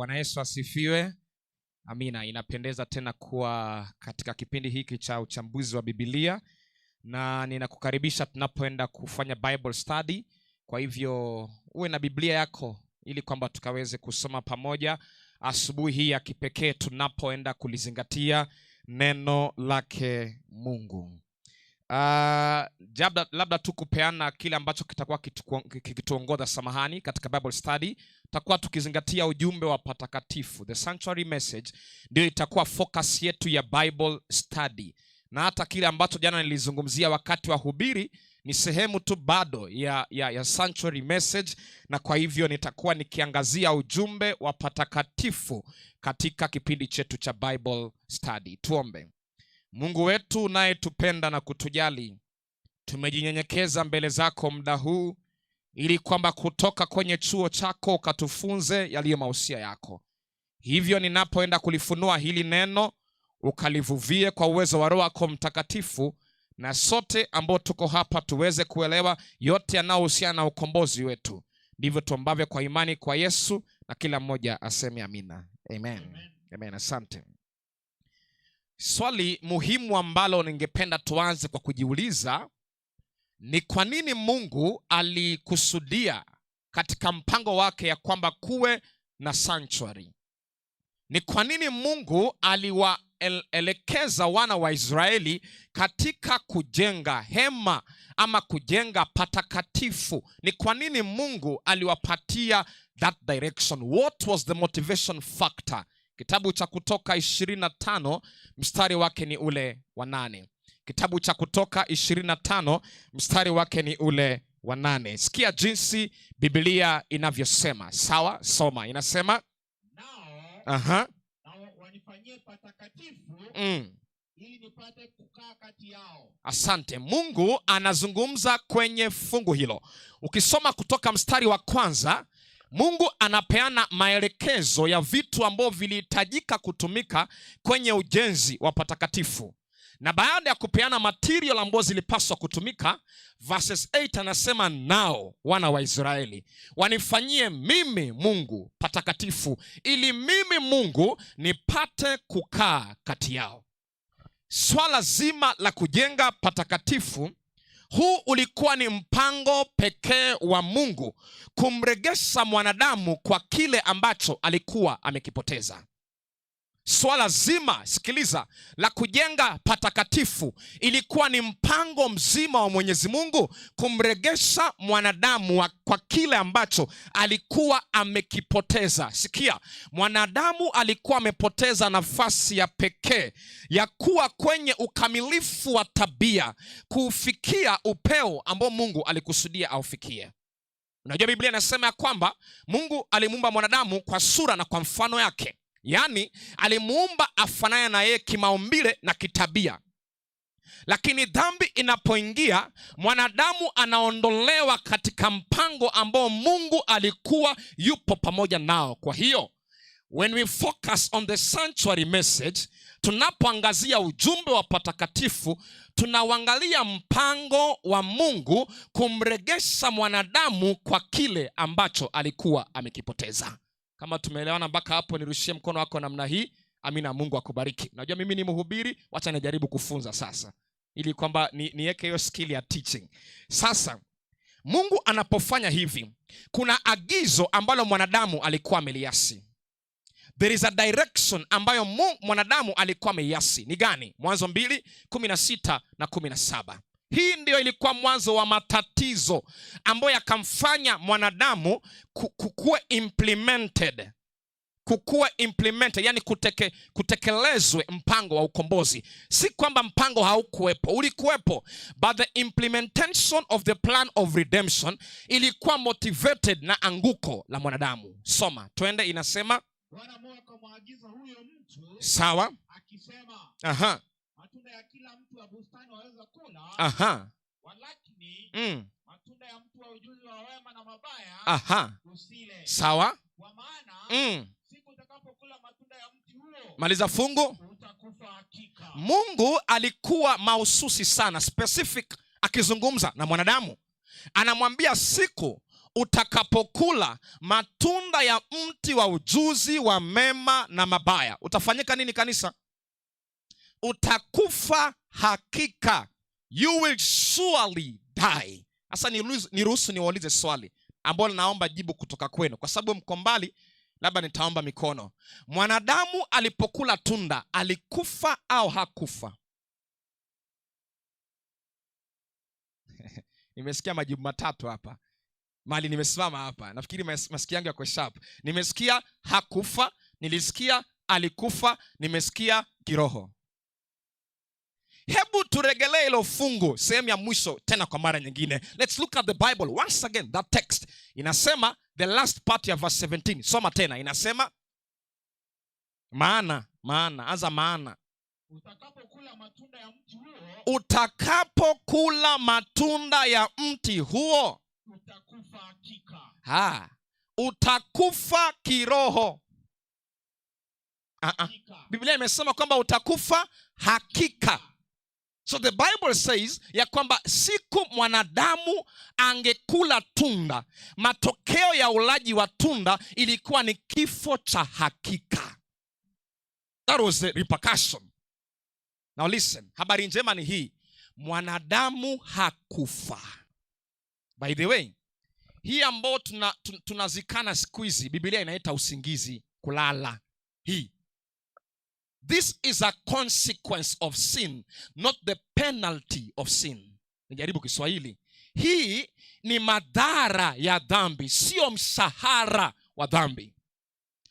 Bwana Yesu asifiwe. Amina. Inapendeza tena kuwa katika kipindi hiki cha uchambuzi wa Biblia, na ninakukaribisha tunapoenda kufanya Bible study. Kwa hivyo uwe na Biblia yako ili kwamba tukaweze kusoma pamoja asubuhi hii ya kipekee tunapoenda kulizingatia neno lake Mungu. Labda tu kupeana kile ambacho kitakuwa kikituongoza, samahani, katika Bible study tutakuwa tukizingatia ujumbe wa patakatifu, the sanctuary message ndio itakuwa focus yetu ya Bible study, na hata kile ambacho jana nilizungumzia wakati wa hubiri ni sehemu tu bado ya sanctuary message, na kwa hivyo nitakuwa nikiangazia ujumbe wa patakatifu katika kipindi chetu cha Bible study. Tuombe. Mungu wetu unayetupenda na kutujali, tumejinyenyekeza mbele zako muda huu ili kwamba kutoka kwenye chuo chako ukatufunze yaliyo mausia yako. Hivyo ninapoenda kulifunua hili neno, ukalivuvie kwa uwezo wa Roho wako Mtakatifu, na sote ambao tuko hapa tuweze kuelewa yote yanayohusiana na ukombozi wetu. Ndivyo tuombavyo kwa imani kwa Yesu, na kila mmoja aseme amina. Amen. Amen. Amen. Asante. Swali muhimu ambalo ningependa tuanze kwa kujiuliza ni kwa nini Mungu alikusudia katika mpango wake ya kwamba kuwe na sanctuary? Ni kwa nini Mungu aliwaelekeza wana wa Israeli katika kujenga hema ama kujenga patakatifu? Ni kwa nini Mungu aliwapatia that direction? What was the motivation factor? Kitabu cha Kutoka 25 mstari wake ni ule wa 8. Kitabu cha Kutoka 25 mstari wake ni ule wa 8. Sikia jinsi Biblia inavyosema. Sawa, soma. Inasema, Nao, nao wanifanyie patakatifu ili nipate kukaa kati yao. Asante. Mungu anazungumza kwenye fungu hilo. Ukisoma kutoka mstari wa 1, Mungu anapeana maelekezo ya vitu ambavyo vilihitajika kutumika kwenye ujenzi wa patakatifu. Na baada ya kupeana material ambazo zilipaswa kutumika, verses 8 anasema, nao wana wa Israeli wanifanyie mimi Mungu patakatifu, ili mimi Mungu nipate kukaa kati yao. Swala zima la kujenga patakatifu, huu ulikuwa ni mpango pekee wa Mungu kumregesha mwanadamu kwa kile ambacho alikuwa amekipoteza. Swala zima, sikiliza, la kujenga patakatifu ilikuwa ni mpango mzima wa Mwenyezi Mungu kumregesha mwanadamu kwa kile ambacho alikuwa amekipoteza. Sikia, mwanadamu alikuwa amepoteza nafasi ya pekee ya kuwa kwenye ukamilifu wa tabia, kuufikia upeo ambao Mungu alikusudia aufikie. Unajua Biblia inasema ya kwamba Mungu alimuumba mwanadamu kwa sura na kwa mfano yake. Yaani alimuumba afanane na yeye kimaumbile na kitabia. Lakini dhambi inapoingia, mwanadamu anaondolewa katika mpango ambao Mungu alikuwa yupo pamoja nao. Kwa hiyo when we focus on the sanctuary message, tunapoangazia ujumbe wa patakatifu, tunauangalia mpango wa Mungu kumregesha mwanadamu kwa kile ambacho alikuwa amekipoteza. Kama tumeelewana mpaka hapo, nirushie mkono wako namna hii. Amina, Mungu akubariki. Najua mimi ni mhubiri, wacha nijaribu kufunza sasa, ili kwamba niweke hiyo skill ya teaching. Sasa Mungu anapofanya hivi, kuna agizo ambalo mwanadamu alikuwa ameliasi. There is a direction ambayo mwanadamu alikuwa ameiasi. Ni gani? Mwanzo 2:16 na 17. Hii ndio ilikuwa mwanzo wa matatizo ambayo yakamfanya mwanadamu kukuwa implemented. Kukuwa implemented, yani kutekelezwe mpango wa ukombozi. Si kwamba mpango haukuwepo, ulikuwepo, but the implementation of the plan of redemption ilikuwa motivated na anguko la mwanadamu. Soma, twende, inasema Bwana Mungu akamwagiza huyo mtu Sawa. akisema, matunda ya kila mti wa bustani waweza kula, walakini matunda ya mti wa ujuzi wa wema na mabaya usile. Kwa maana siku utakapokula matunda ya mti huo, Maliza fungu. utakufa hakika. Mungu alikuwa mahususi sana, specific, akizungumza na mwanadamu. Anamwambia siku Utakapokula matunda ya mti wa ujuzi wa mema na mabaya, utafanyika nini, kanisa? Utakufa hakika. You will surely die. Sasa niruhusu niwaulize swali ambalo naomba jibu kutoka kwenu, kwa sababu mko mbali, labda nitaomba mikono. Mwanadamu alipokula tunda alikufa au hakufa? Nimesikia majibu matatu hapa mali nimesimama hapa, nafikiri masikio yangu yako sharp. Nimesikia hakufa, nilisikia alikufa, nimesikia kiroho. Hebu turegelee hilo fungu sehemu ya mwisho tena kwa mara nyingine. Let's look at the Bible once again. That text inasema, the last part ya verse 17. Soma tena, inasema maana, maana, anza maana. Utakapokula matunda ya mti huo, utakapokula matunda ya mti huo utakufa hakika. Ha, utakufa kiroho. Biblia imesema kwamba utakufa hakika. So the Bible says ya kwamba siku mwanadamu angekula tunda, matokeo ya ulaji wa tunda ilikuwa ni kifo cha hakika. That was the repercussion. Now listen, habari njema ni hii, mwanadamu hakufa. By the way, hii ambayo tunazikana siku hizi, Biblia inaita usingizi, kulala. Hii, this is a consequence of sin, not the penalty of sin. Nijaribu Kiswahili. Hii ni madhara ya dhambi, sio mshahara wa dhambi.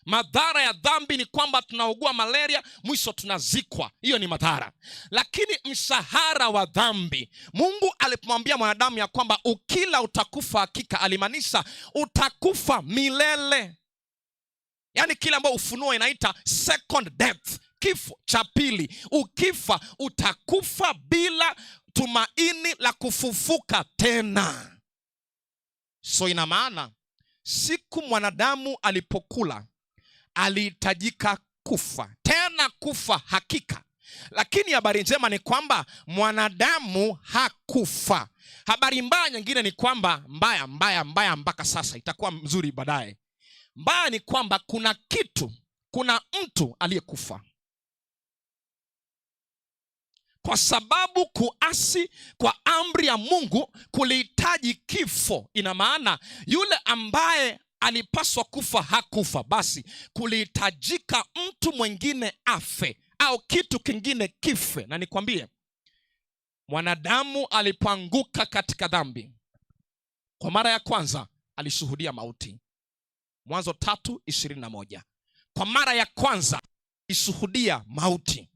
Madhara ya dhambi ni kwamba tunaugua malaria, mwisho tunazikwa. Hiyo ni madhara. Lakini mshahara wa dhambi, Mungu alipomwambia mwanadamu ya kwamba ukila utakufa hakika, alimaanisha utakufa milele. Yaani kile ambayo Ufunuo inaita second death, kifo cha pili. Ukifa utakufa bila tumaini la kufufuka tena. So ina maana siku mwanadamu alipokula alihitajika kufa, tena kufa hakika. Lakini habari njema ni kwamba mwanadamu hakufa. Habari mbaya nyingine ni kwamba, mbaya, mbaya, mbaya mpaka sasa, itakuwa mzuri baadaye. Mbaya ni kwamba kuna kitu, kuna mtu aliyekufa. Kwa sababu kuasi kwa amri ya Mungu kulihitaji kifo. Ina maana yule ambaye alipaswa kufa hakufa, basi kulihitajika mtu mwingine afe au kitu kingine kife. Na nikwambie, mwanadamu alipoanguka katika dhambi kwa mara ya kwanza alishuhudia mauti. Mwanzo 3:21. Kwa mara ya kwanza alishuhudia mauti.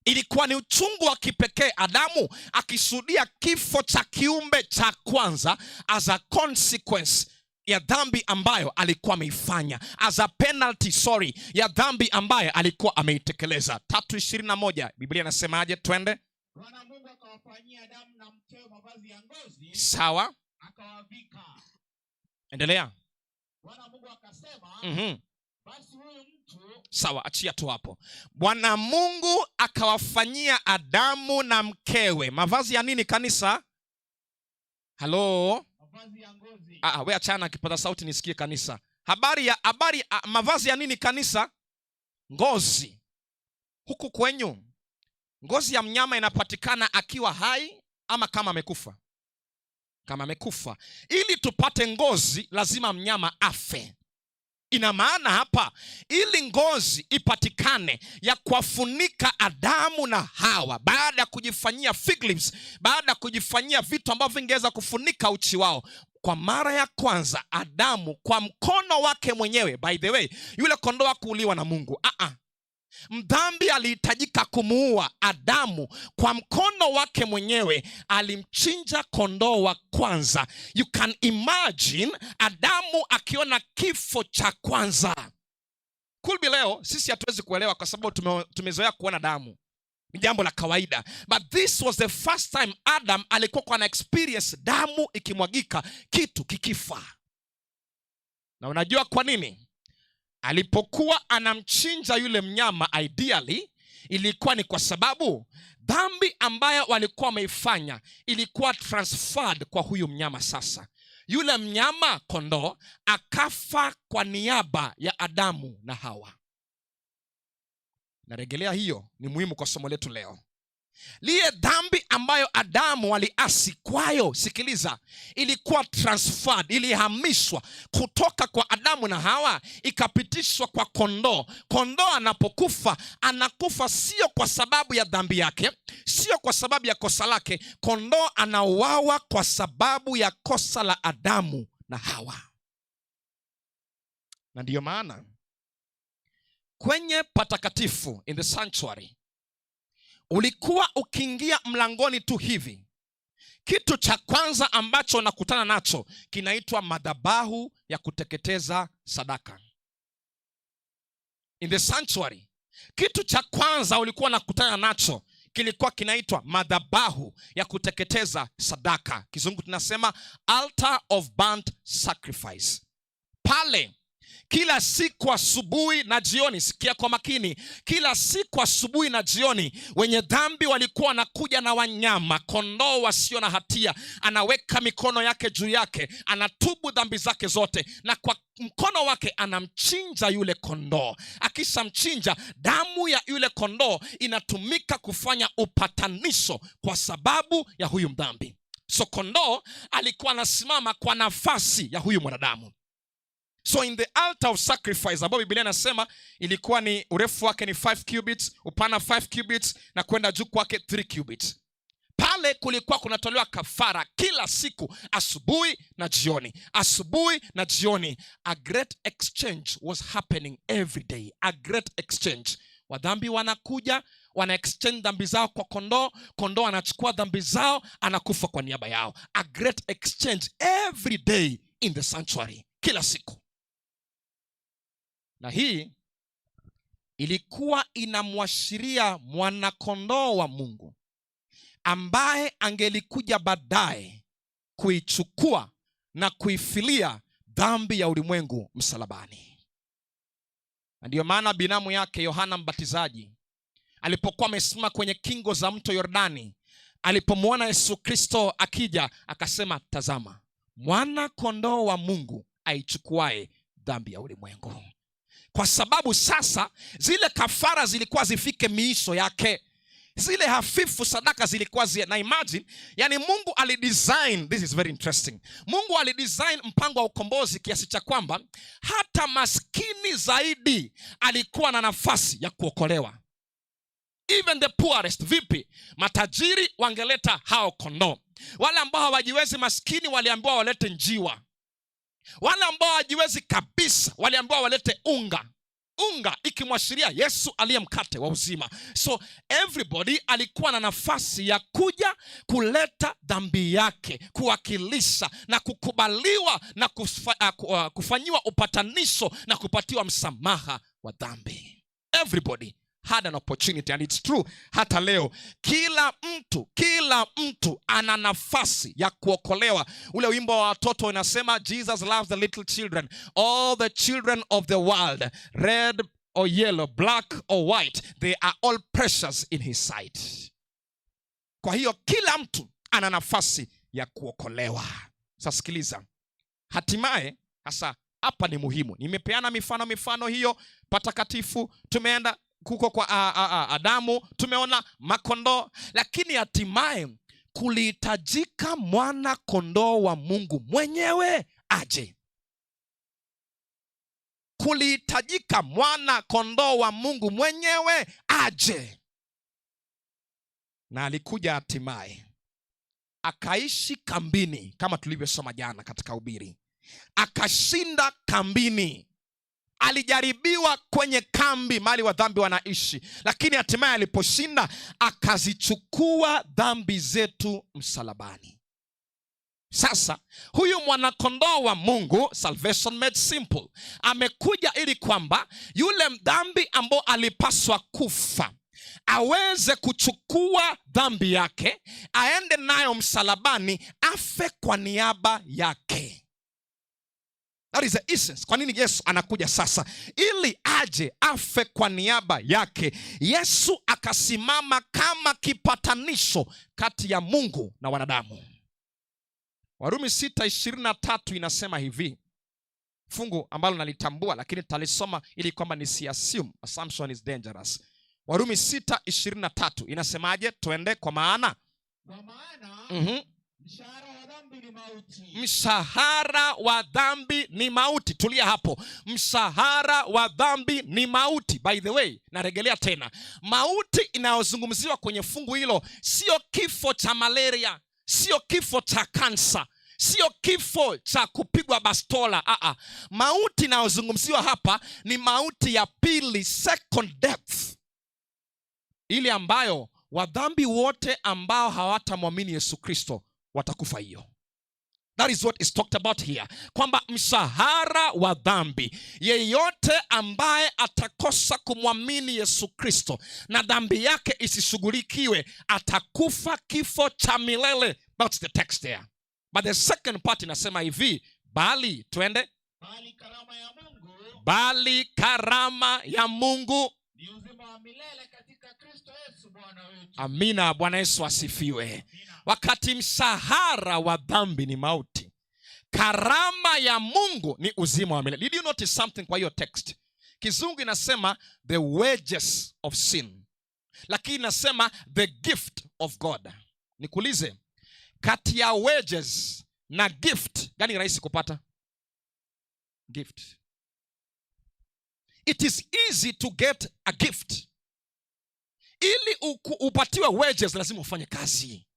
Ilikuwa ni uchungu wa kipekee, Adamu akishuhudia kifo cha kiumbe cha kwanza as a consequence ya dhambi ambayo alikuwa ameifanya, as a penalty, sorry, ya dhambi ambayo alikuwa ameitekeleza. 3:21, Biblia inasemaje? Twende. Bwana Mungu akawafanyia Adamu na mkewe mavazi ya ngozi, Sawa. akawavika. Endelea. Bwana Mungu akasema, basi huyu mtu. Sawa, achia tu hapo. Bwana Mungu akawafanyia Adamu na mkewe mavazi ya nini, kanisa? Halo? Mavazi ya ngozi. We achana kipaza sauti nisikie kanisa. Habari ya, habari, mavazi ya nini kanisa? Ngozi. Huku kwenyu ngozi ya mnyama inapatikana akiwa hai ama kama amekufa? Kama amekufa. Ili tupate ngozi lazima mnyama afe. Ina maana hapa ili ngozi ipatikane ya kuwafunika Adamu na Hawa baada ya kujifanyia fig leaves, baada ya kujifanyia vitu ambavyo vingeweza kufunika uchi wao. Kwa mara ya kwanza Adamu kwa mkono wake mwenyewe, by the way, yule kondoo hakuuliwa na Mungu. Mdhambi alihitajika kumuua Adamu kwa mkono wake mwenyewe, alimchinja kondoo wa kwanza. You can imagine Adamu akiona kifo cha kwanza. Kulbi leo sisi hatuwezi kuelewa kwa sababu tumezoea kuona damu. Ni jambo la kawaida. But this was the first time Adam alikuwa ana experience damu ikimwagika, kitu kikifa. Na unajua kwa nini? Alipokuwa anamchinja yule mnyama, ideally ilikuwa ni kwa sababu dhambi ambayo walikuwa wameifanya ilikuwa transferred kwa huyu mnyama. Sasa Yule mnyama kondoo akafa kwa niaba ya Adamu na Hawa. Narejelea hiyo, ni muhimu kwa somo letu leo. Liye dhambi ambayo Adamu aliasi kwayo, sikiliza, ilikuwa transferred, ilihamishwa kutoka kwa Adamu na Hawa ikapitishwa kwa kondoo. Kondoo anapokufa, anakufa sio kwa sababu ya dhambi yake, sio kwa sababu ya kosa lake. Kondoo anauawa kwa sababu ya kosa la Adamu na Hawa. Na ndiyo maana kwenye patakatifu, in the sanctuary, ulikuwa ukiingia mlangoni tu hivi, kitu cha kwanza ambacho unakutana nacho kinaitwa madhabahu ya kuteketeza sadaka. In the sanctuary, kitu cha kwanza ulikuwa unakutana nacho kilikuwa kinaitwa madhabahu ya kuteketeza sadaka. Kizungu tunasema altar of burnt sacrifice. Pale kila siku asubuhi na jioni, sikia kwa makini, kila siku asubuhi na jioni wenye dhambi walikuwa wanakuja na wanyama, kondoo wasio na hatia. Anaweka mikono yake juu yake, anatubu dhambi zake zote, na kwa mkono wake anamchinja yule kondoo. Akishamchinja, damu ya yule kondoo inatumika kufanya upatanisho kwa sababu ya huyu mdhambi. So kondoo alikuwa anasimama kwa nafasi ya huyu mwanadamu. So in the altar of sacrifice, ambayo Biblia inasema ilikuwa ni urefu wake ni 5 cubits, upana 5 cubits na kwenda juu kwake 3 cubits. Pale kulikuwa kunatolewa kafara kila siku asubuhi na jioni, asubuhi na jioni. A great exchange was happening every day, a great exchange. Wadhambi wanakuja, wana exchange dhambi zao kwa kondoo, kondoo anachukua dhambi zao, anakufa kwa niaba yao. A great exchange every day in the sanctuary, kila siku. Na hii ilikuwa inamwashiria mwanakondoo wa Mungu ambaye angelikuja baadaye kuichukua na kuifilia dhambi ya ulimwengu msalabani. Na ndiyo maana binamu yake Yohana Mbatizaji alipokuwa amesimama kwenye kingo za mto Yordani, alipomwona Yesu Kristo akija, akasema, "Tazama mwana kondoo wa Mungu aichukuae dhambi ya ulimwengu." Kwa sababu sasa zile kafara zilikuwa zifike miisho yake, zile hafifu sadaka zilikuwa na imagine, yani Mungu alidesign, this is very interesting. Mungu alidesign mpango wa ukombozi kiasi cha kwamba hata maskini zaidi alikuwa na nafasi ya kuokolewa. Even the poorest. Vipi? Matajiri wangeleta hao kondoo. Wale ambao hawajiwezi, maskini, waliambiwa walete njiwa. Wale ambao hawajiwezi kabisa waliambiwa walete unga, unga ikimwashiria Yesu aliye mkate wa uzima. So everybody alikuwa na nafasi ya kuja kuleta dhambi yake, kuwakilisha na kukubaliwa na kufanyiwa upatanisho na kupatiwa msamaha wa dhambi. Everybody had an opportunity, and it's true hata leo kila mtu ana nafasi ya kuokolewa. Ule wimbo wa watoto unasema, "Jesus loves the little children, all the children of the world, red or yellow, black or white, they are all precious in his sight." Kwa hiyo kila mtu ana nafasi ya kuokolewa. Sasa sikiliza, hatimaye sasa hapa ni muhimu. Nimepeana mifano hiyo patakatifu, tumeenda kuko kwa Adamu, tumeona makondoo, lakini hatimaye kulihitajika mwana kondoo wa Mungu mwenyewe aje. Kulihitajika mwana kondoo wa Mungu mwenyewe aje, na alikuja hatimaye akaishi kambini kama tulivyosoma jana katika ubiri, akashinda kambini. Alijaribiwa kwenye kambi mahali wa dhambi wanaishi, lakini hatimaye aliposhinda akazichukua dhambi zetu msalabani. Sasa huyu mwanakondoo wa Mungu, salvation made simple, amekuja ili kwamba yule mdhambi ambao alipaswa kufa aweze kuchukua dhambi yake, aende nayo msalabani, afe kwa niaba yake. That is the essence. Kwa nini Yesu anakuja sasa? Ili aje afe kwa niaba yake. Yesu akasimama kama kipatanisho kati ya Mungu na wanadamu. Warumi 6:23 inasema hivi, fungu ambalo nalitambua lakini talisoma ili kwamba nisiassume. Assumption is dangerous. Warumi 6:23 inasemaje? Twende. Kwa maana, Kwa maana mshahara wa dhambi ni mauti. Mshahara wa dhambi ni mauti. Tulia hapo. Mshahara wa dhambi ni mauti. By the way, narejelea tena, mauti inayozungumziwa kwenye fungu hilo sio kifo cha malaria, sio kifo cha kansa, sio kifo cha kupigwa bastola. Aa, mauti inayozungumziwa hapa ni mauti ya pili, second death, ile ambayo wadhambi wote ambao hawatamwamini Yesu Kristo watakufa hiyo. That is what is talked about here, kwamba mshahara wa dhambi, yeyote ambaye atakosa kumwamini Yesu Kristo na dhambi yake isishughulikiwe, atakufa kifo cha milele. That's the text there. But the second part inasema hivi, bali, twende. Bali karama ya Mungu Bali karama ya Mungu ni uzima wa milele katika Kristo Yesu Bwana wetu. Amina. Bwana Yesu asifiwe. Amina. Wakati mshahara wa dhambi ni mauti, karama ya Mungu ni uzima wa milele. Did you notice something kwa hiyo text? Kizungu inasema the wages of sin, lakini inasema the gift of God. Nikuulize, kati ya wages na gift, gani rahisi kupata? Gift. It is easy to get a gift. Ili upatiwe wages lazima ufanye kazi.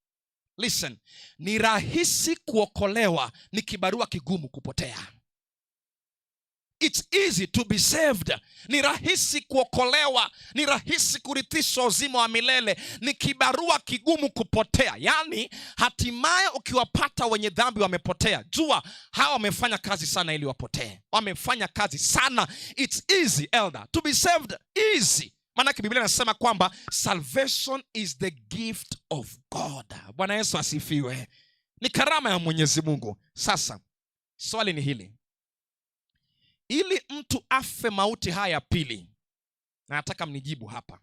Listen, ni rahisi kuokolewa, ni kibarua kigumu kupotea. It's easy to be saved. Ni rahisi kuokolewa, ni rahisi kurithishwa uzima wa milele, ni kibarua kigumu kupotea. Yaani hatimaye ukiwapata wenye dhambi wamepotea, jua hawa wamefanya kazi sana ili wapotee, wamefanya kazi sana. It's easy, elder, to be saved, easy. Maanake Biblia inasema kwamba salvation is the gift of God. Bwana Yesu asifiwe. Ni karama ya Mwenyezi Mungu. Sasa swali ni hili: ili mtu afe mauti haya ya pili, na nataka mnijibu hapa.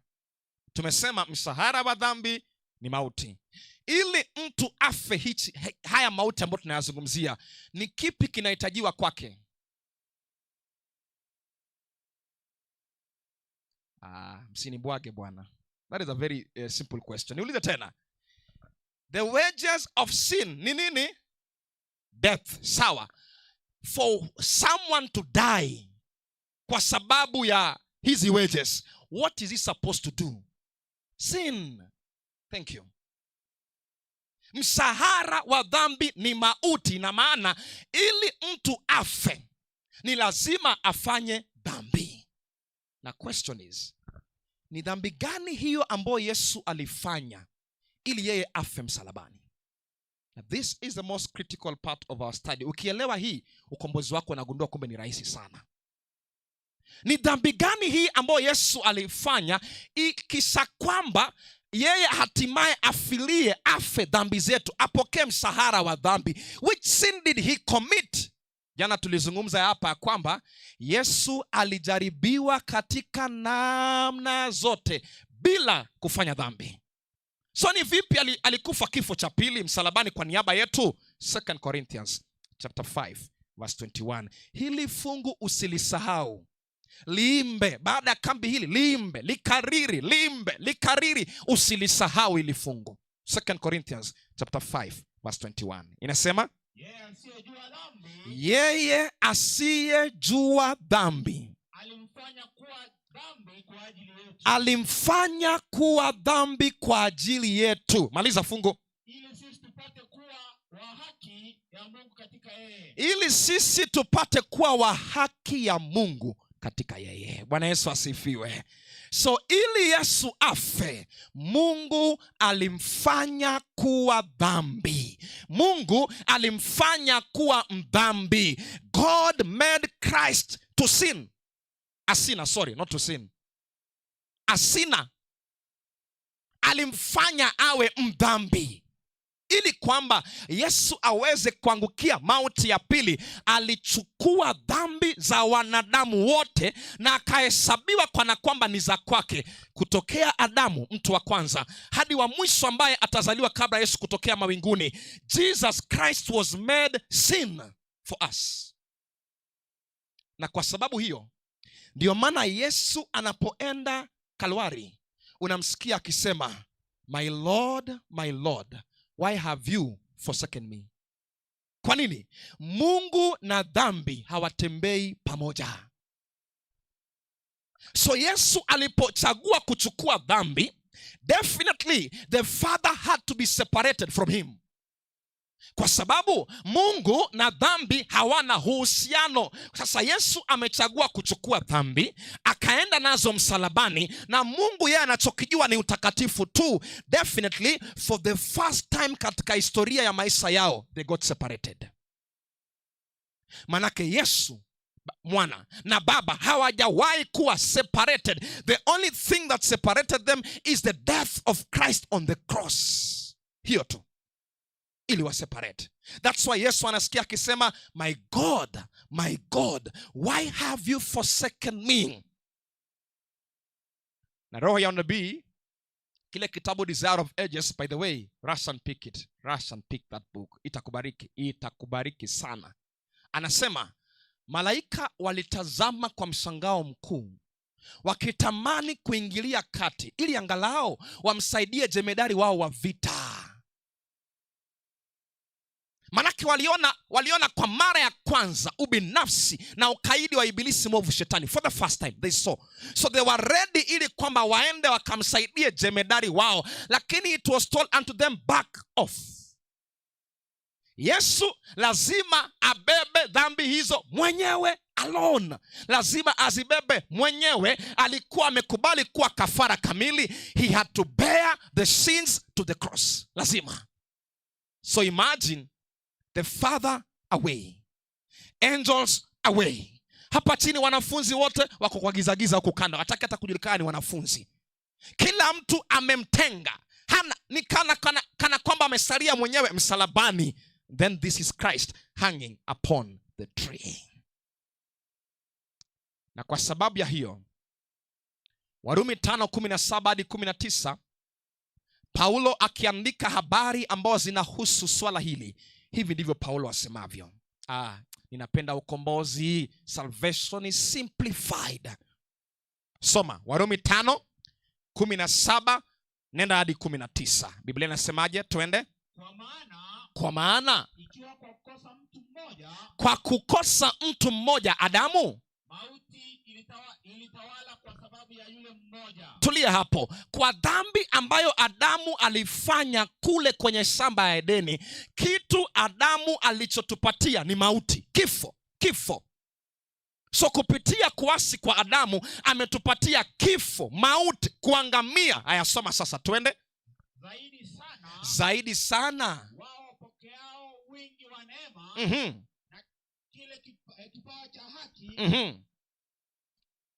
Tumesema mshahara wa dhambi ni mauti. Ili mtu afe haya mauti ambayo tunayazungumzia, ni kipi kinahitajiwa kwake? Ah, msinibwage bwana. That is a very simple question. Niulize tena. The wages of sin ni nini? Death. Sawa. For someone to die kwa sababu ya hizi wages, what is he supposed to do? Sin. Thank you. Mshahara wa dhambi ni mauti, na maana ili mtu afe ni lazima afanye dhambi. Na question is, ni dhambi gani hiyo ambayo Yesu alifanya ili yeye afe msalabani? Now, this is the most critical part of our study. Ukielewa hii, ukombozi wako unagundua kumbe ni rahisi sana. Ni dhambi gani hii ambayo Yesu alifanya kisa kwamba yeye hatimaye afilie, afe dhambi zetu, apokee mshahara wa dhambi? Which sin did he commit? Jana tulizungumza hapa ya kwamba Yesu alijaribiwa katika namna zote bila kufanya dhambi. So ni vipi alikufa kifo cha pili msalabani kwa niaba yetu? 2 Corinthians chapter 5 verse 21. Hili fungu usilisahau. Liimbe baada ya kambi hili, liimbe, likariri, liimbe, likariri, usilisahau hili fungu. 2 Corinthians chapter 5 verse 21 inasema, Yeye asiyejua dhambi yeye asiyejua dhambi alimfanya kuwa dhambi kwa ajili yetu, alimfanya kuwa dhambi kwa ajili yetu. Maliza fungu. Ili sisi tupate kuwa wa haki ya Mungu katika yeye. Ili sisi tupate kuwa wa haki ya Mungu katika yeye. Bwana Yesu asifiwe. So ili Yesu afe, Mungu alimfanya kuwa dhambi. Mungu alimfanya kuwa mdhambi. God made Christ to sin. A sinner, sorry, not to sin. A sinner. Alimfanya awe mdhambi. Ili kwamba Yesu aweze kuangukia mauti ya pili, alichukua dhambi za wanadamu wote na akahesabiwa kana kwamba ni za kwake, kutokea Adamu mtu wa kwanza hadi wa mwisho ambaye atazaliwa kabla Yesu kutokea mawinguni. Jesus Christ was made sin for us. Na kwa sababu hiyo ndiyo maana Yesu anapoenda Kalwari unamsikia akisema, "My Lord, my Lord, why have you forsaken me?" Kwa nini? Mungu na dhambi hawatembei pamoja. So Yesu alipochagua kuchukua dhambi, definitely the Father had to be separated from him, kwa sababu Mungu na dhambi hawana uhusiano. Sasa Yesu amechagua kuchukua dhambi, akaenda nazo msalabani, na Mungu yeye anachokijua ni utakatifu tu. Definitely for the first time katika historia ya maisha yao, they got separated. Manake Yesu Mwana na Baba hawajawahi kuwa separated. The only thing that separated them is the death of Christ on the cross. Hiyo tu ili wa separate. That's why Yesu anasikia akisema, "My God, my God, why have you forsaken me?" Na roho ya unabii, kile kitabu Desire of Ages, by the way, rush and pick it, rush and pick that book, itakubariki, itakubariki sana. Anasema malaika walitazama kwa mshangao mkuu, wakitamani kuingilia kati ili angalau wamsaidie jemedari wao wa vita. Manake waliona kwa mara ya kwanza ubinafsi na ukaidi wa ibilisi mwovu Shetani. For the first time they saw. So they were ready ili kwamba waende wakamsaidie jemedari wao, lakini it was told unto them, "Back off." Yesu lazima abebe dhambi hizo mwenyewe alone, lazima azibebe mwenyewe. Alikuwa amekubali kuwa kafara kamili. He had to bear the sins to the cross, lazima. So imagine the Father away, angels away, hapa chini wanafunzi wote wako kwa gizagiza huku kando, hataki hata kujulikana ni wanafunzi. Kila mtu amemtenga, hana ni kana kwamba amesalia mwenyewe msalabani. Then this is Christ hanging upon the tree. Na kwa sababu ya hiyo, Warumi 5:17 hadi 19, Paulo akiandika habari ambazo zinahusu swala hili, hivi ndivyo Paulo asemavyo. Ah, ninapenda ukombozi. Salvation is simplified. Soma Warumi 5:17 nenda hadi 19. Biblia inasemaje? Twende. Kwa maana Kwa maana ikiwa kwa kukosa mtu mmoja kwa kukosa mtu mmoja Adamu, mauti ilitawala kwa sababu ya yule mmoja. Tulia hapo. Kwa dhambi ambayo Adamu alifanya kule kwenye shamba ya Edeni, kitu Adamu alichotupatia ni mauti, kifo, kifo. So kupitia kuasi kwa Adamu ametupatia kifo, mauti, kuangamia. Haya, soma sasa, twende. Zaidi sana Zaidi sana wao wapokeao wingi wa neema kile kipawa cha haki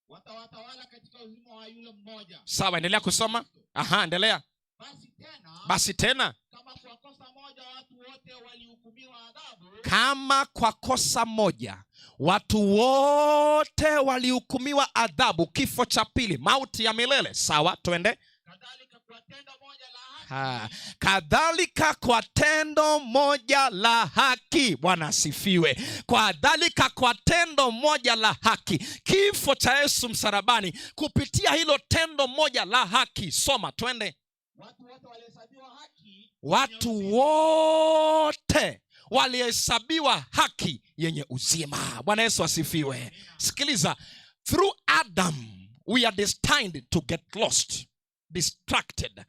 watawatawala katika uzima wa yule mmoja. Sawa, endelea kusoma. Aha, endelea. Basi tena, Basi tena, kama kwa kosa moja watu wote walihukumiwa adhabu, kama kwa kosa moja watu wote walihukumiwa adhabu, kifo cha pili, mauti ya milele. Sawa, twende. Kadhalika kwa tendo moja la haki Ha, kadhalika kwa tendo moja la haki. Bwana asifiwe. Kadhalika kwa tendo moja la haki, kifo cha Yesu msalabani, kupitia hilo tendo moja la haki. Soma, twende. Watu wote walihesabiwa haki. Watu wote walihesabiwa haki yenye uzima. Bwana Yesu asifiwe. Sikiliza, through Adam we are destined to get lost, distracted.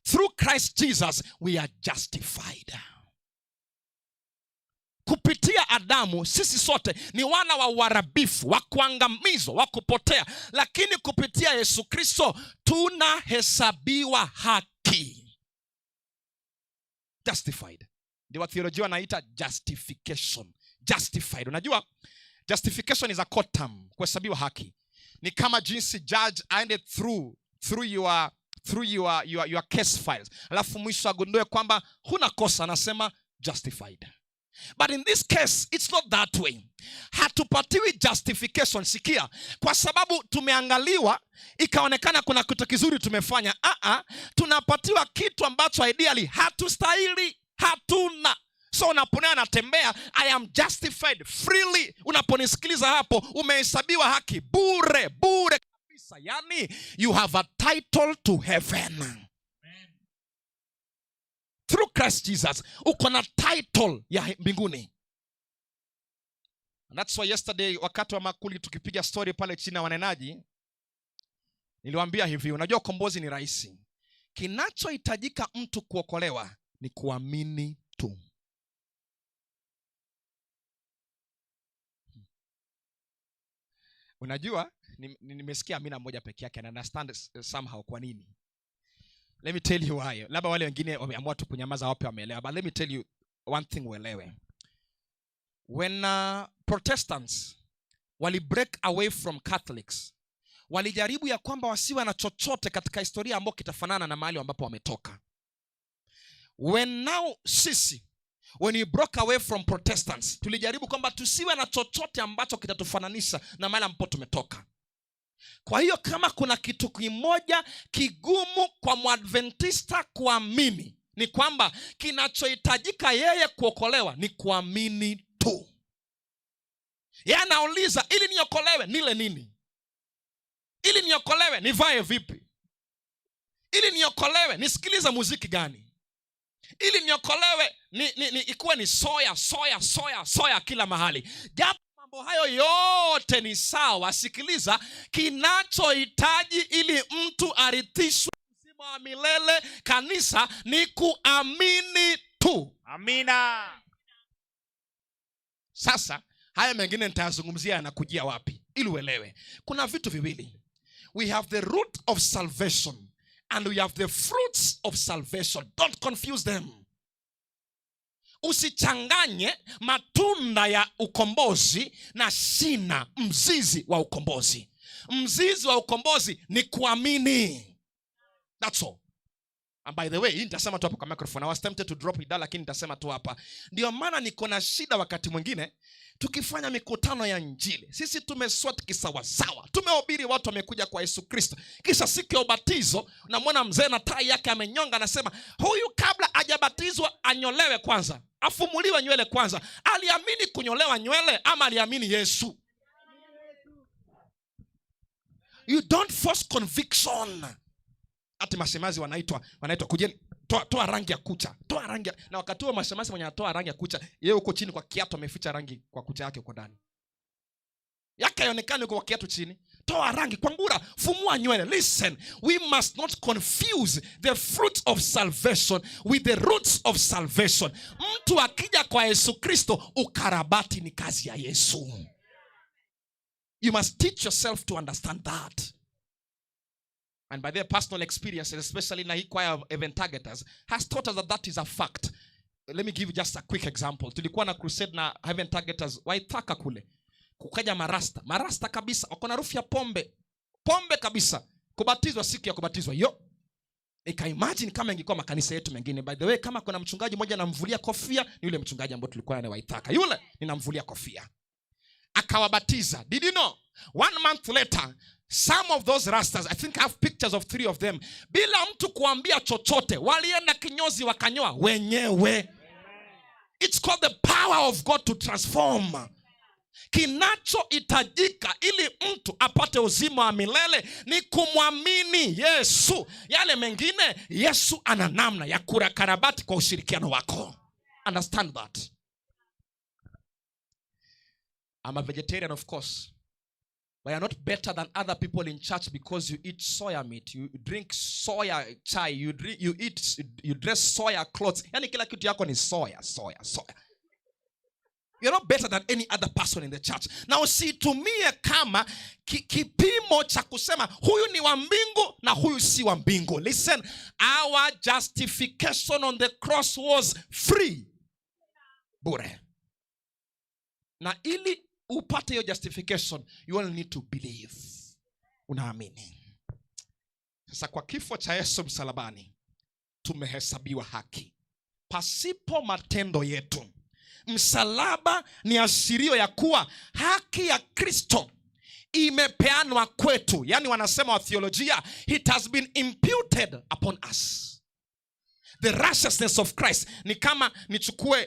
Through Christ Jesus we are justified. Kupitia Adamu sisi sote ni wana wa uharibifu, wa kuangamizwa, wa kupotea, lakini kupitia Yesu Kristo tunahesabiwa haki, justified. Ndio watheolojia wanaita justification, justified. Unajua justification is a court term. Kuhesabiwa haki ni kama jinsi judge aende through your through your case files, alafu mwisho agundue kwamba huna kosa, anasema justified. But in this case it's not that way. Hatupatiwi justification, sikia, kwa sababu tumeangaliwa ikaonekana kuna kitu kizuri tumefanya. Ah, tunapatiwa kitu ambacho ideally hatustahili, hatuna. So unaponea anatembea, I am justified freely. Unaponisikiliza hapo, umehesabiwa haki bure bure kabisa, yani you have a title to heaven. Amen. Through Christ Jesus uko na title ya mbinguni. And that's why yesterday wakati wa makuli tukipiga story pale chini na wanenaji, niliwaambia hivi, unajua ukombozi ni rahisi. Kinachohitajika mtu kuokolewa ni kuamini tu. Unajua, nimesikia amina moja peke yake and understand somehow kwa nini. Let me tell you why. Labda wale wengine wameamua tu kunyamaza, wape wameelewa. But let me tell you one thing uelewe. When Protestants wali break away from Catholics, walijaribu ya kwamba wasiwe na chochote katika historia ambayo kitafanana na mahali ambapo wametoka. When now sisi, when we broke away from Protestants, tulijaribu kwamba tusiwe na chochote ambacho kitatufananisha na mahali ambapo tumetoka. Kwa hiyo kama kuna kitu kimoja kigumu kwa Mwadventista kuamini ni kwamba kinachohitajika yeye kuokolewa ni kuamini tu. Yeye anauliza, ili niokolewe nile nini? Ili niokolewe nivae vipi? Ili niokolewe nisikilize muziki gani? Ili niokolewe ikuwe ni soya, soya, soya, soya kila mahali. Japo mambo hayo yote ni sawa, sikiliza, kinachohitaji ili mtu arithishwe uzima wa milele kanisa ni kuamini tu. Amina. Sasa haya mengine nitayazungumzia yanakujia wapi ili uelewe. Kuna vitu viwili. We have the root of salvation and we have the fruits of salvation. Don't confuse them. Usichanganye matunda ya ukombozi na shina, mzizi wa ukombozi. Mzizi wa ukombozi ni kuamini. That's all. And by the way, hii nitasema tu hapa kwa microphone. I was tempted to drop it down, lakini nitasema tu hapa. Ndio maana niko na shida wakati mwingine tukifanya mikutano ya Injili. Sisi tumeswat kisawasawa. Tumehubiri, watu wamekuja kwa Yesu Kristo. Kisha siku ya ubatizo unamwona mzee na tai yake amenyonga, anasema huyu kabla hajabatizwa anyolewe kwanza, afumuliwe nywele kwanza. Aliamini kunyolewa nywele ama aliamini Yesu? You don't force conviction. Ati mashemazi wanaitwa kujeni, toa rangi ya kucha, toa rangi ya, na wakati huo mashemazi mwenye anatoa rangi ya kucha, yeye huko chini kwa kiatu ameficha rangi kwa kucha yake huko ndani. Yake haionekani huko kwa kiatu chini. Toa rangi kwa ngura, fumua nywele. Listen, we must not confuse the fruit of salvation with the roots of salvation. Mtu akija kwa Yesu Kristo, ukarabati ni kazi ya Yesu. You must teach yourself to understand that. And by their personal experience, especially na hii choir of Event Targeters, has taught us that that is a fact. Let me give you just a quick example. Tulikuwa na crusade na Event Targeters Waithaka kule. Kukaja marasta, marasta kabisa, wako na harufu ya pombe. Pombe kabisa. Kubatizwa siku ya kubatizwa. Yo. Nika imagine kama ingekuwa makanisa yetu mengine. By the way, kama kuna mchungaji mmoja namvulia kofia, ni yule mchungaji ambaye tulikuwa naye Waithaka. Yule ninamvulia kofia. Akawabatiza. Did you know? 1 month later, some of those rastas, I think I have pictures of 3 of them, bila mtu kuambia chochote, walienda kinyozi wakanyoa wenyewe. It's called the power of God to transform. Kinachohitajika ili mtu apate uzima wa milele ni kumwamini Yesu. Yale mengine, Yesu ana namna ya kukarabati kwa ushirikiano wako. Understand that. I'm a vegetarian, of course. But you're not better than other people in church because you eat soya meat, you drink soya chai, you drink, you eat, you dress soya clothes. Yani kila kitu yako ni soya, soya, soya. You're not better than any other person in the church. Na usitumie kama kipimo cha kusema huyu ni wa mbingu na huyu si wa mbingu. Listen, our justification on the cross was free. Bure. Na ili upate hiyo justification, you only need to believe. Unaamini. Sasa kwa kifo cha Yesu msalabani tumehesabiwa haki pasipo matendo yetu. Msalaba ni ashirio ya kuwa haki ya Kristo imepeanwa kwetu. Yaani wanasema wa theolojia, it has been imputed upon us, the righteousness of Christ. Ni kama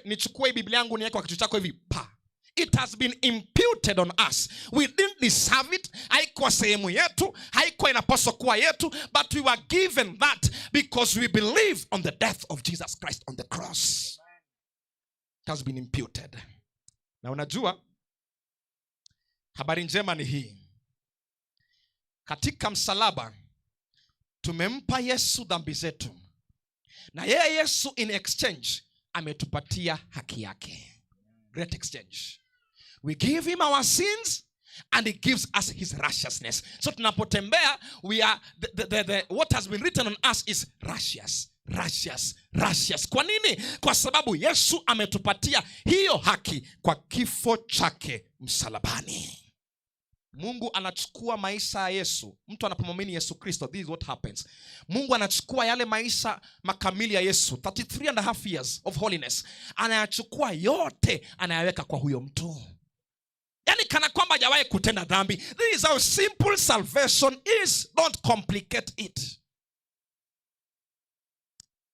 nichukue Biblia yangu niweke kwa kichwa chako hivi, pa. It has been imputed on us. We didn't deserve it. Haikuwa sehemu yetu, haikuwa inapaswa kuwa yetu, but we were given that because we believe on the death of Jesus Christ on the cross. It has been imputed. Na unajua, habari njema ni hii: katika msalaba tumempa Yesu dhambi zetu, na yeye Yesu in exchange ametupatia haki yake. Great exchange. We give him our sins and he gives us his righteousness. So tunapotembea, we are the, what has been written on us is righteous, righteous, righteous. Kwa nini? Kwa sababu Yesu ametupatia hiyo haki kwa kifo chake msalabani. Mungu anachukua maisha ya Yesu. Mtu anapomwamini Yesu Kristo, this is what happens. Mungu anachukua yale maisha makamili ya Yesu, 33 and a half years of holiness, anayachukua yote, anayaweka kwa huyo mtu, yaani kana kwamba hajawahi kutenda dhambi. This is how simple salvation is. Don't complicate it.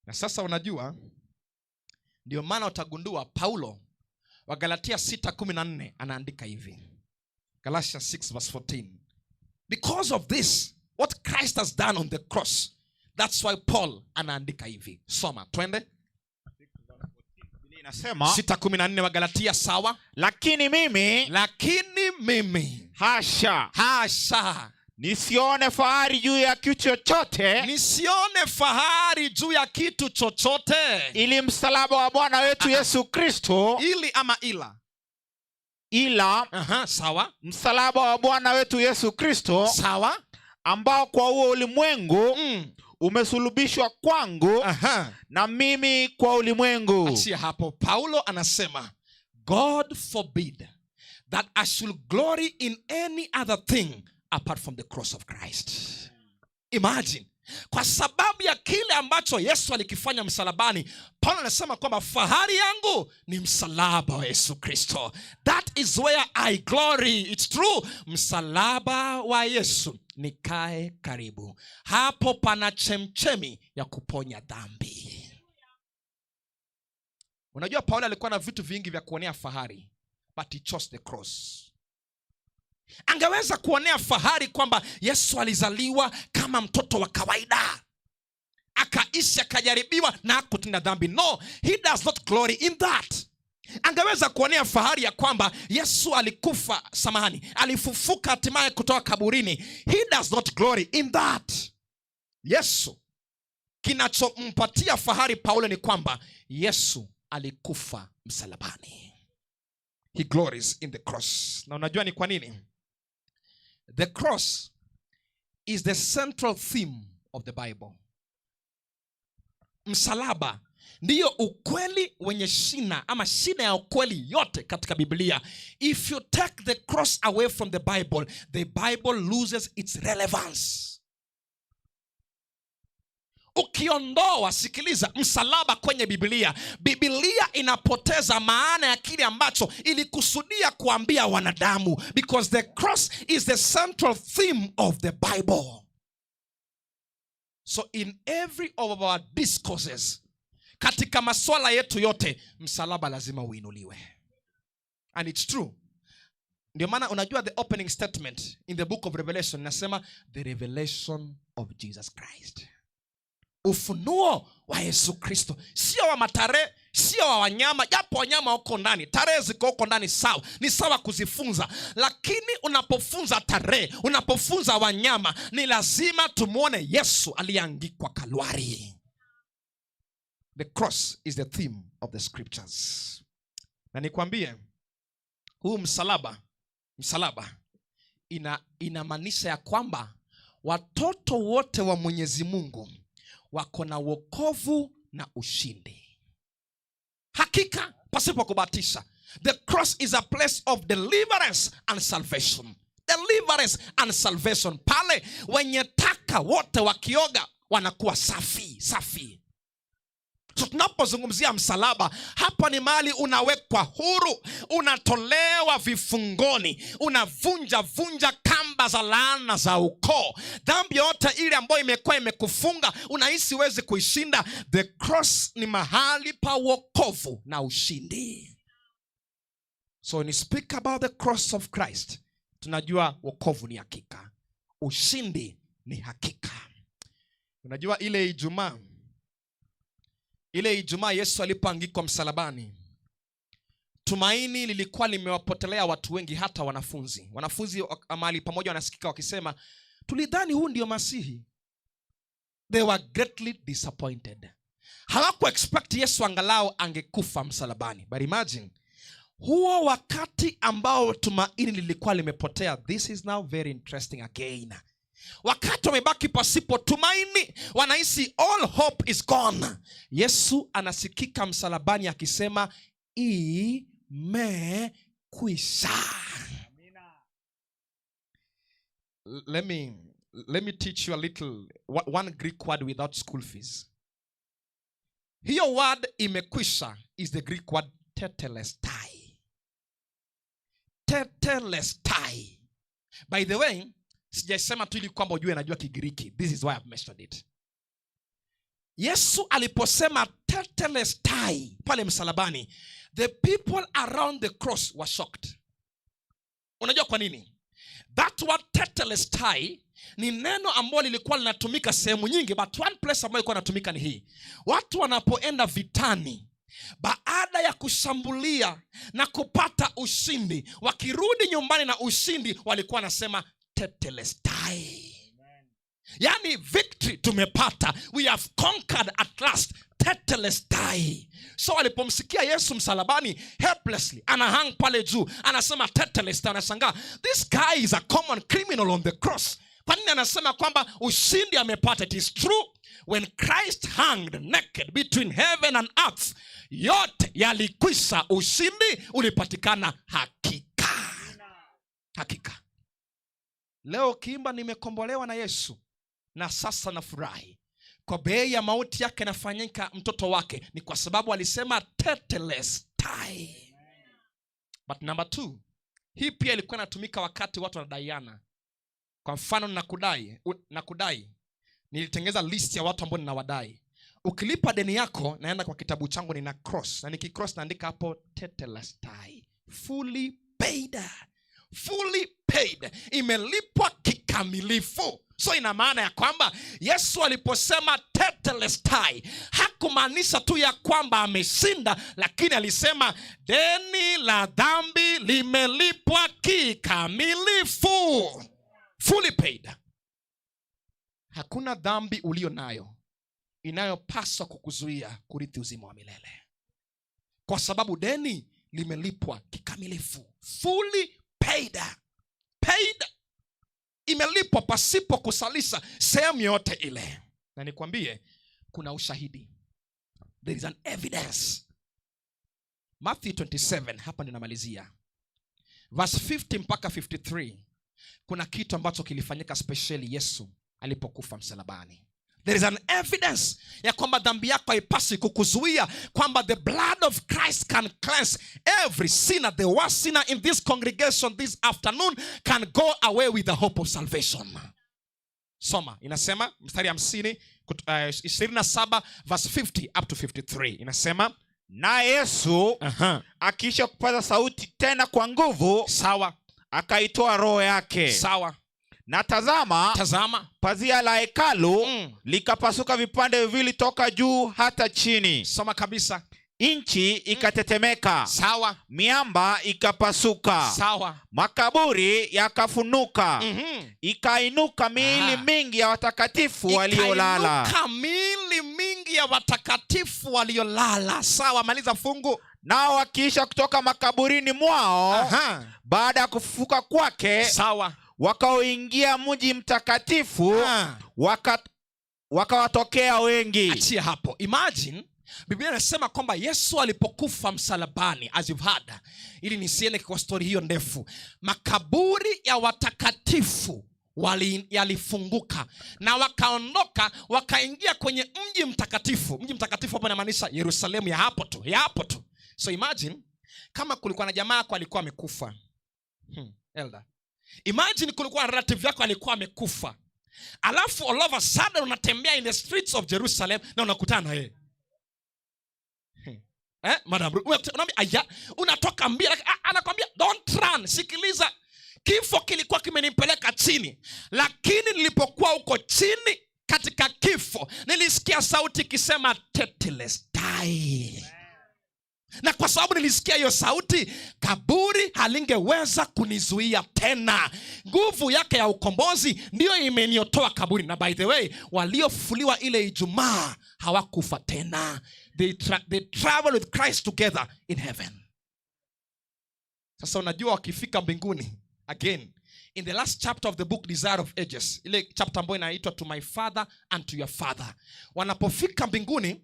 Na sasa unajua, ndio maana utagundua Paulo wa Galatia 6:14 anaandika hivi, Galatians 6 verse 14. Because of this, what Christ has done on the cross, that's why Paul anaandika hivi. Soma, twende. Biblia inasema, 6:14 wa Galatia, sawa. Lakini mimi, Lakini mimi, hasha, hasha, nisione fahari juu ya kitu chochote, nisione fahari juu ya kitu chochote, ili msalaba wa Bwana wetu Yesu Kristo, ili ama ila? Ila Aha, sawa. Msalaba wa Bwana wetu Yesu Kristo, ambao kwa huo ulimwengu umesulubishwa kwangu na mimi kwa ulimwengu. Achia hapo. Paulo anasema, "God forbid that I should glory in any other thing apart from the cross of Christ." Imagine, kwa sababu ya kile ambacho Yesu alikifanya msalabani, Paulo anasema kwamba fahari yangu ni msalaba wa Yesu Kristo. That is where I glory. It's true. Msalaba wa Yesu nikae karibu, hapo pana chemchemi ya kuponya dhambi. Unajua, Paulo alikuwa na vitu vingi vya kuonea fahari, but he chose the cross. Angeweza kuonea fahari kwamba Yesu alizaliwa kama mtoto wa kawaida, akaishi, akajaribiwa na kutenda dhambi. No, he does not glory in that. Angeweza kuonea fahari ya kwamba Yesu alikufa, samahani, alifufuka hatimaye kutoka kaburini. He does not glory in that. Yesu, kinachompatia fahari Paulo ni kwamba Yesu alikufa msalabani. He glories in the cross. Na unajua ni kwa nini? The cross is the central theme of the Bible. Msalaba ndiyo ukweli wenye shina ama shina ya ukweli yote katika Biblia. If you take the cross away from the Bible, the Bible loses its relevance. Ukiondoa, sikiliza, msalaba kwenye Biblia, Biblia inapoteza maana ya kile ambacho ilikusudia kuambia wanadamu, because the cross is the central theme of the Bible. So in every of our discourses, katika maswala yetu yote, msalaba lazima uinuliwe. And it's true. Ndio maana unajua the opening statement in the book of Revelation inasema "the revelation of Jesus Christ", ufunuo wa Yesu Kristo. Sio wa matarehe, sio wa wanyama, japo wanyama huko ndani, tarehe ziko huko ndani, sawa, ni sawa kuzifunza, lakini unapofunza tarehe, unapofunza wanyama, ni lazima tumwone Yesu aliyeangikwa Kalwari. The cross is the theme of the scriptures. Na nikwambie, huu msalaba inamaanisha ya kwamba watoto wote wa Mwenyezi Mungu wako na wokovu na ushindi hakika pasipo kubahatisha. The cross is a place of deliverance and salvation. Deliverance and salvation. Pale wenye taka wote wakioga wanakuwa safi safi. So tunapozungumzia msalaba hapa ni mahali unawekwa huru, unatolewa vifungoni, unavunja vunja kamba za laana za ukoo. Dhambi yote ile ambayo imekuwa imekufunga, unahisi huwezi kuishinda. The cross ni mahali pa wokovu na ushindi. So when you speak about the cross of Christ, tunajua wokovu ni hakika, ushindi ni hakika. Unajua ile Ijumaa Yesu alipoangikwa msalabani, tumaini lilikuwa limewapotelea watu wengi, hata wanafunzi. Wanafunzi mahali pamoja wanasikika wakisema, "Tulidhani huu ndio Masihi." They were greatly disappointed. Hawaku expect Yesu angalau angekufa msalabani. But imagine huo wakati ambao tumaini lilikuwa limepotea. This is now very interesting again. Wakati wamebaki pasipo tumaini, wanahisi all hope is gone, Yesu anasikika msalabani akisema, "Imekwisha." Let me teach you a little one Greek word without school fees. Hiyo word "imekwisha" is the Greek word tetelestai. Tetelestai. By the way, sijaisema tu ili kwamba ujue najua Kigiriki. This is why I've mentioned it. Yesu aliposema "tetelestai" pale msalabani, the people around the cross were shocked. Unajua kwa nini? That word "tetelestai" ni neno ambalo lilikuwa linatumika sehemu nyingi, but one place ambayo ilikuwa inatumika ni hii: watu wanapoenda vitani, baada ya kushambulia na kupata ushindi, wakirudi nyumbani na ushindi, walikuwa wanasema "tetelestai", yaani victory tumepata, we have conquered at last, tetelestai. So walipomsikia Yesu msalabani helplessly ana hang pale juu anasema "tetelestai", anashangaa, this guy is a common criminal on the cross, kwa nini anasema kwamba ushindi amepata? It is true, when Christ hanged naked between heaven and earth, yote yalikwisha, ushindi ulipatikana hakika hakika. Leo ukiimba "Nimekombolewa na Yesu na sasa nafurahi kwa bei ya mauti yake nafanyika mtoto wake", ni kwa sababu alisema "tetelestai". But number two, hii pia ilikuwa inatumika wakati watu wanadaiana. Kwa mfano, nakudai, nilitengeza list ya watu ambao ninawadai. Ukilipa deni yako, naenda kwa kitabu changu, nina cross, na nikicross naandika hapo "tetelestai", fully paid, fully paid, imelipwa kikamilifu. So ina maana ya kwamba Yesu aliposema "tetelestai" hakumaanisha tu ya kwamba ameshinda, lakini alisema deni la dhambi limelipwa kikamilifu, fully paid. Hakuna dhambi ulio nayo inayopaswa kukuzuia kurithi uzima wa milele, kwa sababu deni limelipwa kikamilifu, fully paid, paid, imelipwa pasipo kusalisa sehemu yoyote ile. Na nikwambie kuna ushahidi, there is an evidence. Matthew 27, hapa ninamalizia, verse 50 mpaka 53. Kuna kitu ambacho kilifanyika specially Yesu alipokufa msalabani. There is an evidence ya kwamba dhambi yako haipasi kukuzuia, kwamba the blood of Christ can cleanse every sinner. The worst sinner in this congregation this afternoon can go away with the hope of salvation. Soma, inasema mstari 50, 27 verse 50 up to 53, inasema: Naye Yesu akiisha kupaza sauti tena kwa nguvu, akaitoa roho yake. Na tazama, Tazama, pazia la hekalu likapasuka vipande viwili toka juu hata chini. Soma kabisa. Nchi ikatetemeka, miamba ikapasuka, makaburi yakafunuka, ikainuka miili mingi ya watakatifu waliolala. Ikainuka miili mingi ya watakatifu waliolala. Sawa, maliza fungu. Nao wakiisha kutoka makaburini mwao baada ya kufufuka kwake, wakaoingia mji mtakatifu, wakawatokea wengi. Achia hapo. Imagine. Biblia inasema kwamba Yesu alipokufa msalabani, as you've heard, ili nisiende kwa story hiyo ndefu, makaburi ya watakatifu yalifunguka na wakaondoka wakaingia kwenye mji mtakatifu. Mji mtakatifu hapo inamaanisha Yerusalemu ya hapo tu, ya hapo tu. So imagine kama kulikuwa na jamaa yako alikuwa amekufa. Elder. Imagine kulikuwa na relative yako alikuwa amekufa. Alafu all of a sudden unatembea in the streets of Jerusalem na unakutana na yeye. Madam, unaambia aya, unatoka mbio, anakwambia don't run, sikiliza. Kifo kilikuwa kimenipeleka chini, lakini nilipokuwa huko chini katika kifo nilisikia sauti ikisema tetelestai. Na kwa sababu nilisikia hiyo sauti, kaburi halingeweza kunizuia tena. Nguvu yake ya ukombozi ndiyo imeniotoa kaburi. Na by the way, waliofufuliwa ile Ijumaa hawakufa tena. They travel with Christ together in heaven. Sasa unajua wakifika mbinguni, again, in the last chapter of the book Desire of Ages, ile chapter ambayo inaitwa To My Father and to Your Father, wanapofika mbinguni,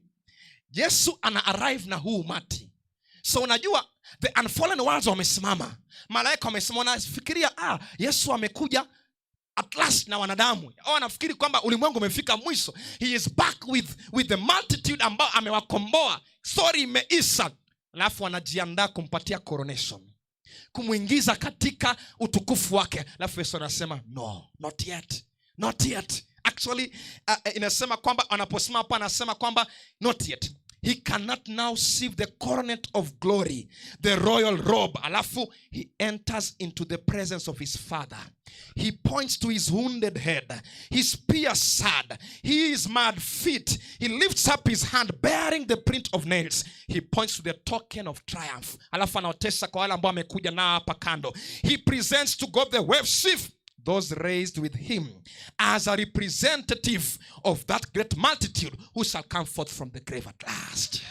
Yesu ana arrive na huu umati. So unajua the unfallen ones wamesimama, malaika wamesimama, wanafikiria Yesu amekuja at last na wanadamu. Au wanafikiri kwamba ulimwengu umefika mwisho. He is back with the multitude ambao amewakomboa. Story imeisha. Alafu wanajiandaa kumpatia coronation, kumuingiza katika utukufu wake. Alafu Yesu anasema no, not yet, not yet. Actually, inasema kwamba anaposema hapa anasema kwamba not yet. He cannot now receive the coronet of glory, the royal robe. Alafu, he enters into the presence of his father. He points to his wounded head, his pierced side, his mad feet. He lifts up his hand bearing the print of nails. He points to the token of triumph. Alafu anaotesha kwa wale ambao amekuja nao hapa kando. He presents to God the wave sheaf, those raised with him, as a representative of that great multitude who shall come forth from the grave at last.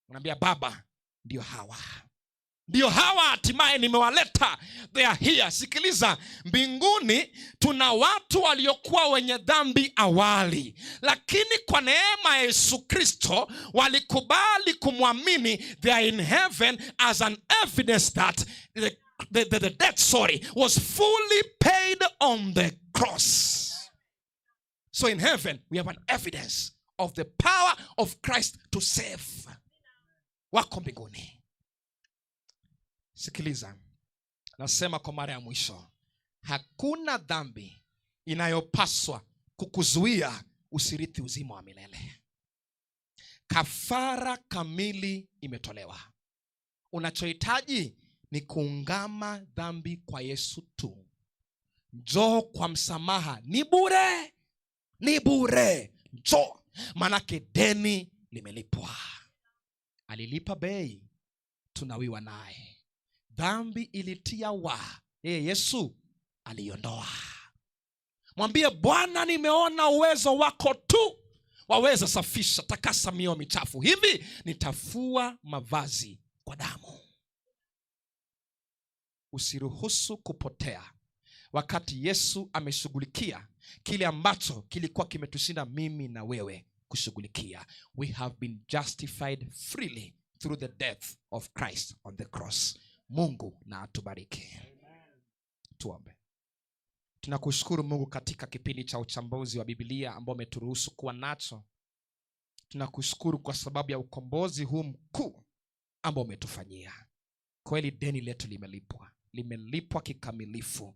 Unaambia Baba, ndio hawa. Ndio hawa hatimaye nimewaleta. They are here. Sikiliza, mbinguni tuna watu waliokuwa wenye dhambi awali, lakini kwa neema ya Yesu Kristo walikubali kumwamini. They are in heaven as an evidence that the debt, sorry, was fully paid on the cross. So in heaven we have an evidence of the power of Christ to save. Wako mbinguni. Sikiliza, nasema kwa mara ya mwisho, hakuna dhambi inayopaswa kukuzuia usirithi uzima wa milele. Kafara kamili imetolewa. Unachohitaji ni kuungama dhambi kwa Yesu tu. Njoo kwa msamaha, ni bure, ni bure. Njoo, manake deni limelipwa. Alilipa bei, tunawiwa naye. Dhambi ilitia wa, yeye Yesu aliondoa. Mwambie Bwana, nimeona uwezo wako tu waweza safisha, takasa mioyo michafu. Hivi nitafua mavazi kwa damu. Usiruhusu kupotea wakati Yesu ameshughulikia kile ambacho kilikuwa kimetushinda mimi na wewe kushughulikia. We have been justified freely through the death of Christ on the cross. Mungu na atubariki. Tuombe. Tunakushukuru Mungu katika kipindi cha uchambuzi wa Biblia ambao umeturuhusu kuwa nacho. Tunakushukuru kwa sababu ya ukombozi huu mkuu ambao umetufanyia. Kweli deni letu limelipwa, limelipwa kikamilifu.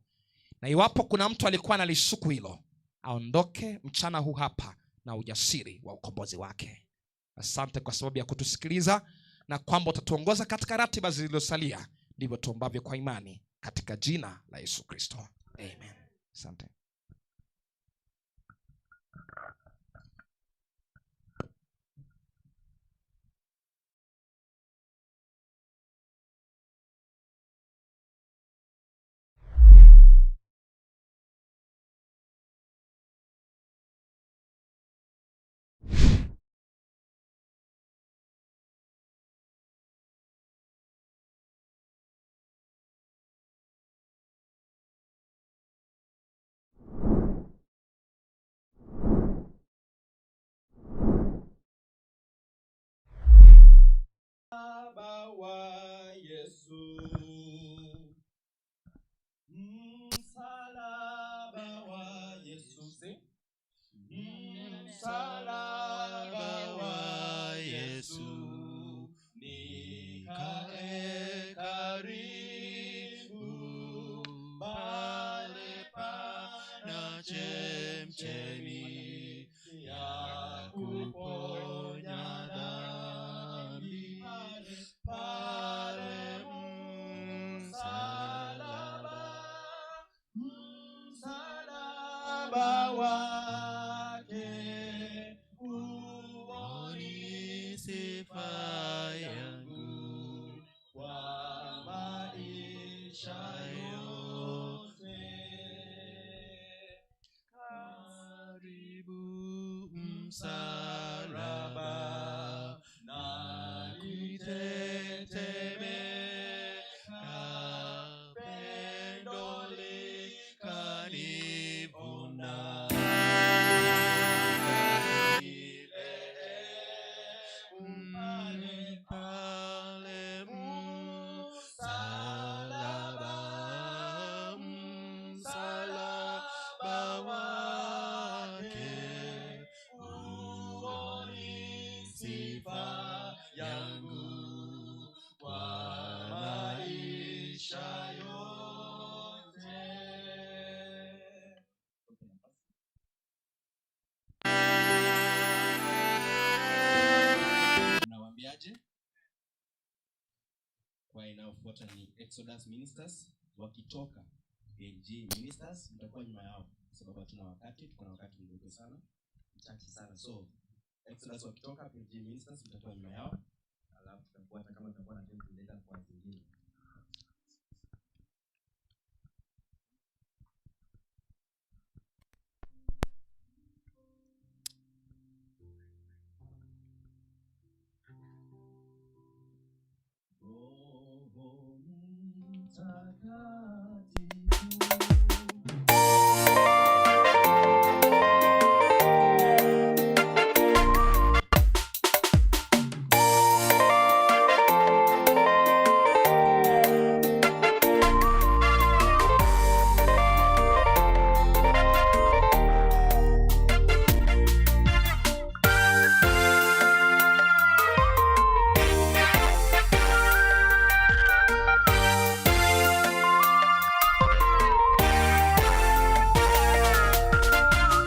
Na iwapo kuna mtu alikuwa analishuku hilo, aondoke mchana huu hapa na ujasiri wa ukombozi wake. Asante kwa sababu ya kutusikiliza na kwamba utatuongoza katika ratiba zilizosalia. Ndivyo tuombavyo kwa imani katika jina la Yesu Kristo. Amen. Asante. Wake huo ni sifa yangu kwa maisha yote. Karibu msalaba na kutetemeka, pendo likanivuna milele. Pale msalaba, msalaba wake huo ni sifa yangu kwa maisha yote. Nawaambiaje? Kwa inayofuata ni Exodus Ministers, wakitoka AG Ministers mtakuwa nyuma yao kwa sababu hatuna wakati, tuko na wakati mdogo sana, mchache sana. So Exodus wakitoka AG Ministers mtakuwa nyuma yao, alafu tutafuata kama tutakuwa na time tunaenda kwa zingine. Roho Mtakatifu.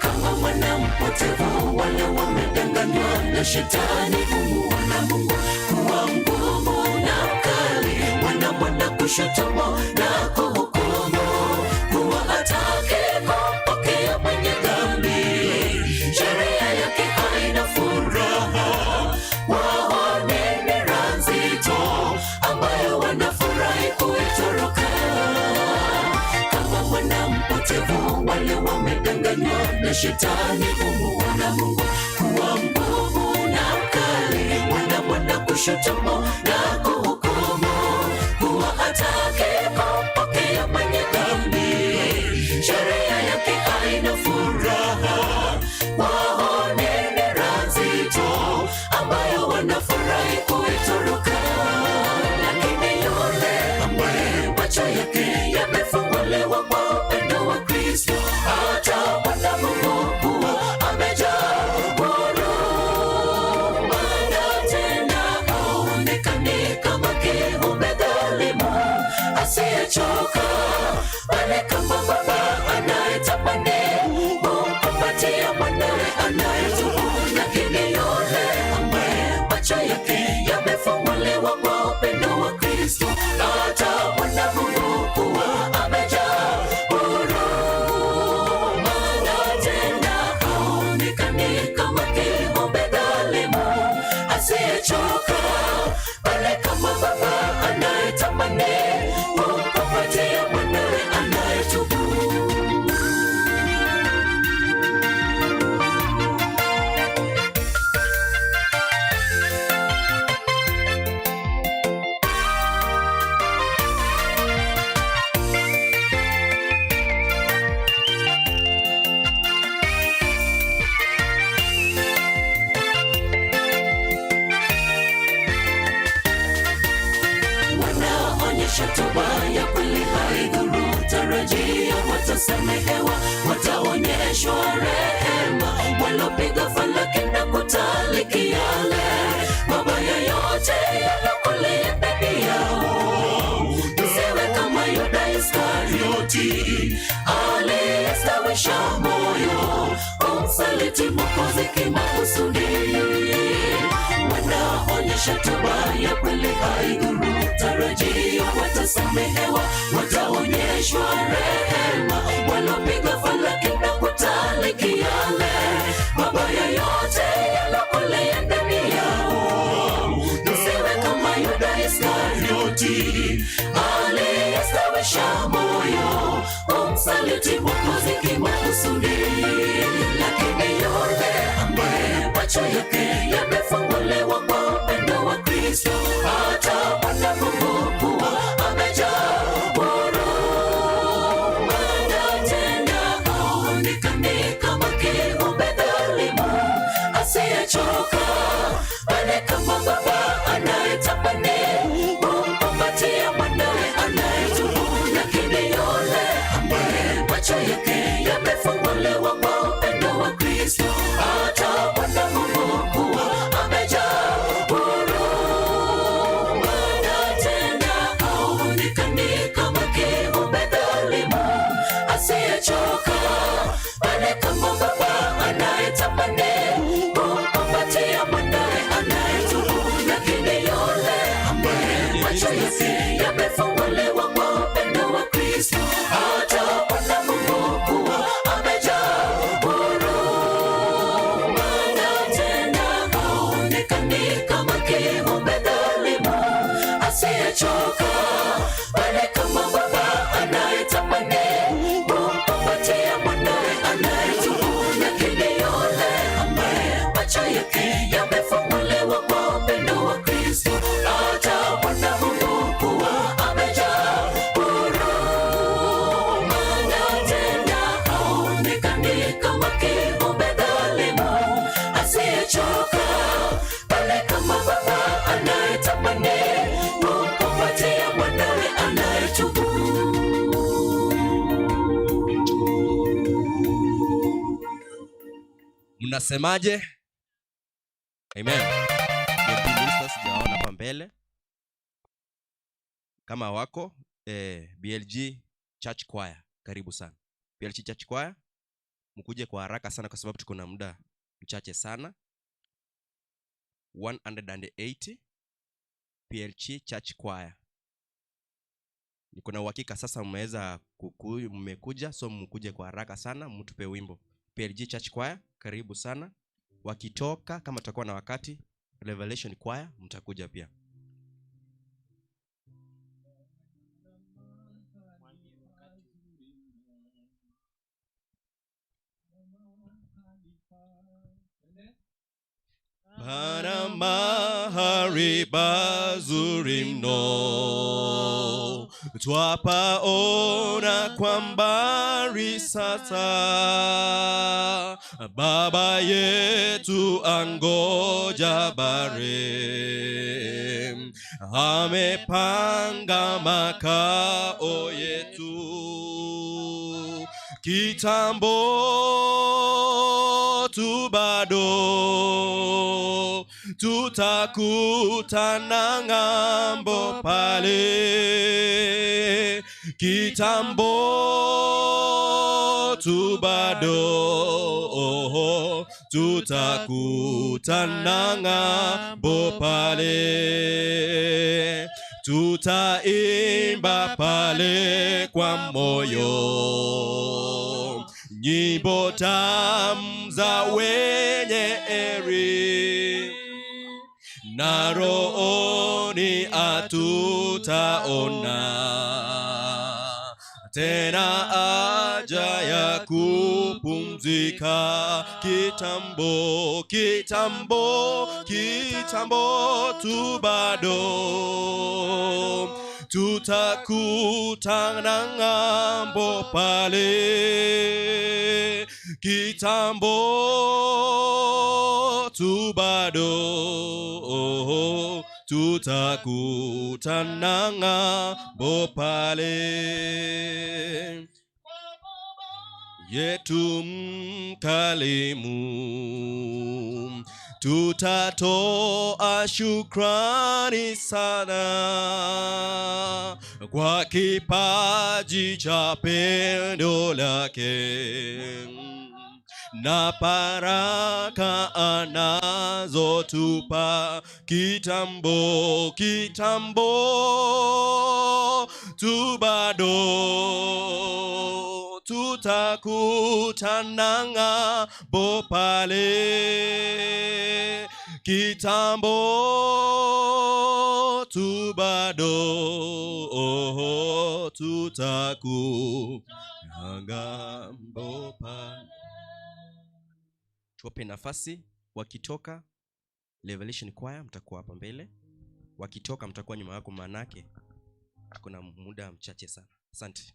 Kama mwana mpotevu, wale wamedanganywa na shetani humuona Mungu kuwa mgumu na mkali, wanamwona kushutumu na kuhukumu kuwa hataki kumpokea mwenye dhambi. Sheria yake haina furaha, wao ni nira nzito ambayo wanafurahi kuitoroka. Kama mwana mpotevu, wale wamedanganywa na shetani humuona Mungu kuwa mgumu na mkali, wanamwona kushutumu na kuhukumu kuwa hataki kumpokea mwenye dhambi. Sheria yake haina furaha, wao ni nira nzito ambayo wanafurahi kuitoroka. Lakini yule ambaye macho yake yamefunguliwa kwa upendo wa Kristo atamwona Mungu kuwa amejaa huruma, na tena haonekani kama kiumbe dhalimu asiyechoka, bali kama baba anayetamani kumkumbatia mwanawe anayetubu. Lakini yule ambaye macho yake yamefunguliwa kwa upendo wa Kristo atamwona Mungu kuwa amejaa huruma, na tena haonekani kama kiumbe dhalimu asiyechoka, bali kama baba anayetamani kumkumbatia mwanawe anayetubu. Wanaonyesha toba ya kweli haidhuru tarajia, watasamehewa, wataonyeshwa rehema. Walopiga falaki na kutaliki yale mabaya yote yalokolea ndani yao. Usiwe kama Yuda Iskarioti aliyestawisha moyo kumsaliti Mwokozi kimakusudi. Wanaonyesha toba ya kweli haidhuru tarajio, watasamehewa, wataonyeshwa rehema. Walopiga falaki na kutaliki Iskarioti aliyestawisha moyo umsaliti Mwokozi kimakusudi. Lakini yule ambaye macho yake yamefunguliwa kwa upendo wa Kristo atamwona Mungu kuwa amejaa huruma, na tena haonekani kama kiumbe dhalimu asiyechoka, bali kama baba anayetamani kumkumbatia mwanawe anayetubu. Lakini yule ambaye macho yake yamefunguliwa kwa upendo wa Kristo atamwona Mungu kuwa amejaa huruma, na tena haonekani kama kiumbe dhalimu asiyechoka, bali kama baba anayetamani kumkumbatia mwanawe anayetubu. Lakini yule ambaye macho yake yamefunguliwa kwa upendo wa Kristo atamwona Mungu kuwa amejaa huruma, na tena haonekani kama kiumbe dhalimu asiyechoka, bali kama baba anayetamani kumkumbatia mwanawe anayetubu. Lakini yule ambaye macho yake yamefunguliwa kwa upendo wa Kristo atamwona Mungu kuwa amejaa huruma, na tena haonekani kama kiumbe dhalimu asiyechoka, bali kama baba anayetamani kumkumbatia mwanawe anayetubu. Mnasemaje? Amen. BLG Ministers sijaona hapa mbele kama wako. BLG Church Choir, karibu sana. BLG Church Choir, mkuje kwa haraka sana kwa sababu tuko na muda mchache sana. 180 BLG Church Choir. Niko na uhakika sasa mmekuja, so mkuje kwa haraka sana mtupe wimbo. BLG Church Choir, karibu sana. Wakitoka, kama tutakuwa na wakati, Revelation Choir mtakuja pia. Pana mahali pazuri mno, twapaona kwa mbali sasa. Baba yetu angoja bare, amepanga makao yetu. Kitambo tu bado tutakutana ng'ambo pale. Kitambo tu bado tutakutana ng'ambo pale. Tutaimba pale kwa moyo nyimbo tamu za wenye heri, na rohoni hatutaona tena haja ya kupumzika. Kitambo, kitambo, kitambo tu bado tutakutana ng'ambo pale. Kitambo tu bado tutakutana ng'ambo pale. Yetu mkalimu, tutatoa shukrani sana kwa kipaji cha pendo lake na baraka anazotupa. Kitambo, kitambo tu bado tutakutana ng'ambo pale. Kitambo tu bado, oh, tutaku ngambo pale. Tuwape nafasi wakitoka Revelation Choir mtakuwa hapa mbele, wakitoka mtakuwa nyuma yako, manake kuna muda mchache sana. Asante.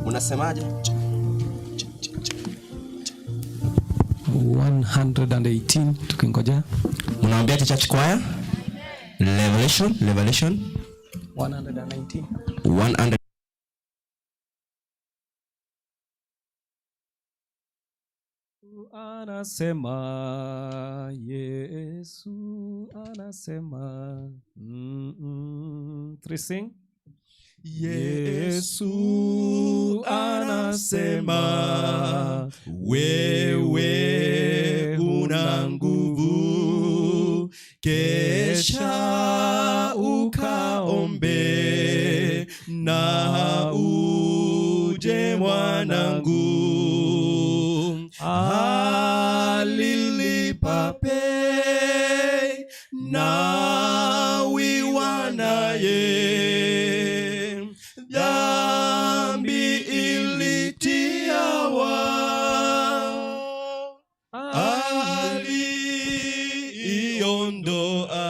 Munasemaje? 118 tukingoja. Mnaambia church choir? Revelation, Revelation 119. 100. Anasema Yesu anasema. Three sing. Yesu anasema wewe una nguvu, kesha ukaombe na uje mwanangu. Alilipa pei na wiwanaye, dhambi ilitiawa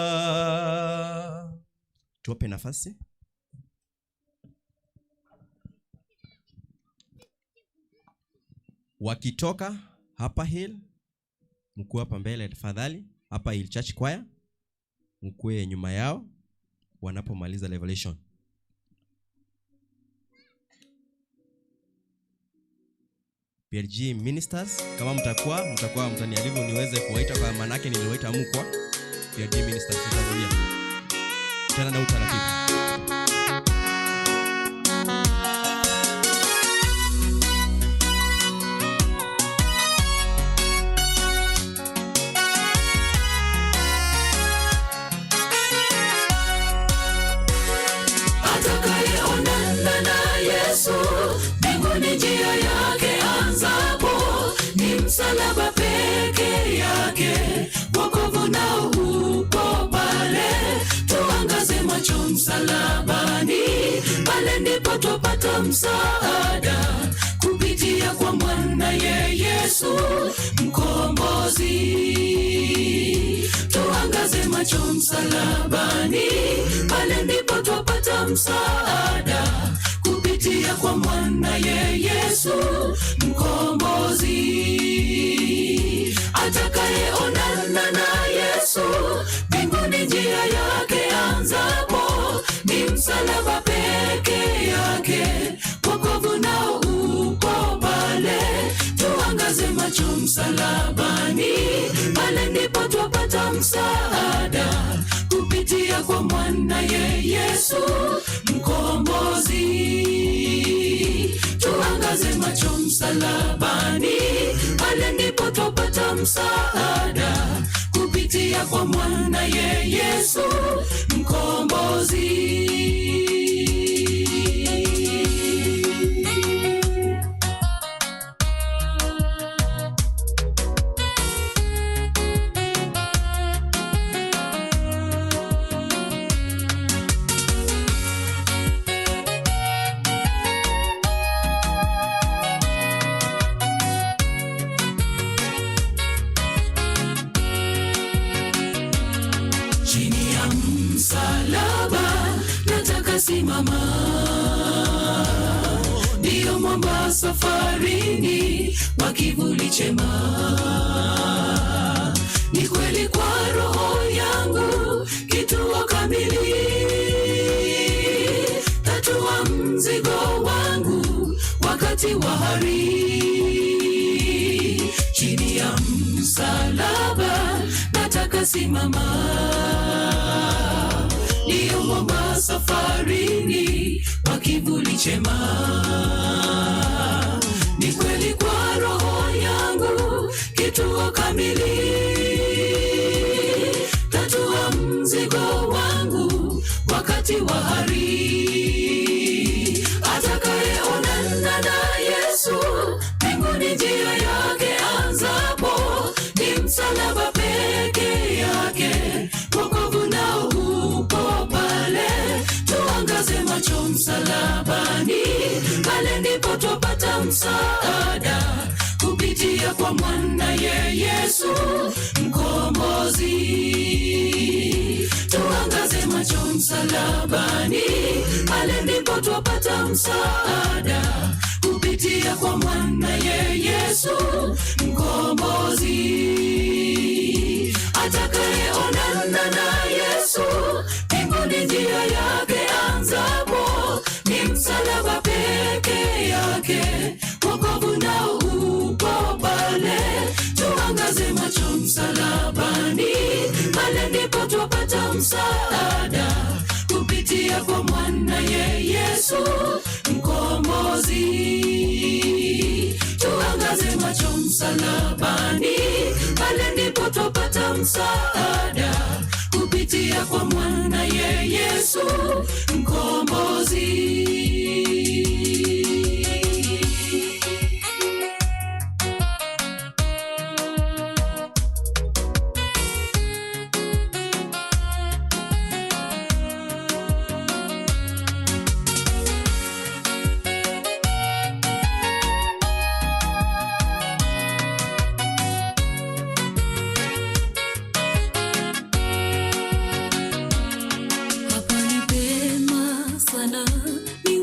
aliondoa. Tuwape nafasi. Wakitoka Upper Hill, mkuu hapa mbele tafadhali, Upper Hill Church Choir, mkue nyuma yao wanapomaliza Revelation. PLG Ministers, kama mtakuwa mtaniarifu niweze kuwaita, kwa maana yake niliwaita mkwa PLG Ministers tutarudia. Tena na utaratibu. Atakayeonana na Yesu mbinguni njia yake anzapo, ni msalaba peke yake, wokovu nao upo pale. Tuangaze macho msalabani, pale ndipo twapata msaada kupitia kwa mwana ye Yesu mkombozi. Tuangaze macho msalabani, pale ndipo twapata msaada kupitia kwa mwana ye Yesu mkombozi. Atakayeonana na Yesu mbinguni njia yake anzapo, ni msalaba peke yake, wokovu nao upo pale. Tuangaze macho msalabani, pale ndipo twapata msaada kupitia kwa mwana ye Yesu mkombozi. Tuangaze macho msalabani, pale ndipo twapata msaada kupitia kwa mwana ye Yesu mkombozi. Chini ya msalaba nataka simama, ndiyo mwamba safarini wa kivuli chema. Ni kweli kwa roho yangu kituo kamili, tatua mzigo wangu wakati wa hari. Chini ya msalaba nataka simama, ndiyo mwamba safarini wa kivuli chema. Ni kweli kwa roho yangu kituo kamili, tatua mzigo wangu wakati wa hari. Atakayeonana na Yesu mbinguni njia yake anzapo, ni msalaba peke yake, wokovu nao upo pale. Tuangaze macho msalabani, pale ndipo twapata msaada kupitia kwa mwana ye Yesu mkombozi. Tuangaze macho msalabani, pale ndipo twapata msaada kupitia kwa mwana ye Yesu mkombozi. Atakayeonana na Yesu mbinguni njia yake anzapo, ni msalaba peke yake, wokovu nao upo pale. Tuangaze macho msalabani, pale ndipo twapata msaada kupitia kwa mwana ye Yesu mkombozi. Tuangaze macho msalabani, pale ndipo twapata msaada kupitia kwa mwana ye Yesu mkombozi. Hapa ni pema sana, ni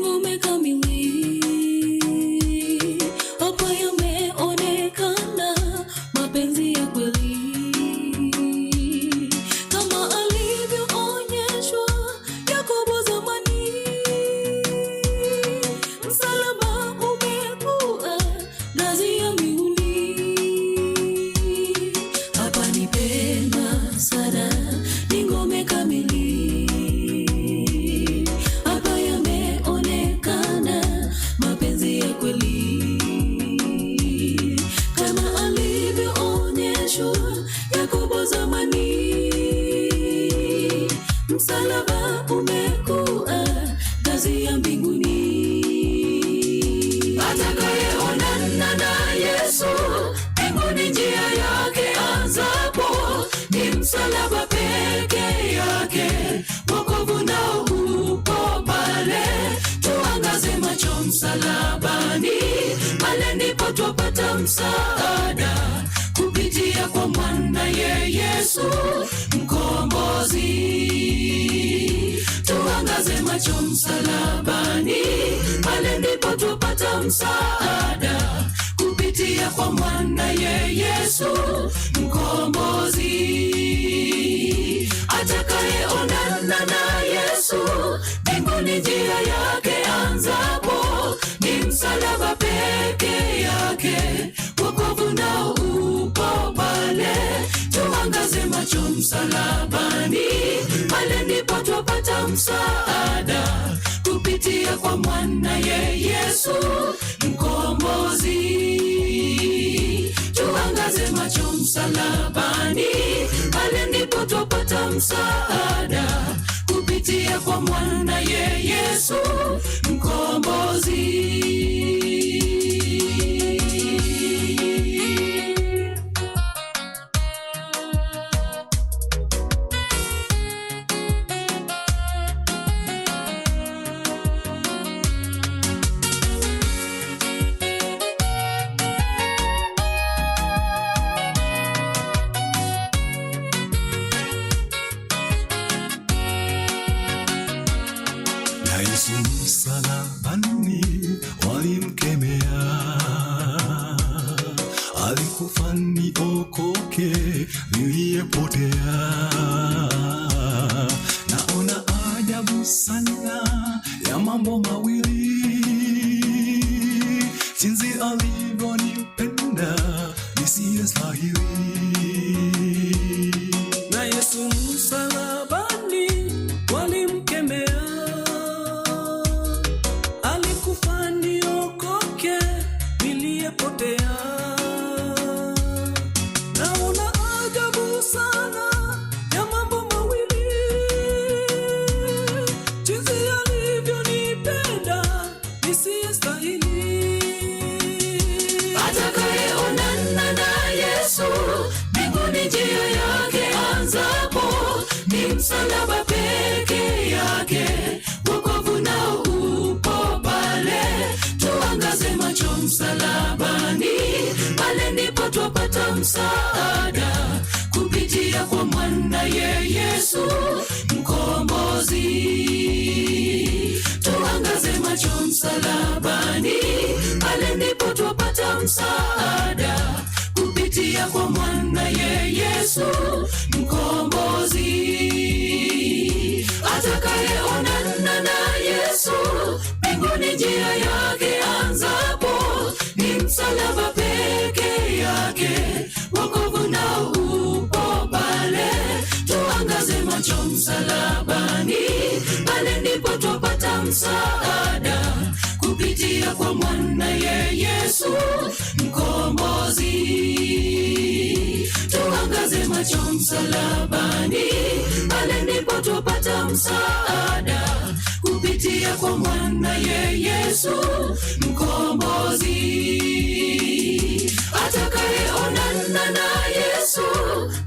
pale ndipo twapata msaada kupitia kwa mwanaye Yesu Mkombozi. Tuangaze macho msalabani, pale ndipo twapata msaada kupitia kwa mwanaye Yesu Mkombozi. Atakayeonana na Yesu mbinguni, njia yake anzapo ni msalaba peke yake, wokovu nao upo pale. Tuangaze macho msalabani, pale ndipo twapata msaada kupitia kwa mwanaye Yesu Mkombozi. Tuangaze macho msalabani, pale ndipo twapata msaada kupitia kwa mwanaye Yesu Mkombozi. Na Yesu msalabani walimkemea, alikufa niokoke niliyepotea. Naona ajabu sana ya mambo mawili, jinsi alivyonipenda nisiyestahili. Na Yesu msalabani walimkemea, alikufa niokoke niliyepotea. Naona ajabu sana ya mambo mawili, jinsi alivyonipenda nisiyestahili. Atakayeonana na Yesu mbinguni, njia yake anzapo ni msalaba peke yake, wokovu nao upo pale. Tuangaze macho msalabani, pale ndipo twapata msaada kupitia kwa mwanaye Yesu Mkombozi. Tuangaze macho msalabani, pale ndipo twapata msaada kupitia kwa mwanaye Yesu Mkombozi. Atakayeonana na Yesu mbinguni, njia yake anzapo ni msalaba peke yake, wokovu nao upo pale. Tuangaze macho msalabani, pale ndipo twapata msaada kupitia kwa mwanaye Yesu Mkombozi. Tuangaze macho msalabani, pale ndipo twapata msaada kupitia kwa mwanaye Yesu Mkombozi. Atakayeonana na Yesu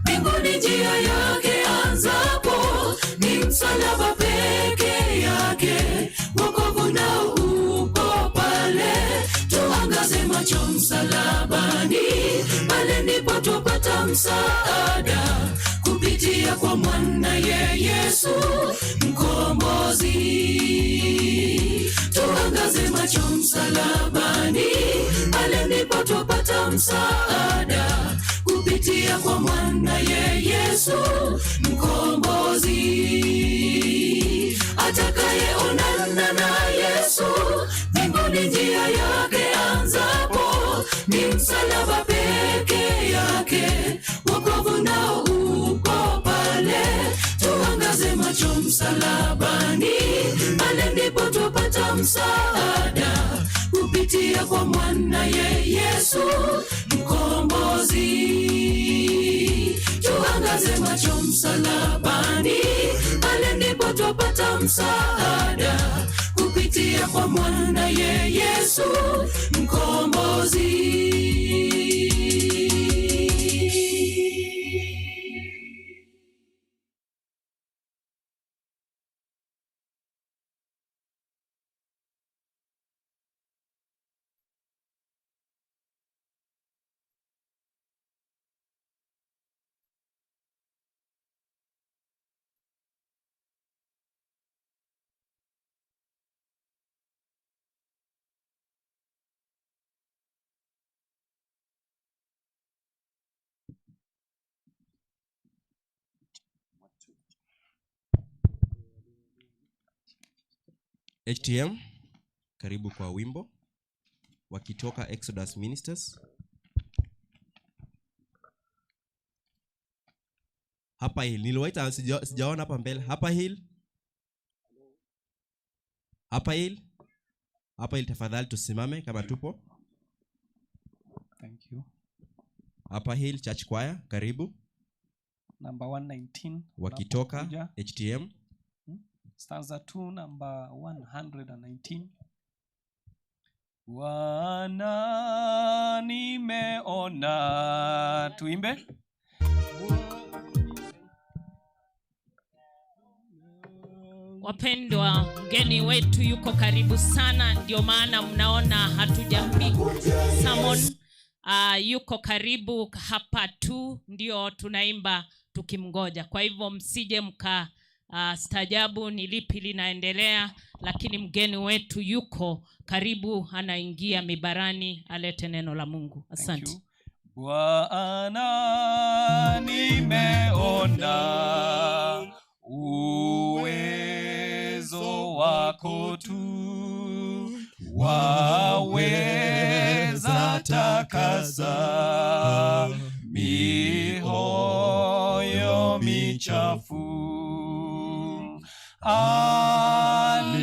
mbinguni, njia yake anzapo ni msalaba peke yake, wokovu nao upo pale. Tuangaze macho msalabani, pale ndipo twapata msaada kupitia kwa mwanaye Yesu Mkombozi. Tuangaze macho msalabani, pale ndipo twapata msaada kupitia kwa mwanaye Yesu Mkombozi. Atakayeonana na Yesu mbinguni, njia yake anzapo ni msalaba peke yake, wokovu nao upo pale. Tuangaze macho msalabani, pale ndipo twapata msaada kupitia kwa mwanaye Yesu Mkombozi. Tuangaze macho msalabani, pale ndipo twapata msaada kupitia kwa mwanaye Yesu Mkombozi. HTM, karibu kwa wimbo wakitoka Exodus Ministers. Hapa Hill, niliwaita sijaona hapa mbele. Hapa Hill. Hapa Hill. Hapa Hill, tafadhali tusimame kama tupo. Thank you. Hapa Hill Church Choir, karibu. Number 119. Wakitoka unapokuja. HTM. Stanza 2, number 119. Bwana nimeona. Tuimbe. Wapendwa, mgeni wetu yuko karibu sana, ndio maana mnaona hatujapiga sermon. Yuko karibu hapa tu, ndio tunaimba tukimgoja. Kwa hivyo msije mka stajabu ni lipi linaendelea, lakini mgeni wetu yuko karibu, anaingia mibarani alete neno la Mungu. Asante. Thank you. Bwana nimeona uwezo wako tu, waweza takasa mioyo michafu.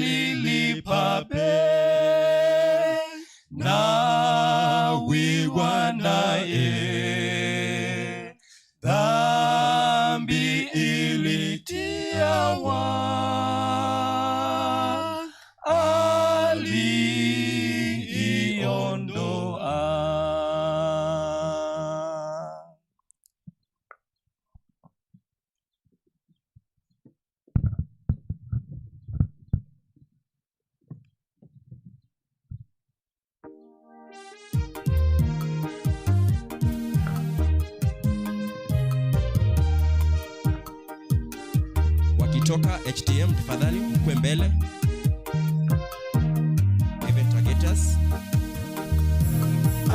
Alilipa bei na wiwa naye, dhambi ilitiawa, aliondoa. Wakitoka HTM, tafadhali mkwe mbele. Even Targeters.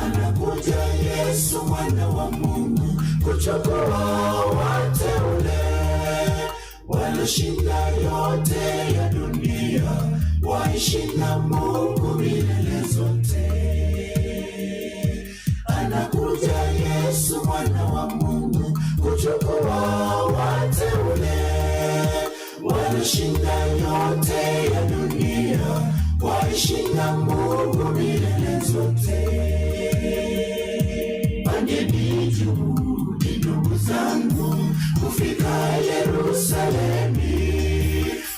Anakuja Yesu mwana wa Mungu kuchukua wateule walioshinda yote ya dunia, waishi na Mungu milele zote. Anakuja Yesu mwana wa Mungu kuchukua wateule walioshinda yote ya dunia, waishi na Mungu milele zote. Fanyeni juhudi ndugu zangu kufika Yerusalemi,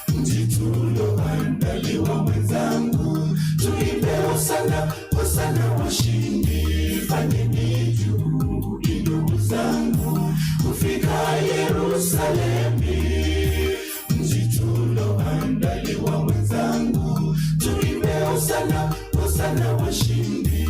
mji tulioandaliwa mwenzangu, tuimbe hosana, hosana washindi. Fanyeni juhudi ndugu zangu kufika Yerusalemi, mji tulioandaliwa mwenzangu, tuimbe hosana, hosana washindi.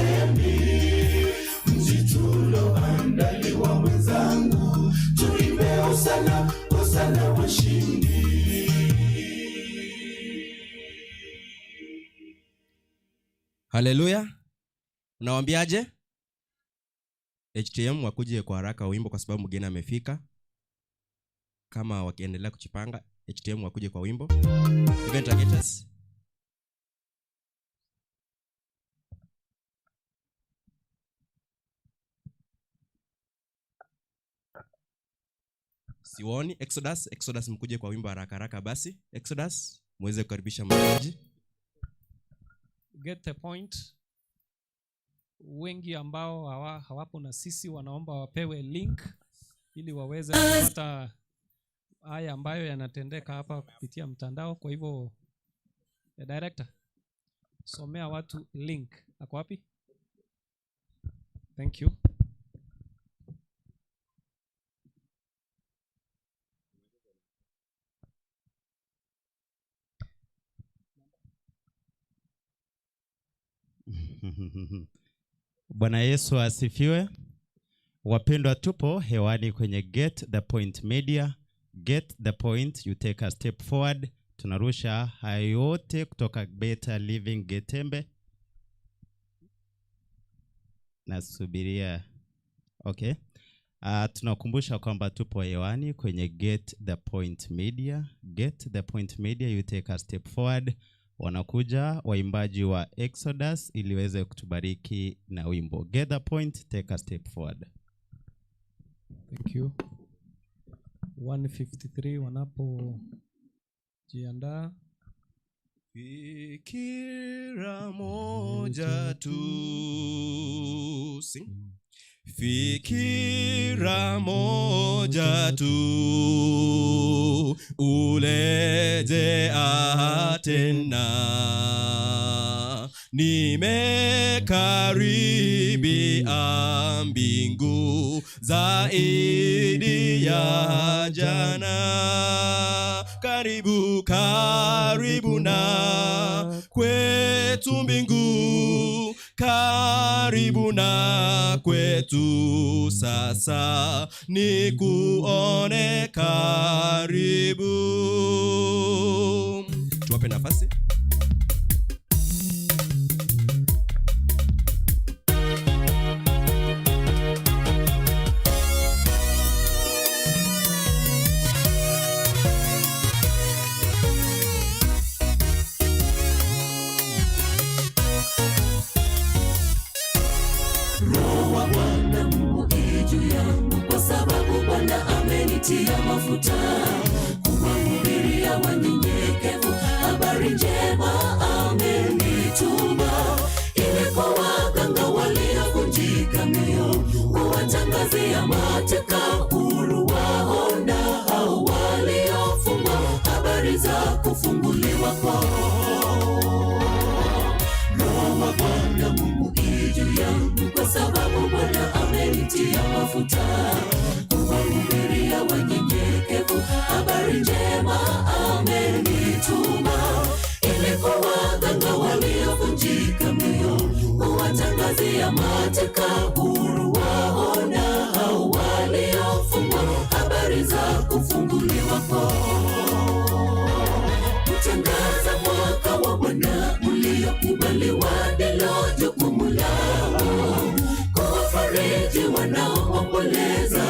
Yerusalemi, mji tuloandaliwa mwenzangu, tuimbe hosana, hosana washindi. Haleluya. Unawaambiaje? HTM wakuje kwa haraka wimbo kwa sababu mgeni amefika. Kama wakiendelea kuchipanga, HTM wakuje kwa wimbo. Event targeters. Siwoni Exodus, Exodus mkuje kwa wimbo haraka haraka basi. Exodus muweze kukaribisha mgeni. Get the point. Wengi ambao hawapo na sisi wanaomba wapewe link ili waweze kupata haya ambayo yanatendeka hapa kupitia mtandao. Kwa hivyo director, somea watu link. Ako wapi? Thank you. Bwana Yesu asifiwe. Wapendwa, tupo hewani kwenye Get the Point Media. Get the Point, you take a step forward. Tunarusha haya yote kutoka Better Living Getembe. Nasubiria. Okay. Tunakumbusha kwamba tupo hewani kwenye Get the Point Media. Get the Point Media, you take a step forward. Wanakuja waimbaji wa Exodus ili weze kutubariki na wimbo. Get the point, take a step forward. Thank you. 153 wanapojiandaa. Fikira moja tu. Sing. Fikira moja tu, ulejea tena, nimekaribia mbingu zaidi ya jana. Karibu, karibu na kwetu mbingu, karibu na kwetu sasa, ni kuone karibu. Tuwape nafasi. Tia mafuta kuwahubiria wanyenyekevu habari njema, amenituma ili kwa waganga waliovunjika mioyo kuwatangazia mateka huru wao na hao waliofungwa habari za kufunguliwa kwao. Roho wa Bwana Mungu juu yangu, kwa sababu Bwana amenitia mafuta kuwahubiria wanyenyekevu habari njema, amenituma ili kwa waganga waliovunjika mioyo kuwatangazia mateka huru wao na hao waliofungwa habari za kufunguliwa kwao. Kutangaza mwaka wa Bwana uliokubaliwa ndilo jukumu lao, kuwafariji wanaoomboleza,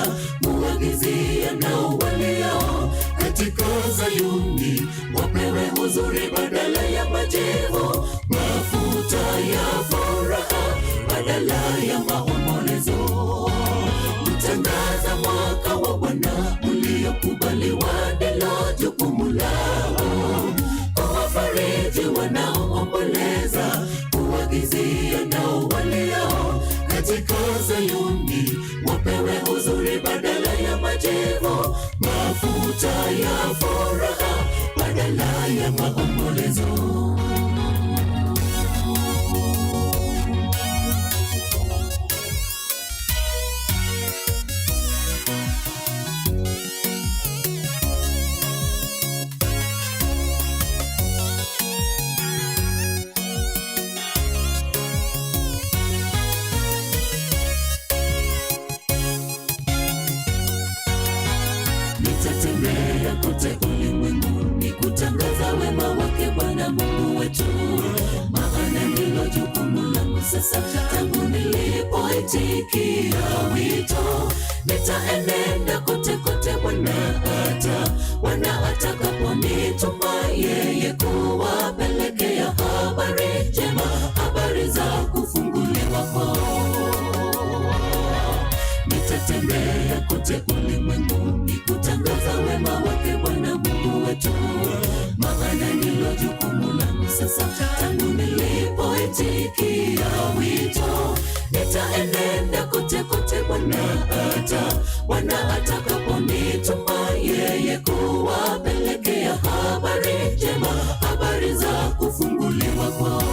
kuagizia nao walio katika Zayuni wapewe huzuri badala ya majivu, mafuta ya furaha badala ya maombolezo. Kutangaza mwaka wa Bwana uliokubaliwa ndilo jukumu lao, kuwafariji wanaoomboleza, kuagizia nao walio katika Zayuni wapewe huzuri badala ya majivu, mafuta ya furaha badala ya maombolezo. sasa tangu nilipoitikia wito. Nitaenenda kote kote Bwana atakaponituma yeye kuwapelekea habari njema, habari za kufunguliwa kwao. Nitatembea kote ulimwenguni kutangaza wema wake Bwana Mungu wetu, maana ndilo jukumu langu sasa tangu nilipoitikia wito. Nitaenenda kote kote Bwana atakaponituma yeye kuwapelekea habari njema, habari za kufunguliwa kwao.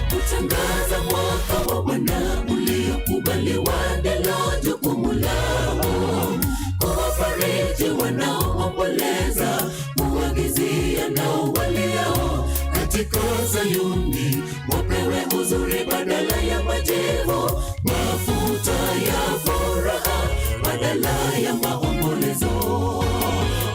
Kutangaza mwaka wa Bwana uliokubaliwa ndilo jukumu lao, kuwafariji wanaoomboleza, kuagizia nao waliao katika Sayuni wapewe uzuri badala ya majivu, mafuta ya furaha badala ya maombolezo.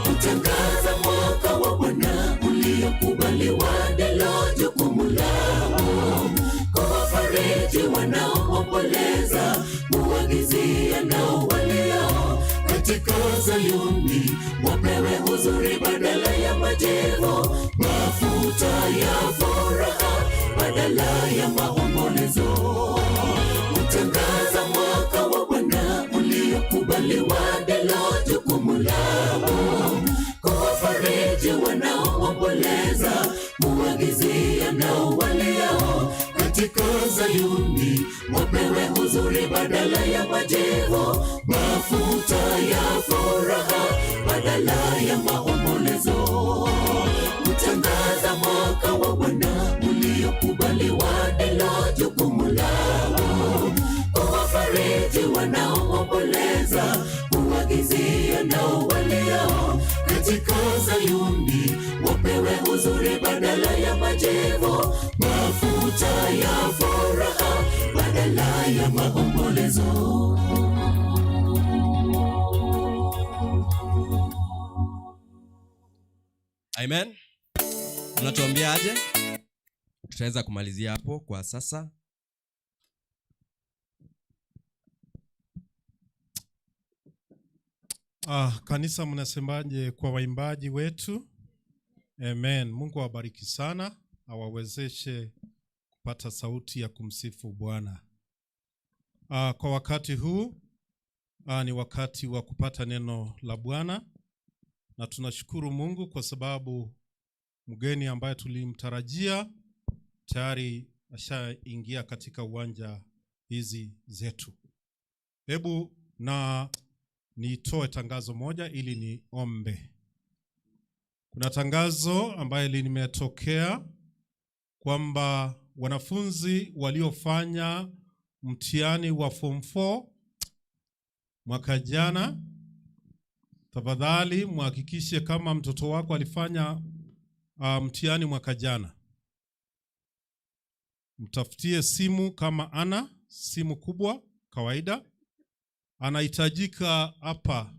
Kutangaza mwaka wa Bwana uliokubaliwa ndilo jukumu lao, kuwafariji wanaoomboleza, kuagizia nao waliao katika Sayuni wapewe uzuri badala ya majivu, mafuta ya furaha badala ya maombolezo. Kutangaza mwaka wa Bwana uliokubaliwa ndilo jukumu lao, kuwafariji wanaoomboleza, kuagizia nao waliao katika Sayuni wapewe uzuri badala ya majivu, mafuta ya furaha badala ya maombolezo. Kutangaza mwaka wa Bwana uliokubaliwa ndilo jukumu lao, kuwafariji wanaoomboleza, kuagizia nao waliao katika Sayuni wapewe uzuri badala ya majivu, mafuta ya furaha badala ya maombolezo. Amen. Mnatuambia aje? Tutaweza kumalizia hapo kwa sasa. Kanisa mnasemaje kwa waimbaji wetu? Amen. Mungu awabariki sana, awawezeshe kupata sauti ya kumsifu Bwana. Kwa wakati huu ni wakati wa kupata neno la Bwana, na tunashukuru Mungu kwa sababu mgeni ambaye tulimtarajia tayari ashaingia katika uwanja hizi zetu. Hebu na nitoe tangazo moja ili niombe. Kuna tangazo ambaye limetokea kwamba wanafunzi waliofanya mtihani wa form 4 mwaka jana, tafadhali muhakikishe kama mtoto wako alifanya mtihani mwaka jana, mtafutie simu kama ana simu kubwa kawaida. Anahitajika hapa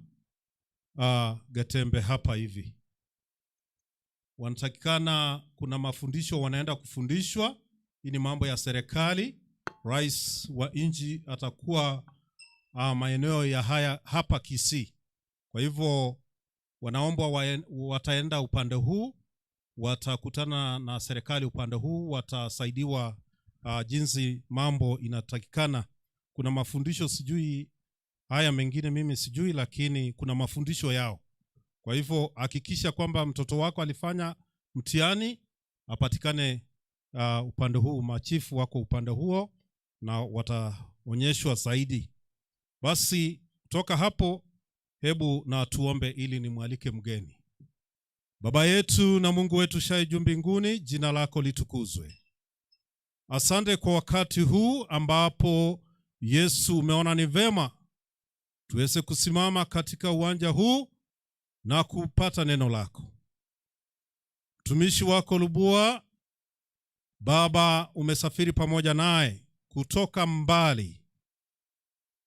Getembe hapa hivi. Wanatakikana, kuna mafundisho wanaenda kufundishwa. Hii ni mambo ya serikali. Rais wa nchi atakuwa maeneo ya haya hapa Kisii. Kwa hivyo wanaombwa wataenda upande huu, watakutana na serikali upande huu, watasaidiwa jinsi mambo inatakikana. Kuna mafundisho, sijui haya mengine mimi sijui, lakini kuna mafundisho yao. Kwa hivyo hakikisha kwamba mtoto wako alifanya mtihani apatikane upande huu, machifu wako upande huo na wataonyeshwa zaidi. Basi toka hapo, hebu na tuombe ili nimwalike mgeni. Baba yetu na Mungu wetu shai juu mbinguni, jina lako litukuzwe. Asante kwa wakati huu ambapo Yesu umeona ni vema tuweze kusimama katika uwanja huu na kupata neno lako. Mtumishi wako Lubua, Baba, umesafiri pamoja naye kutoka mbali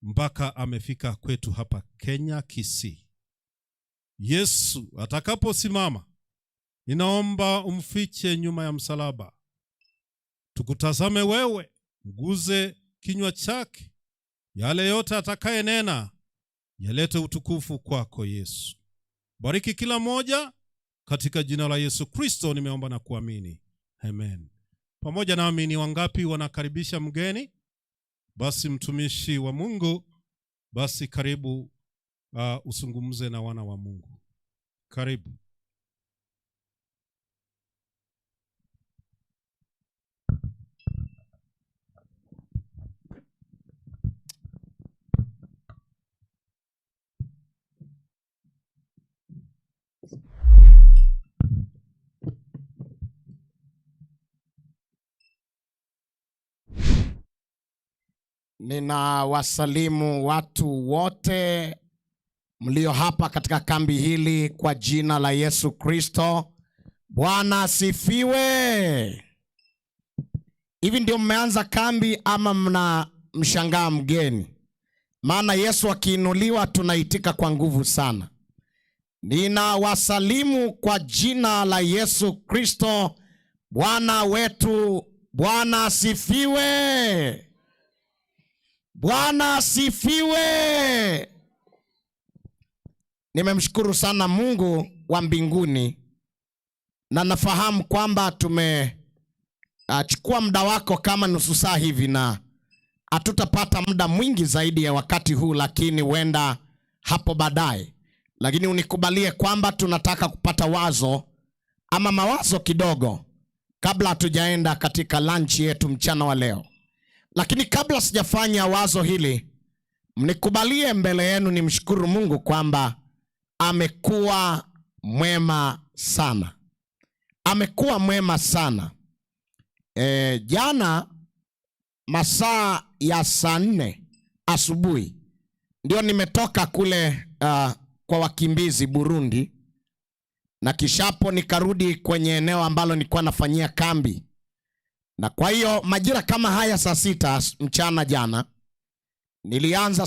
mpaka amefika kwetu hapa Kenya Kisii. Yesu atakaposimama, ninaomba umfiche nyuma ya msalaba. Tukutazame wewe, mguze kinywa chake, yale yote atakayenena yalete utukufu kwako Yesu. Bariki kila moja katika jina la Yesu Kristo nimeomba na kuamini, amen. Pamoja nami ni wangapi wanakaribisha mgeni? Basi mtumishi wa Mungu, basi karibu usungumze na wana wa Mungu. Karibu. Ninawasalimu watu wote mlio hapa katika kambi hili kwa jina la Yesu Kristo. Bwana asifiwe. Hivi ndio mmeanza kambi ama mna mshangaa mgeni? Maana Yesu akiinuliwa tunaitika kwa nguvu sana. Ninawasalimu kwa jina la Yesu Kristo Bwana wetu. Bwana asifiwe. Bwana asifiwe. Nimemshukuru sana Mungu wa mbinguni na nafahamu kwamba tumechukua muda wako kama nusu saa hivi na hatutapata muda mwingi zaidi ya wakati huu, lakini huenda hapo baadaye. Lakini unikubalie kwamba tunataka kupata wazo ama mawazo kidogo kabla hatujaenda katika lunch yetu mchana wa leo. Lakini kabla sijafanya wazo hili, mnikubalie mbele yenu nimshukuru Mungu kwamba amekuwa mwema sana. Amekuwa mwema sana. Jana masaa ya saa 4 asubuhi ndio nimetoka kule kwa wakimbizi Burundi, na kishapo nikarudi kwenye eneo ambalo nilikuwa nafanyia kambi. Na kwa hiyo majira kama haya saa 6 mchana jana nilianza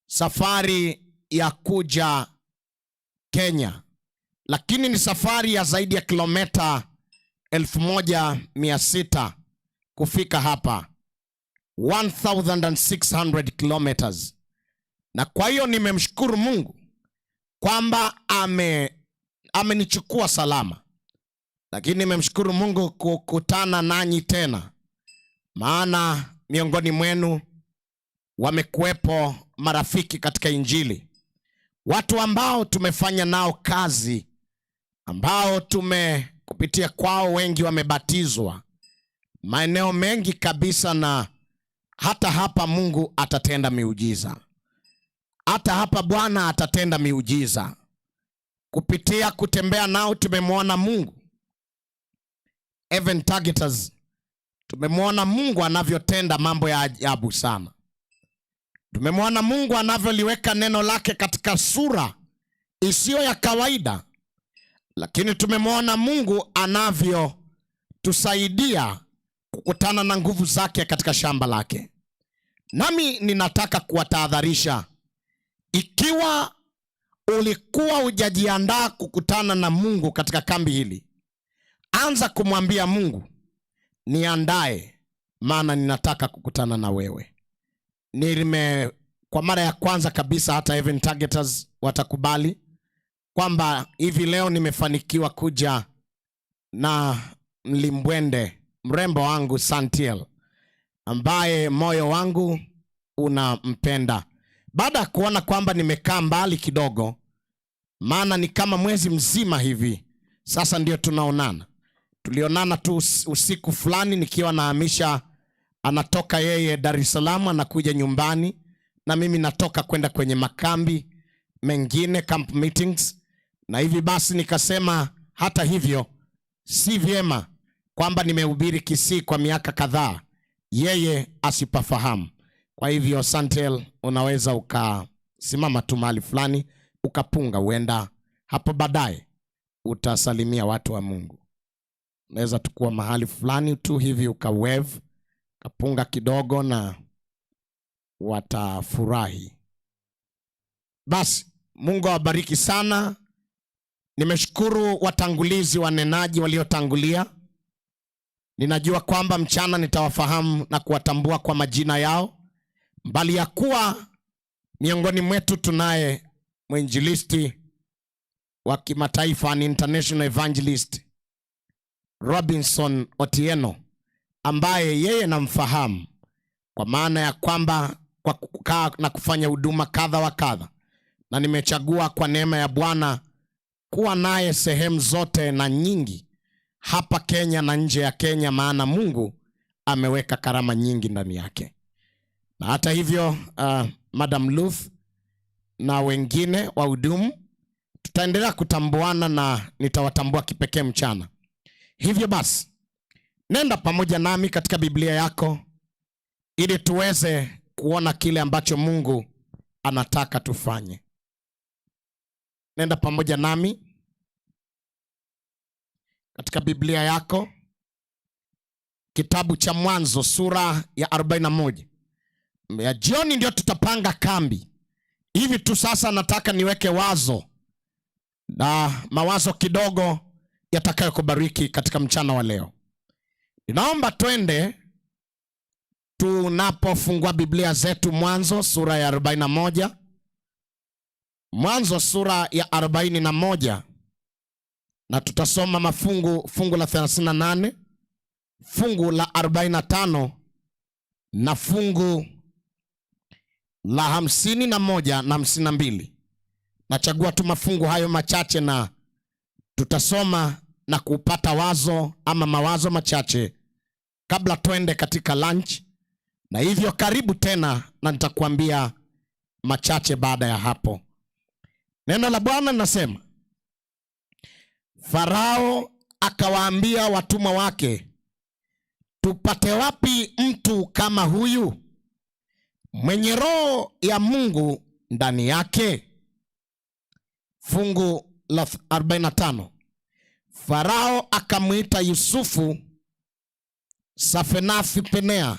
safari ya kuja Kenya. Lakini ni safari ya zaidi ya kilomita 1600 kufika hapa, 1600 kilometers. Na kwa hiyo nimemshukuru Mungu kwamba amenichukua salama. Lakini nimemshukuru Mungu kukutana nanyi tena, maana miongoni mwenu wamekuwepo marafiki katika Injili, watu ambao tumefanya nao kazi, ambao tumekupitia kwao wengi wamebatizwa maeneo mengi kabisa, na hata hapa Mungu atatenda miujiza. Hata hapa Bwana atatenda miujiza. Kupitia kutembea nao tumemwona Mungu. Even targeters, tumemwona Mungu anavyotenda mambo ya ajabu sana. Tumemwona Mungu anavyoliweka neno lake katika sura isiyo ya kawaida. Lakini tumemwona Mungu anavyotusaidia kukutana na nguvu zake katika shamba lake. Nami ninataka kuwatahadharisha, ikiwa ulikuwa hujajiandaa kukutana na Mungu katika kambi hili, anza kumwambia Mungu, niandae, maana ninataka kukutana na wewe. Kwa mara ya kwanza kabisa hata Heaven Targeters watakubali kwamba hivi leo nimefanikiwa kuja na mlimbwende mrembo wangu Santiel, ambaye moyo wangu unampenda. Baada ya kuona kwamba nimekaa mbali kidogo, maana ni kama mwezi mzima hivi sasa ndio tunaonana. Tulionana tu usiku fulani nikiwa nahamisha, anatoka yeye Dar es Salaam anakuja nyumbani, na mimi natoka kwenda kwenye makambi mengine, camp meetings. Na hivi basi nikasema hata hivyo si vyema kwamba nimehubiri Kisii kwa miaka kadhaa yeye asipafahamu. Kwa hivyo Santel, unaweza ukasimama tu mahali fulani ukapunga, huenda hapo baadaye utasalimia watu wa Mungu. Unaweza tukua mahali fulani tu hivi ukawave, ukapunga kidogo na watafurahi. Basi Mungu awabariki sana. Nimeshukuru watangulizi wanenaji waliotangulia. Ninajua kwamba mchana nitawafahamu na kuwatambua kwa majina yao, mbali ya kuwa miongoni mwetu tunaye mwinjilisti wa kimataifa, ni international evangelist Robinson Otieno, ambaye yeye namfahamu kwa maana ya kwamba kwa kukaa na kufanya huduma kadha wa kadha, na nimechagua kwa neema ya Bwana kuwa naye sehemu zote na nyingi hapa Kenya na nje ya Kenya, maana Mungu ameweka karama nyingi ndani yake. Na hata hivyo, Madam Ruth na wengine wahudumu tutaendelea kutambuana na nitawatambua kipekee mchana. Hivyo basi, nenda pamoja nami katika Biblia yako ili tuweze kuona kile ambacho Mungu anataka tufanye. Nenda pamoja nami katika Biblia yako, kitabu cha Mwanzo sura ya 41. Ya jioni ndio tutapanga kambi. Hivi tu sasa nataka niweke wazo na mawazo kidogo yatakayokubariki katika mchana wa leo. Ninaomba twende tunapofungua Biblia zetu Mwanzo sura ya 41. Mwanzo sura ya 41, na tutasoma mafungu, fungu la 38, fungu la 45 na fungu la 51 na 52. Nachagua tu mafungu hayo machache na tutasoma na kupata wazo ama mawazo machache kabla twende katika lunch. Na hivyo karibu tena, na nitakuambia machache baada ya hapo. Neno la Bwana linasema, Farao akawaambia watumwa wake, tupate wapi mtu kama huyu mwenye roho ya Mungu ndani yake? Fungu la 45. Farao akamwita Yusufu Safenathi Penea,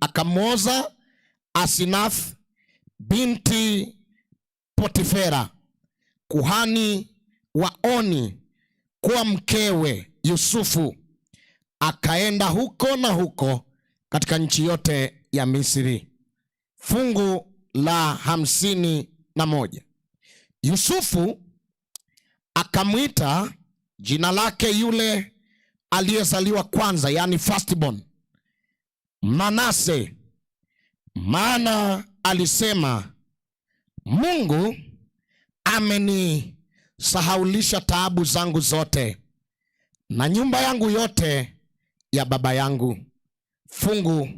akamwoza Asinath binti Potifera kuhani wa Oni kuwa mkewe Yusufu. Akaenda huko na huko katika nchi yote ya Misri. Fungu la 51. Yusufu akamwita jina lake yule aliyezaliwa kwanza, yani firstborn, Manase, maana alisema, Mungu amenisahaulisha taabu zangu zote na nyumba yangu yote ya baba yangu. Fungu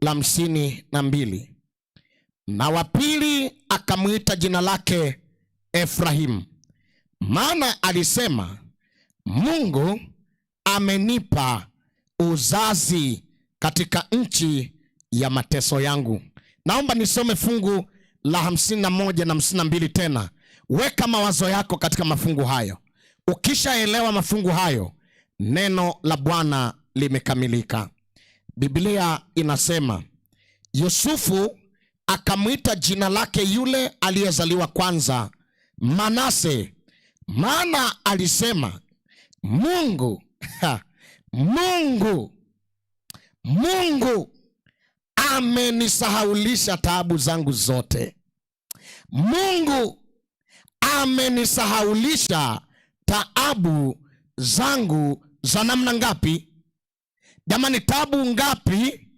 la 52. Na wa pili akamwita jina lake Efraimu, maana alisema, Mungu amenipa uzazi katika nchi ya mateso yangu. Naomba nisome fungu la 51 na 52 tena. Weka mawazo yako katika mafungu hayo. Ukishaelewa mafungu hayo, neno la Bwana limekamilika. Biblia inasema, Yusufu akamwita jina lake yule aliyezaliwa kwanza Manase, maana alisema, Mungu Mungu amenisahaulisha taabu zangu zote. Mungu amenisahaulisha taabu zangu za namna ngapi? Jamani, taabu ngapi?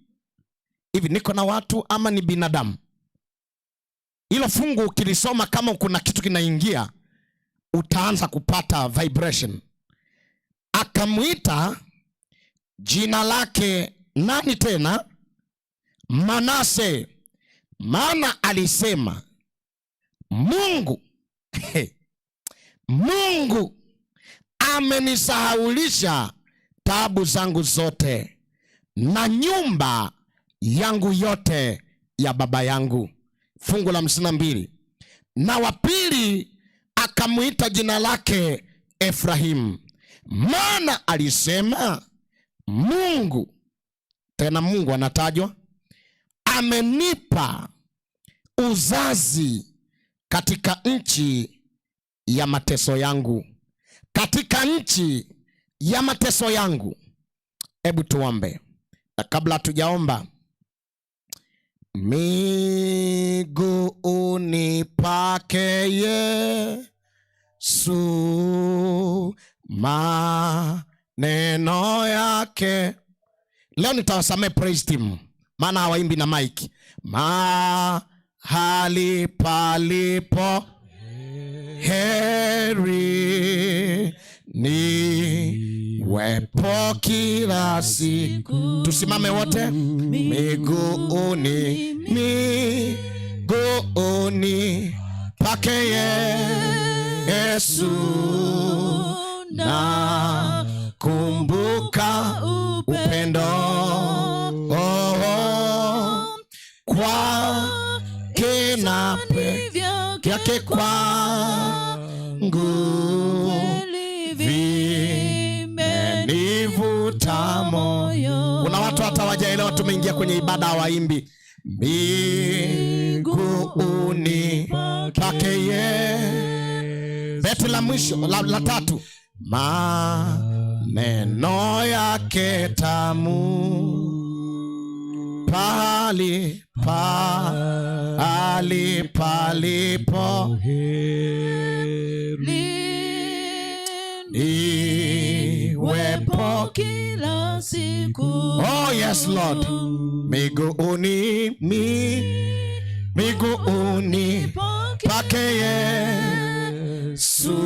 Hivi niko na watu ama ni binadamu? Hilo fungu ukilisoma kama kuna kitu kinaingia, utaanza kupata vibration. Akamwita jina lake nani tena? Manase, maana alisema, Mungu Mungu amenisahaulisha taabu zangu zote na nyumba yangu yote ya baba yangu. Fungu la 52. Na wa pili akamuita jina lake Efraimu, maana alisema, Mungu, tena Mungu anatajwa, amenipa uzazi katika nchi ya mateso yangu, katika nchi ya mateso yangu. Hebu tuombe. Na kabla hatujaomba, miguuni pake Yesu, maneno yake. Leo nitawasamee praise team, maana hawaimbi na mic. Mahali palipo heri ni wepo kila siku. Tusimame wote. Miguuni, miguuni pake Yesu, na kumbuka upendo kwake na yake kwangu vimenivuta moyo. Kuna watu hata hawajaelewa tumeingia kwenye ibada hawaimbi. Miguuni pake Yesu. Beti la mwisho la tatu, maneno yake tamu, pahali pahali palipo heri niwepo kila siku. Oh yes Lord. Miguuni, miguuni pake Yesu.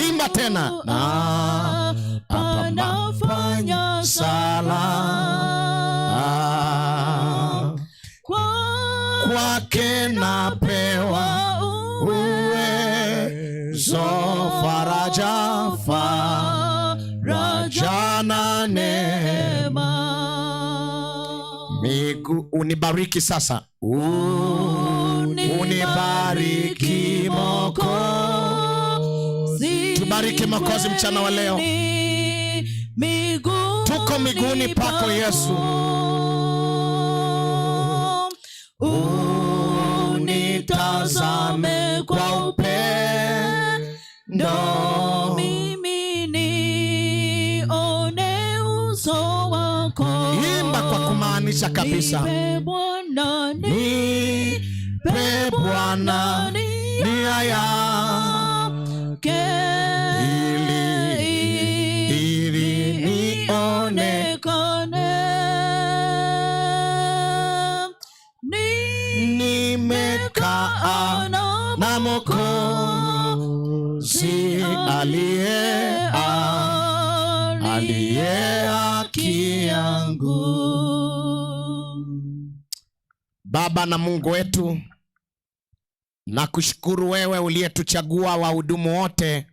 Imba tena. Na panafanya sala kwake napewa uwezo, faraja, faraja na neema. Migu, unibariki sasa, unibariki Mwokozi. Tubariki Mwokozi mchana wa leo. Tuko miguuni pako Yesu. Unitazame kwa upendo, mimi nione uso wako. Imba kwa kumaanisha kabisa. Nipe Bwana, nipe Bwana nia yake, ili nionekane. Nimekaa na Mwokozi aliye haki yangu. Baba na Mungu wetu, nakushukuru wewe uliyetuchagua wahudumu wote,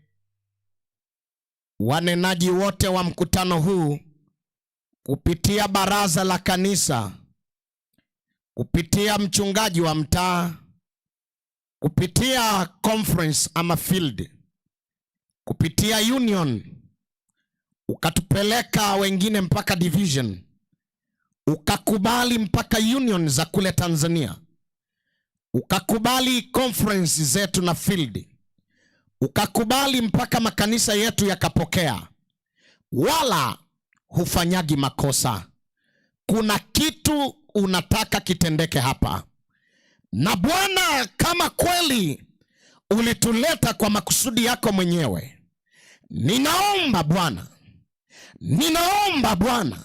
wanenaji wote wa mkutano huu, kupitia baraza la kanisa, kupitia mchungaji wa mtaa, kupitia conference ama field, kupitia union, ukatupeleka wengine mpaka division, ukakubali mpaka union za kule Tanzania, ukakubali conference zetu na field, ukakubali mpaka makanisa yetu yakapokea. Wala hufanyagi makosa. Kuna kitu unataka kitendeke hapa. Na Bwana, kama kweli ulituleta kwa makusudi yako mwenyewe, ninaomba Bwana, ninaomba Bwana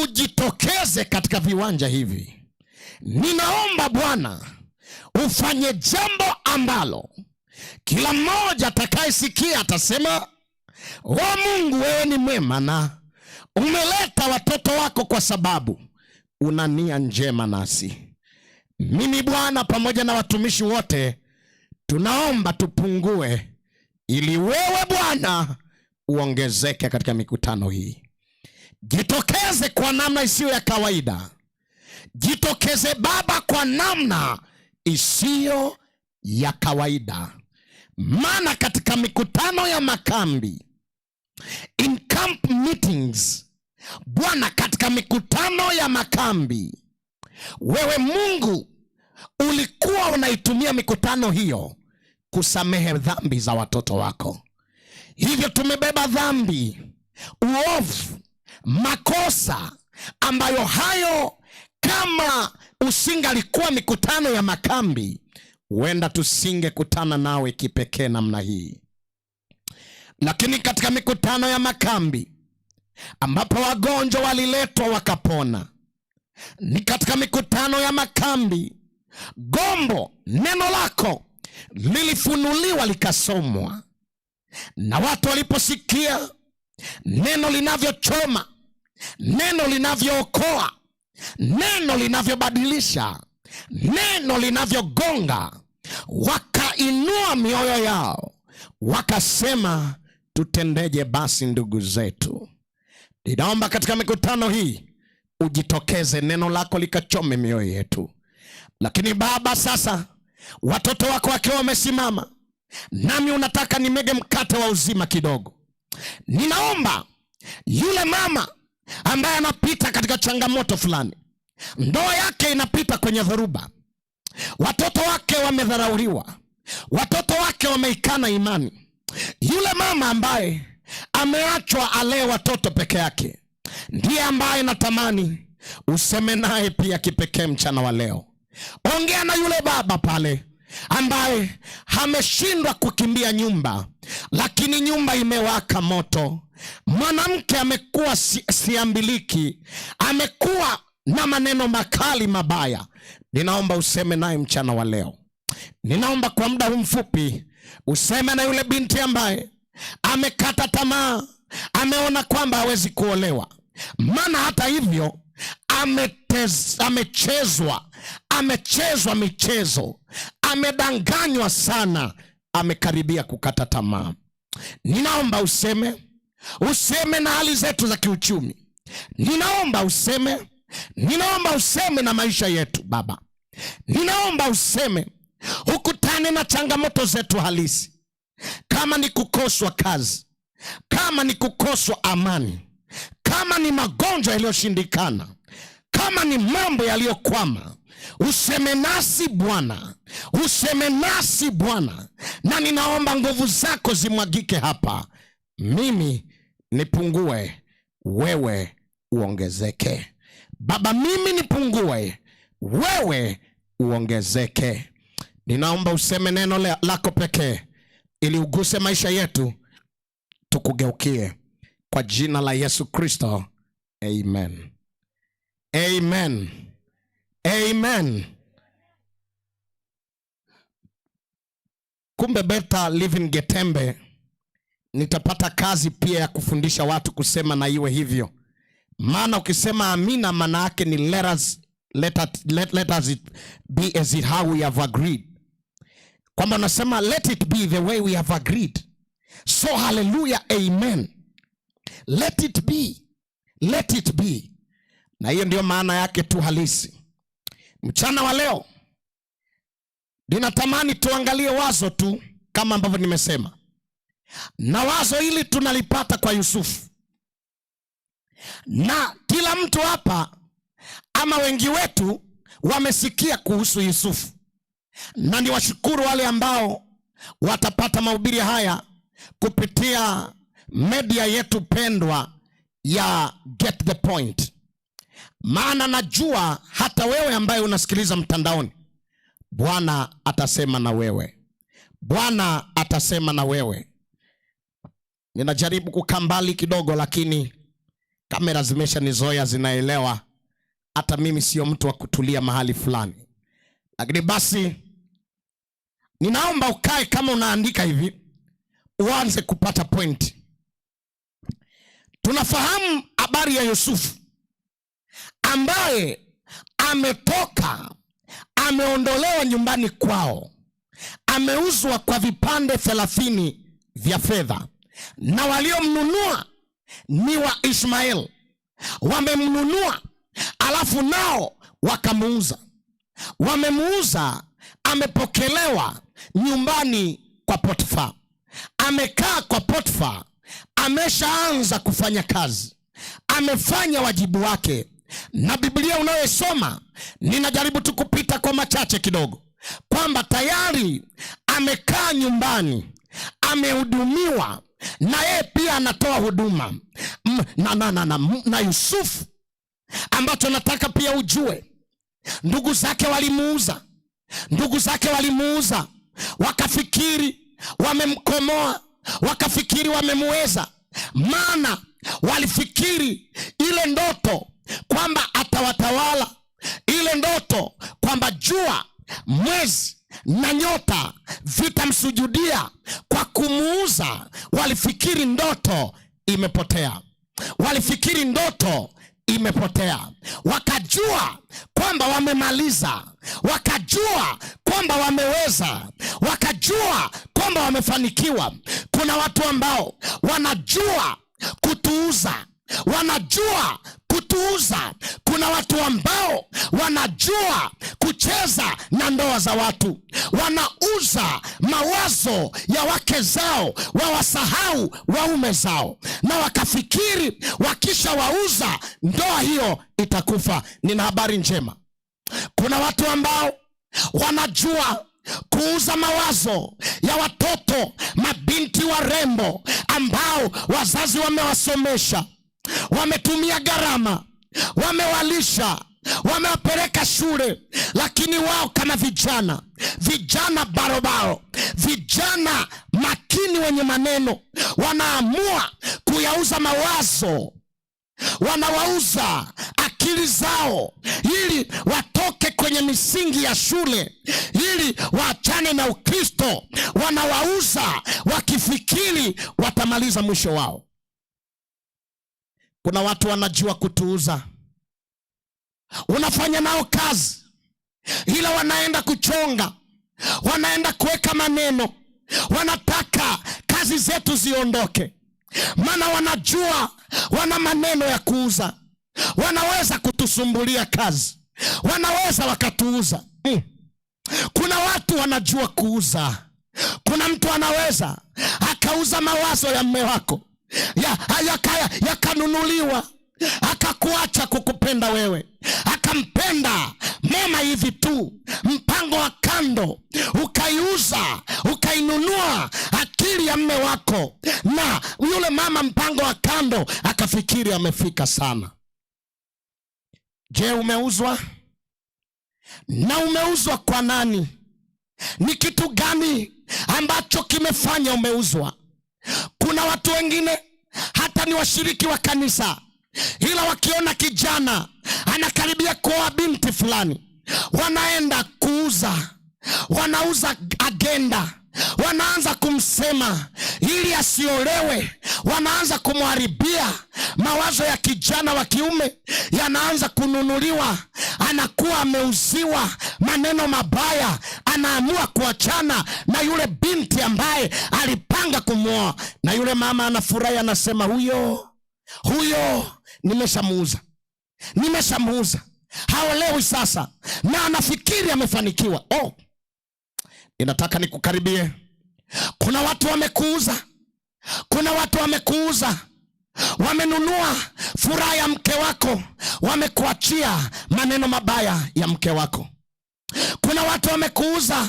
ujitokeze katika viwanja hivi. Ninaomba Bwana ufanye jambo ambalo kila mmoja atakayesikia atasema, o Mungu, wewe ni mwema na umeleta watoto wako kwa sababu una nia njema nasi. Mimi Bwana pamoja na watumishi wote tunaomba tupungue, ili wewe Bwana uongezeke katika mikutano hii. Jitokeze kwa namna isiyo ya kawaida. Jitokeze Baba kwa namna isiyo ya kawaida. Maana katika mikutano ya makambi, in camp meetings, Bwana, katika mikutano ya makambi, wewe Mungu ulikuwa unaitumia mikutano hiyo kusamehe dhambi za watoto wako. Hivyo tumebeba dhambi, uovu, makosa ambayo hayo kama usingalikuwa mikutano ya makambi, huenda tusingekutana nawe kipekee namna hii. Lakini katika mikutano ya makambi ambapo wagonjwa waliletwa wakapona, ni katika mikutano ya makambi gombo neno lako lilifunuliwa likasomwa, na watu waliposikia neno linavyochoma, neno linavyookoa, neno linavyobadilisha, neno linavyogonga, wakainua mioyo yao wakasema, tutendeje basi ndugu zetu? Ninaomba katika mikutano hii ujitokeze, neno lako likachome mioyo yetu. Lakini Baba, sasa watoto wako wakiwa wamesimama, nami unataka nimege mkate wa uzima kidogo. Ninaomba yule mama ambaye anapita katika changamoto fulani, ndoa yake inapita kwenye dhoruba, watoto wake wamedharauliwa, watoto wake wameikana imani, yule mama ambaye ameachwa alee watoto peke yake, ndiye ambaye natamani useme naye pia kipekee mchana wa leo. Ongea na yule baba pale ambaye ameshindwa kukimbia nyumba, lakini nyumba imewaka moto. Mwanamke amekuwa siambiliki, amekuwa na maneno makali mabaya. Ninaomba useme naye mchana wa leo. Ninaomba kwa muda huu mfupi useme na yule binti ambaye amekata tamaa, ameona kwamba hawezi kuolewa, maana hata hivyo amechezwa michezo, amedanganywa sana, amekaribia kukata tamaa. Ninaomba useme na hali zetu za kiuchumi. Ninaomba useme, ninaomba useme na maisha yetu Baba. Ninaomba useme, ukutane na changamoto zetu halisi. Kama ni kukoswa kazi, kama ni kukoswa amani, kama ni magonjwa yaliyoshindikana, kama ni mambo yaliyokwama, useme nasi Bwana, useme nasi Bwana. Na ninaomba nguvu zako zimwagike hapa, mimi nipungue, wewe uongezeke. Baba, mimi nipungue, wewe uongezeke. Ninaomba useme neno lako pekee ili uguse maisha yetu, tukugeukie kwa jina la Yesu Kristo. Amen. Amen. Amen. Kumbe Beta Living Getembe nitapata kazi pia ya kufundisha watu kusema na iwe hivyo. Maana ukisema amina maana yake ni let us it be as it how we have agreed. Kwamba unasema let it be the way we have agreed. So hallelujah, amen. Let it be. Let it be. Na hiyo ndio maana yake tu halisi. Mchana wa leo ninatamani tuangalie wazo tu kama ambavyo nimesema. Na wazo hili tunalipata kwa Yusufu. Na kila mtu hapa ama wengi wetu wamesikia kuhusu Yusufu. Na niwashukuru wale ambao watapata mahubiri haya kupitia media yetu pendwa ya Get the Point. Maana najua hata wewe ambaye unasikiliza mtandaoni, Bwana atasema na wewe. Bwana atasema na wewe. Ninajaribu kukaa mbali kidogo, lakini kamera zimeshanizoea, zinaelewa hata mimi sio mtu wa kutulia mahali fulani. Lakini basi ninaomba ukae kama unaandika hivi, uanze kupata point. Tunafahamu habari ya Yusufu ambaye ametoka, ameondolewa nyumbani kwao, ameuzwa kwa vipande 30 vya fedha, na waliomnunua ni wa Ishmael. Wamemnunua alafu nao wakamuuza. Wamemuuza, amepokelewa nyumbani kwa Potifa. Amekaa kwa Potifa, ameshaanza kufanya kazi, amefanya wajibu wake. Na Biblia unayosoma, ninajaribu tu kupita kwa machache kidogo. kwamba tayari amekaa nyumbani, amehudumiwa, na yeye pia anatoa huduma. Na Yusufu, ambacho nataka pia ujue, ndugu zake walimuuza, ndugu zake walimuuza, wakafikiri wamemkomoa, wakafikiri wamemuweza, maana walifikiri ile ndoto kwamba atawatawala, ile ndoto kwamba jua, mwezi na nyota vitamsujudia. Kwa kumuuza walifikiri ndoto imepotea, walifikiri ndoto imepotea, wakajua kwamba wamemaliza, wakajua kwamba wameweza, wakajua kwamba wamefanikiwa. Kuna watu ambao wanajua kutuuza, wanajua kutuuza. Kuna watu ambao wanajua kucheza na ndoa za watu, wanauza mawazo ya wake zao, wawasahau waume zao, na wakafikiri wakishawauza ndoa hiyo itakufa. Nina habari njema, kuna watu ambao wanajua kuuza mawazo ya watoto, mabinti warembo ambao wazazi wamewasomesha, wametumia gharama, wamewalisha, wamewapeleka shule, lakini wao kama vijana, vijana barobaro, vijana makini wenye maneno, wanaamua kuyauza mawazo, wanawauza akili zao ili watoke kwenye misingi ya shule, ili waachane na Ukristo. Wanawauza wakifikiri watamaliza mwisho wao. Kuna watu wanajua kutuuza, unafanya nao kazi, ila wanaenda kuchonga, wanaenda kuweka maneno, wanataka kazi zetu ziondoke, maana wanajua wana maneno ya kuuza, wanaweza kutusumbulia kazi, wanaweza wakatuuza. Kuna watu wanajua kuuza. Kuna mtu anaweza akauza mawazo ya mme wako yakanunuliwa, akakuacha kukupenda wewe, akampenda mema hivi tu, mpango wa kando, ukaiuza ukainunua akili ya mme wako, na yule mama mpango wa kando akafikiri amefika sana. Je, umeuzwa? Na umeuzwa kwa nani? Ni kitu gani ambacho kimefanya umeuzwa? Kuna watu wengine hata ni washiriki wa kanisa, ila wakiona kijana anakaribia kuoa binti fulani, wanaenda kuuza, wanauza agenda, wanaanza kumsema ili asiolewe, wanaanza kumharibia mawazo ya kijana wa kiume, yanaanza kununuliwa, anakuwa ameuziwa maneno mabaya, anaamua kuachana na yule binti ambaye alipanga kumwoa, na yule mama anafurahi, anasema huyo huyo nimeshamuuza, nimeshamuuza, haolewi sasa, na anafikiri amefanikiwa. Oh, ninataka nikukaribie. Kuna watu wamekuuza, kuna watu wamekuuza, wamenunua furaha ya mke wako, wamekuachia maneno mabaya ya mke wako. Kuna watu wamekuuza,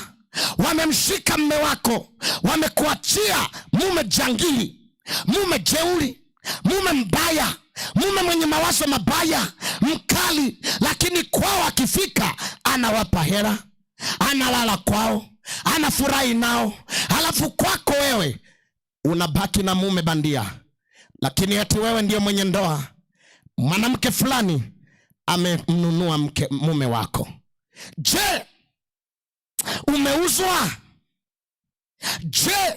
wamemshika mme wako, wamekuachia mume jangili, mume jeuri, mume mbaya, mume mwenye mawazo mabaya, mkali, lakini kwao akifika anawapa hela, analala kwao, anafurahi nao, halafu kwako wewe unabaki na mume bandia, lakini eti wewe ndiyo mwenye ndoa. Mwanamke fulani amemnunua mume wako. Je, umeuzwa? Je,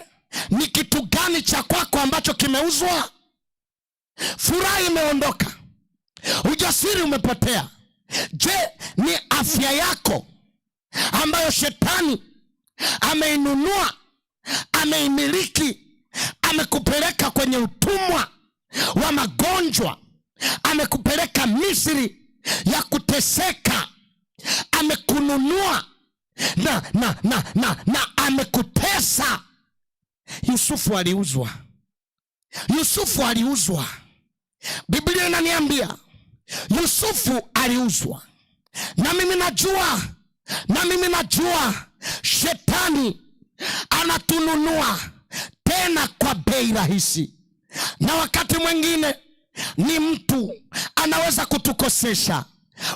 ni kitu gani cha kwako ambacho kimeuzwa? Furaha imeondoka, ujasiri umepotea. Je, ni afya yako ambayo shetani ameinunua, ameimiliki, amekupeleka kwenye utumwa wa magonjwa, amekupeleka Misri ya kuteseka, amekununua na amekutesa. Yusufu aliuzwa. Yusufu aliuzwa. Biblia inaniambia Yusufu aliuzwa. Na mimi najua Na mimi najua shetani anatununua tena kwa bei rahisi, na wakati mwingine ni mtu anaweza kutukosesha,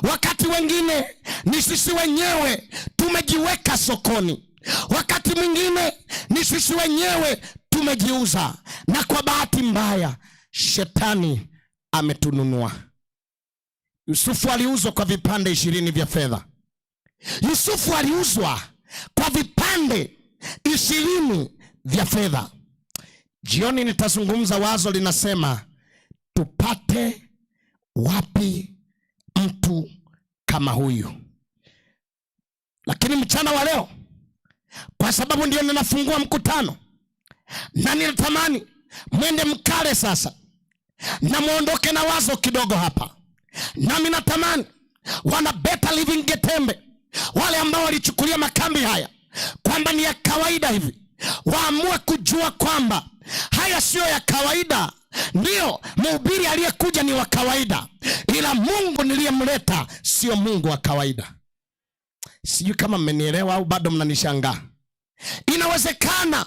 wakati wengine ni sisi wenyewe tumejiweka sokoni, wakati mwingine ni sisi wenyewe tumejiuza, na kwa bahati mbaya shetani ametununua. Yusufu aliuzwa kwa vipande 20 vya fedha. Yusufu aliuzwa kwa vipande 20 vya fedha. Jioni nitazungumza wazo linasema, tupate wapi mtu kama huyu? Lakini mchana wa leo, kwa sababu ndio ninafungua mkutano na ninatamani mwende mkale sasa na muondoke na wazo kidogo hapa. Nami natamani wana Better Living Getembe, wale ambao walichukulia makambi haya kwamba ni ya kawaida hivi, waamue kujua kwamba haya siyo ya kawaida. Ndiyo, mhubiri aliyekuja ni wa kawaida, ila Mungu niliyemleta sio Mungu wa kawaida. Sijui kama mmenielewa au bado mnanishangaa. Inawezekana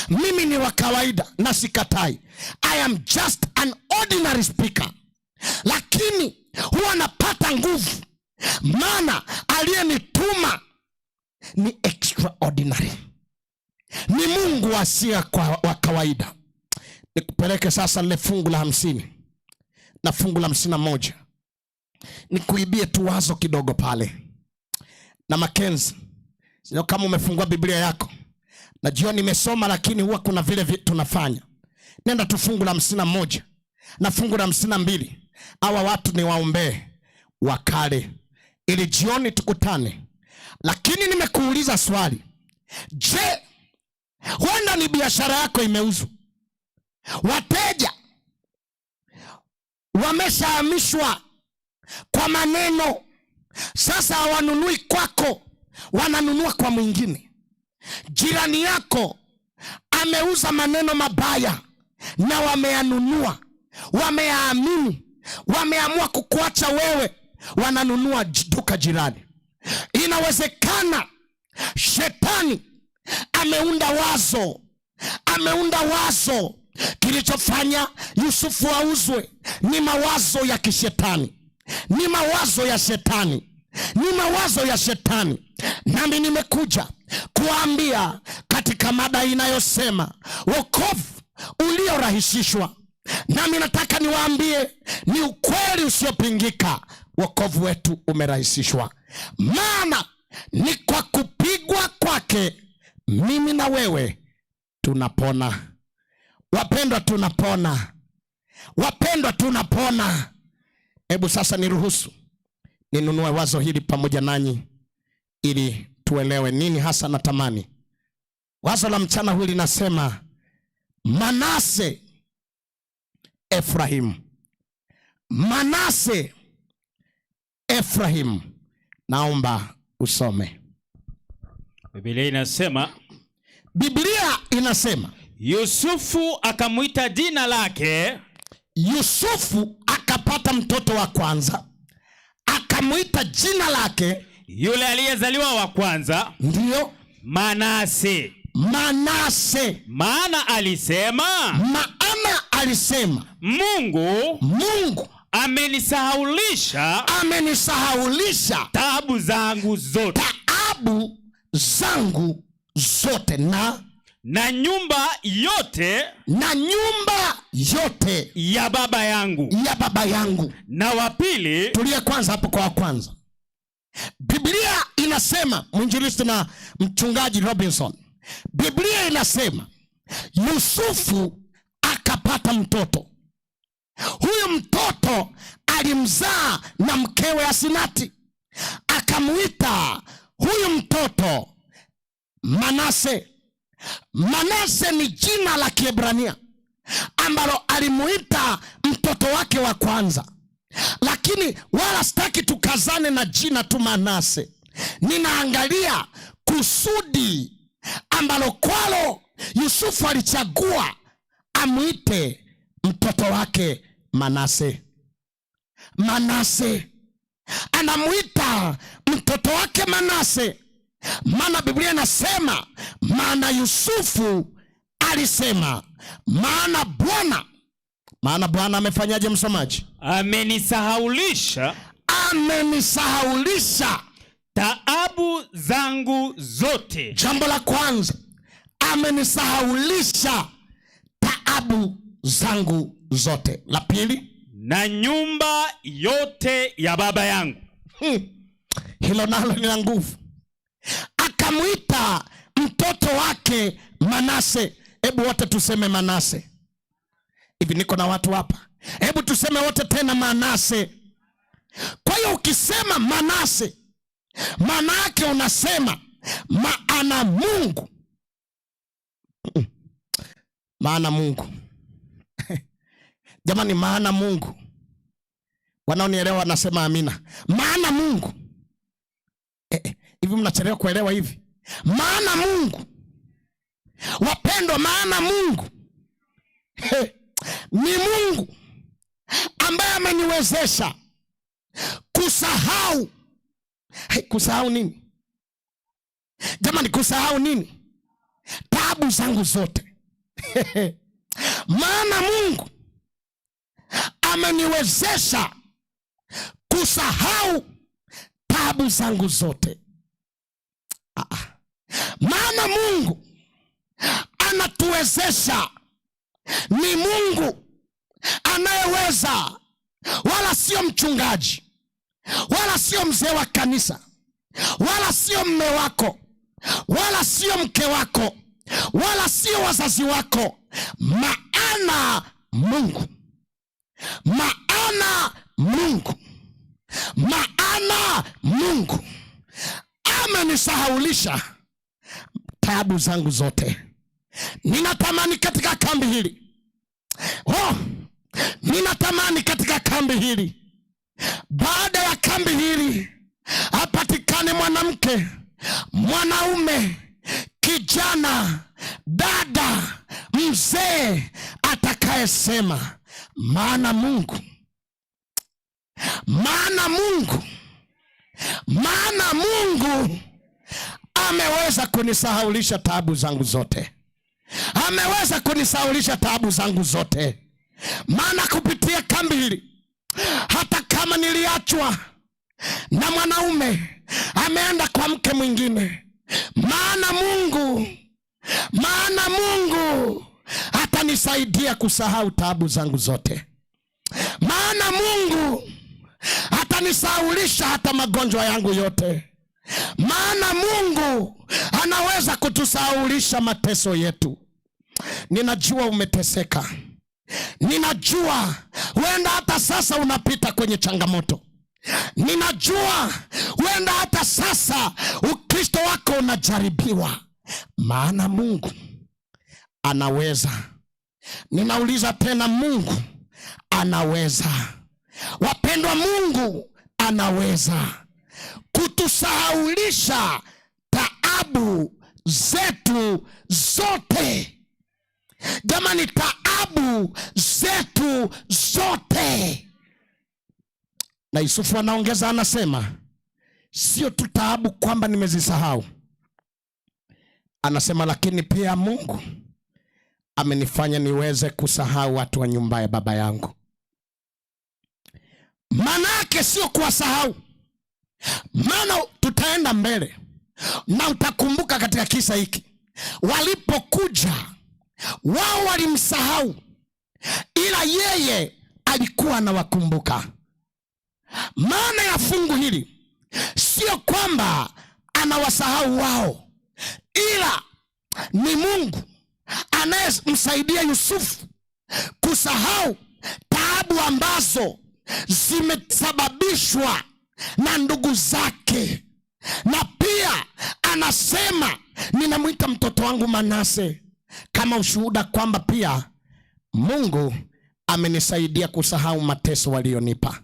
mimi ni wa kawaida na sikatai, I am just an ordinary speaker, lakini huwa napata nguvu, maana aliyenituma ni extraordinary, ni Mungu asiye wa kawaida. Nikupeleke sasa lile fungu la 50 na fungu la 51, nikuibie tu wazo kidogo pale. Na Mackenzie, sio kama umefungua Biblia yako, najua nimesoma, lakini huwa kuna vile tunafanya. Nenda tu fungu la 51 na fungu la 52. Hawa watu ni waombee wakale, ili jioni tukutane. Lakini nimekuuliza swali, je, huenda ni biashara yako imeuzwa, wateja wameshahamishwa kwa maneno, sasa hawanunui kwako, wananunua kwa mwingine. Jirani yako ameuza maneno mabaya na wameyanunua, wameyaamini, wameamua kukuacha wewe, wananunua duka jirani. Inawezekana shetani ameunda wazo, ameunda wazo. Kilichofanya Yusufu auzwe ni mawazo ya kishetani, ni mawazo ya shetani, ni mawazo ya shetani. Nami nimekuja kuambia katika mada inayosema wokovu uliorahisishwa. Nami nataka niwaambie ni ukweli usiopingika, wokovu wetu umerahisishwa. Maana ni kwa kupigwa kwake mimi na wewe tunapona. Wapendwa, tunapona. Wapendwa, tunapona. Hebu sasa niruhusu ninunue wazo hili pamoja nanyi ili tuelewe nini hasa natamani. Wazo la mchana huu linasema Manase Efraimu. Manase Efraimu. Naomba usome. Biblia inasema, Biblia inasema Yusufu akamwita jina lake. Yusufu akapata mtoto wa kwanza, akamwita jina lake yule aliyezaliwa wa kwanza, ndio Manase. Manase. Maana alisema, maana alisema Mungu amenisahaulisha, amenisahaulisha taabu zangu zote, taabu zangu zote, na nyumba yote, na nyumba yote ya baba yangu, ya baba yangu. Na wa pili, tulia kwanza hapo kwa wa kwanza. Biblia inasema, mwinjilisti na mchungaji Robinson, Biblia inasema Yusufu akapata mtoto. Huyu mtoto alimzaa na mkewe Asinati, akamuita huyu mtoto Manase. Manase ni jina la Kiebrania ambalo alimuita mtoto wake wa kwanza. Lakini wala sitaki tukazane na jina tu Manase. Ninaangalia kusudi ambalo kwalo Yusufu alichagua amuite mtoto wake Manase. Manase. Anamwita mtoto wake Manase, maana Biblia inasema, maana Yusufu alisema, maana Bwana amefanyaje msomaji? Amenisahaulisha. Amenisahaulisha taabu zangu zote. Jambo la kwanza, amenisahaulisha taabu zangu zote. La pili, na nyumba yote ya baba yangu. Hilo nalo ni la nguvu. Akamuita mtoto wake Manase. Hebu wote tuseme Manase. Hivi niko na watu hapa. Hebu tuseme wote tena Manase. Kwa hiyo ukisema Manase, maana yake unasema maana Mungu. Maana Mungu. Jamani, maana Mungu. Wanaonielewa wanasema amina. Maana Mungu. Hivi mnachelewa kuelewa hivi. Maana Mungu. Wapendwa, maana Mungu. Ni Mungu ambaye ameniwezesha kusahau. Kusahau nini? Jamani, kusahau nini? Taabu zangu zote. Maana Mungu ameniwezesha kusahau taabu zangu zote. Maana Mungu anatuwezesha. Ni Mungu anayeweza, wala sio mchungaji, wala sio mzee wa kanisa, wala sio mme wako, wala sio mke wako, wala sio wazazi wako. Maana Mungu, maana Mungu, maana Mungu amenisahaulisha taabu zangu zote. Ninatamani katika kambi hili, ninatamani katika kambi hili, baada ya kambi hili apatikane mwanamke, mwanaume, kijana, dada, mzee atakayesema maana Mungu, maana Mungu, maana Mungu ameweza kunisahaulisha taabu zangu zote. Ameweza kunisahaulisha taabu zangu zote. Maana kupitia kambi hili, hata kama niliachwa na mwanaume ameenda kwa mke mwingine, maana Mungu, maana Mungu atanisaidia kusahau taabu zangu zote. Maana Mungu atanisahaulisha hata magonjwa yangu yote. Maana Mungu anaweza kutusahaulisha mateso yetu. Ninajua umeteseka. Ninajua huenda hata sasa unapita kwenye changamoto. Ninajua huenda hata sasa Ukristo wako unajaribiwa. Maana Mungu anaweza. Ninauliza tena, Mungu anaweza. Wapendwa, Mungu anaweza kutusahaulisha taabu zetu zote. Jamani, taabu zetu zote. Na Yusufu anaongeza, anasema sio tu taabu kwamba nimezisahau, anasema lakini pia Mungu amenifanya niweze kusahau watu wa nyumba ya baba yangu. Maana yake sio kuwasahau, maana tutaenda mbele na utakumbuka katika kisa hiki, walipokuja wao walimsahau, ila yeye alikuwa anawakumbuka. Maana ya fungu hili sio kwamba anawasahau wao, ila ni Mungu anayemsaidia Yusufu kusahau taabu ambazo zimesababishwa na ndugu zake. Na pia anasema ninamuita mtoto wangu Manase kama ushuhuda kwamba pia Mungu amenisaidia kusahau mateso walionipa.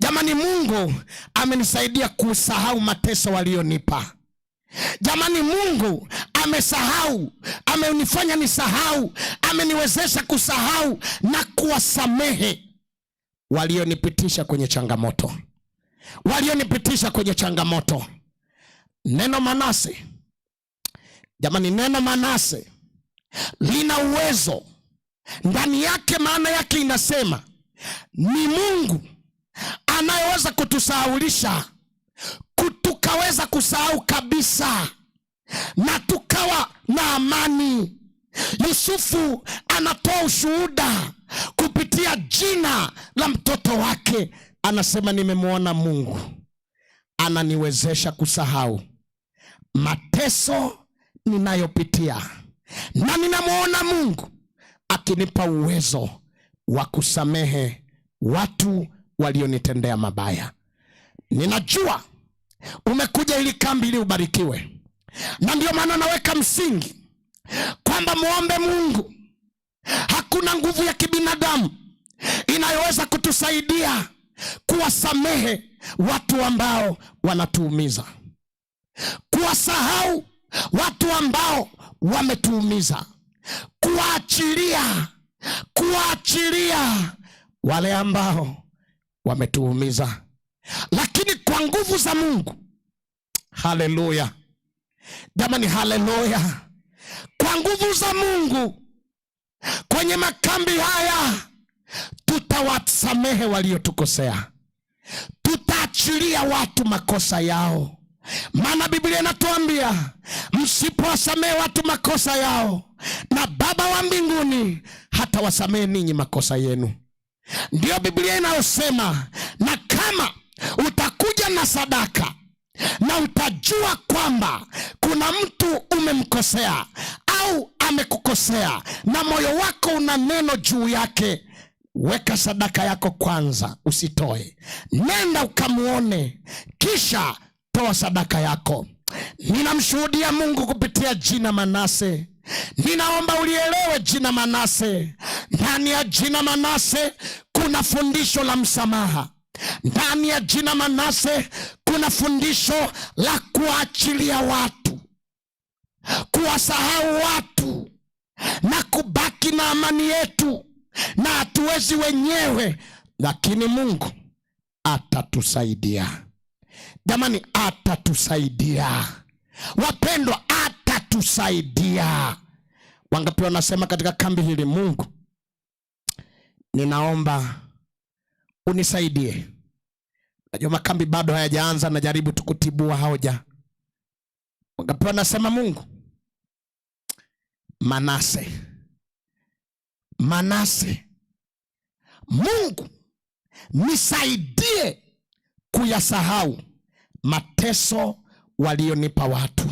Jamani, Mungu amenisaidia kusahau mateso walionipa. Jamani, Mungu amesahau, amenifanya nisahau, ameniwezesha kusahau na kuwasamehe walionipitisha kwenye changamoto. walionipitisha kwenye changamoto. Neno Manase, jamani, neno Manase lina uwezo ndani yake. Maana yake inasema ni Mungu anayeweza kutusahaulisha, tukaweza kusahau kabisa na tukawa na amani. Yusufu anatoa ushuhuda kupitia jina la mtoto wake, anasema nimemwona Mungu ananiwezesha kusahau mateso ninayopitia, na ninamwona Mungu akinipa uwezo wa kusamehe watu walionitendea mabaya. Ninajua umekuja ili kambi ili ubarikiwe, na ndio maana naweka msingi kwamba muombe Mungu. Hakuna nguvu ya kibinadamu inayoweza kutusaidia kuwasamehe watu ambao wanatuumiza, kuwasahau watu ambao wametuumiza, kuwaachilia wale ambao wametuumiza. Lakini kwa nguvu za Mungu, haleluya jamani, haleluya! Kwa nguvu za Mungu kwenye makambi haya tutawasamehe waliotukosea, tutaachilia watu makosa yao, maana Biblia inatuambia msipowasamehe watu makosa yao, na Baba wa mbinguni hatawasamehe ninyi makosa yenu. Ndiyo Biblia inayosema, na kama utakuja na sadaka na utajua kwamba kuna mtu umemkosea au amekukosea na moyo wako una neno juu yake, weka sadaka yako kwanza, usitoe. Nenda ukamuone, kisha toa sadaka yako. Ninamshuhudia Mungu kupitia jina Manase. Ninaomba ulielewe jina Manase. Ndani ya jina Manase kuna fundisho la msamaha. Ndani ya jina Manase kuna fundisho la kuachilia watu, kuwasahau watu na kubaki na amani yetu, na hatuwezi wenyewe, lakini Mungu atatusaidia. Jamani, atatusaidia wapendwa, atatusaidia. Wangapi wanasema katika kambi hili, Mungu ninaomba unisaidie. Najua makambi bado hayajaanza, najaribu tu kutibua hoja. Wangapi wanasema Mungu, Manase, Manase, Mungu nisaidie kuyasahau mateso walionipa watu,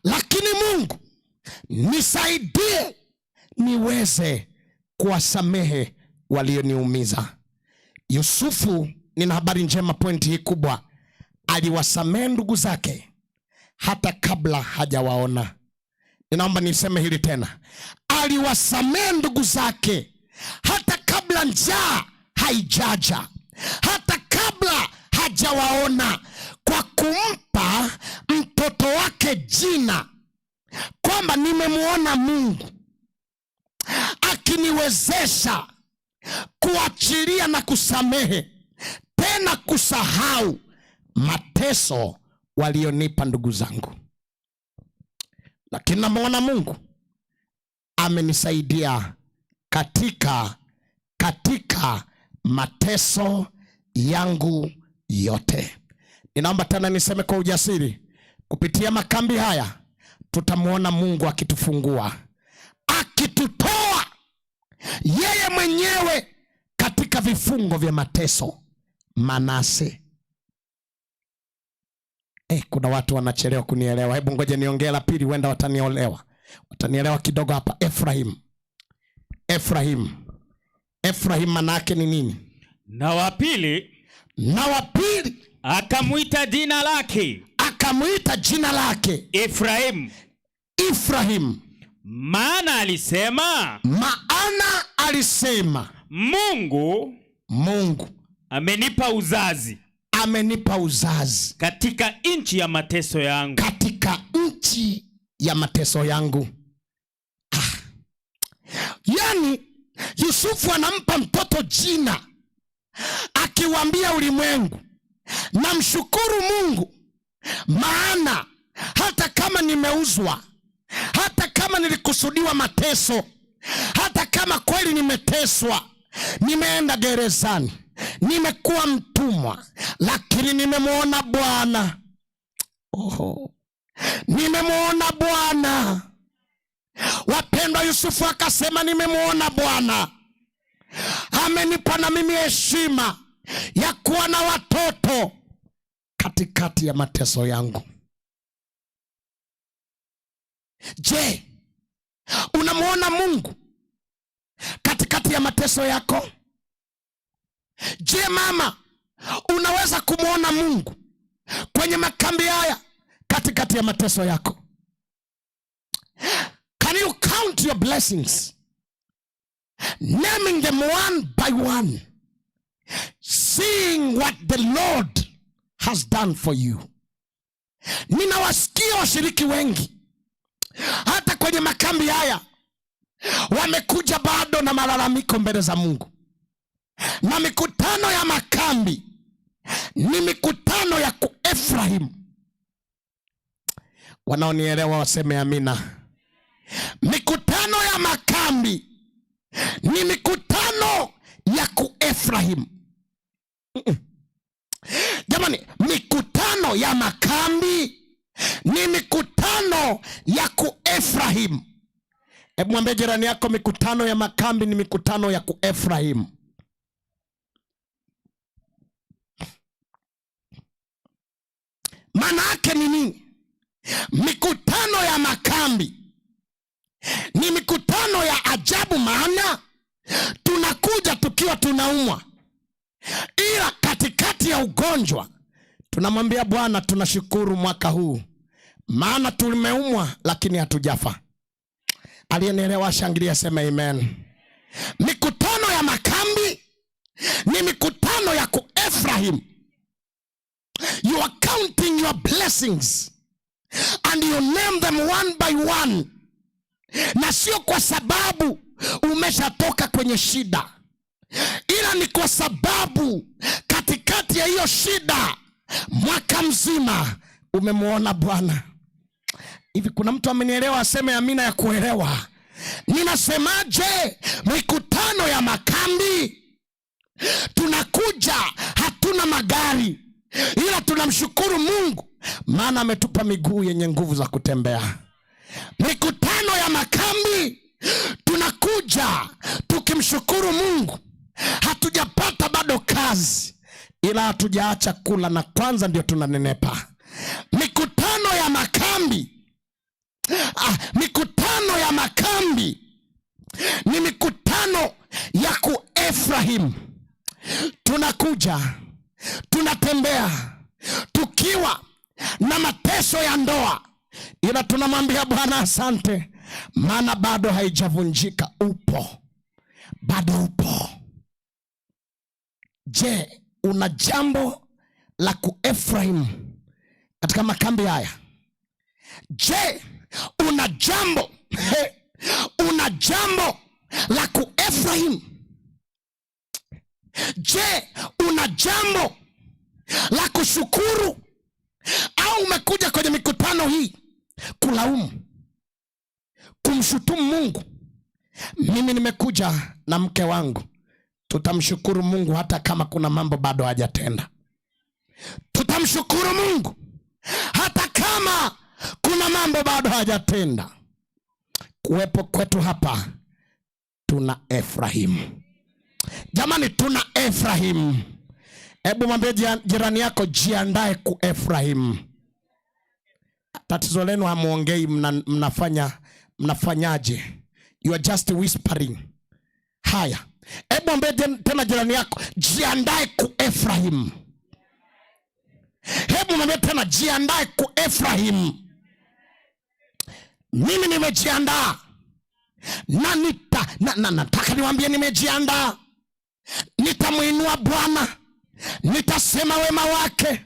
lakini Mungu nisaidie niweze kuwasamehe walioniumiza. Yusufu, nina habari njema, pointi hii kubwa, aliwasamehe ndugu zake hata kabla hajawaona. Ninaomba niseme hili tena, aliwasamehe ndugu zake hata kabla njaa haijaja, hata kabla hajawaona, kwa kumpa mtoto wake jina kwamba nimemuona Mungu akiniwezesha kuachilia na kusamehe, tena kusahau mateso walionipa ndugu zangu, lakini namuona Mungu amenisaidia katika mateso yangu yote. Ninaomba tena niseme kwa ujasiri, kupitia makambi haya tutamuona Mungu akitufungua, akitutoa yeye mwenyewe katika vifungo vya mateso. Manase. Kuna watu wanachelewa kunielewa. Hebu ngoja niongee la pili, huenda watanielewa. Watanielewa kidogo hapa. Efraim. Efraim. Efraim maana yake ni nini? Na wa pili, na wa pili akamuita jina lake, akamuita jina lake Efraim. Efraim. Maana alisema, maana alisema, Mungu amenipa uzazi, amenipa uzazi katika nchi ya mateso yangu, katika nchi ya mateso yangu. Yaani Yusufu anampa mtoto jina akiwaambia ulimwengu, Namshukuru Mungu, maana hata kama nimeuzwa, hata kama nilikusudiwa mateso, hata kama kweli nimeteswa, nimeenda gerezani, nimekuwa mtumwa, lakini nimemwona Bwana. Oho, nimemwona Bwana. Wapendwa, Yusufu akasema nimemwona Bwana, amenipa na mimi heshima ya kuwa na watoto katikati ya mateso yangu. Je, unamwona Mungu katikati ya mateso yako? Je, mama, unaweza kumwona Mungu kwenye makambi haya katikati ya mateso yako? Can you count your blessings, naming them one by one, seeing what the Lord has done for you? Ninawasikia washiriki wengi hata kwenye makambi haya wamekuja bado na malalamiko mbele za Mungu. Na mikutano ya makambi ni mikutano ya kuefrahimu. Wanaonielewa waseme amina. Mikutano ya makambi ni mikutano ya kuefrahimu. Jamani, mikutano ya makambi ni mikutano ya kuefrahimu. Hebu mwambie jirani yako, mikutano ya makambi ni mikutano ya kuefrahimu. Maana yake ni nini? Mikutano ya makambi ni mikutano ya ajabu, maana tunakuja tukiwa tunaumwa, ila katikati ya ugonjwa tunamwambia Bwana tunashukuru mwaka huu, maana tumeumwa lakini hatujafa. Aliyenielewa shangilia, sema amen. Mikutano ya makambi ni mikutano ya kuefrahim. You are counting your blessings and you name them one by one, na sio kwa sababu umeshatoka kwenye shida, ila ni kwa sababu katikati ya hiyo shida mwaka mzima umemwona Bwana. Hivi kuna mtu amenielewa? Aseme amina ya kuelewa. Ninasemaje? Mikutano ya makambi tunakuja hatuna magari, ila tunamshukuru Mungu maana ametupa miguu yenye nguvu za kutembea. Mikutano ya makambi tunakuja tukimshukuru Mungu, hatujapata bado kazi, ila hatujaacha kula na kwanza ndio tunanenepa. Mikutano ya makambi, mikutano ya makambi ni mikutano ya kuefrahim. Tunakuja tunatembea tukiwa na mateso ya ndoa, ila tunamwambia Bwana asante, maana bado haijavunjika, upo bado, upo. Je, una jambo la kuefrahim katika makambi haya? Je, una jambo una jambo la kuefrahim? Je, una jambo la kushukuru? Au umekuja kwenye mikutano hii kulaumu, kumshutumu Mungu? Mimi nimekuja na mke wangu, tutamshukuru Mungu hata kama kuna mambo bado hajatenda. Tutamshukuru Mungu hata kama kuna mambo bado hajatenda. Kuwepo kwetu hapa, tuna Efrahimu. Jamani, tuna Efrahimu. Hebu mwambie jirani yako, jiandae ku Efrahimu. Tatizo lenu hamuongei, mnafanyaje? You are just whispering. Haya, hebu mwambie tena jirani yako, jiandae ku Efrahimu. Hebu mwambie tena, jiandae ku Efrahimu. Mimi nimejiandaa na nataka niwaambie nimejiandaa. Nitamuinua Bwana, nitasema wema wake,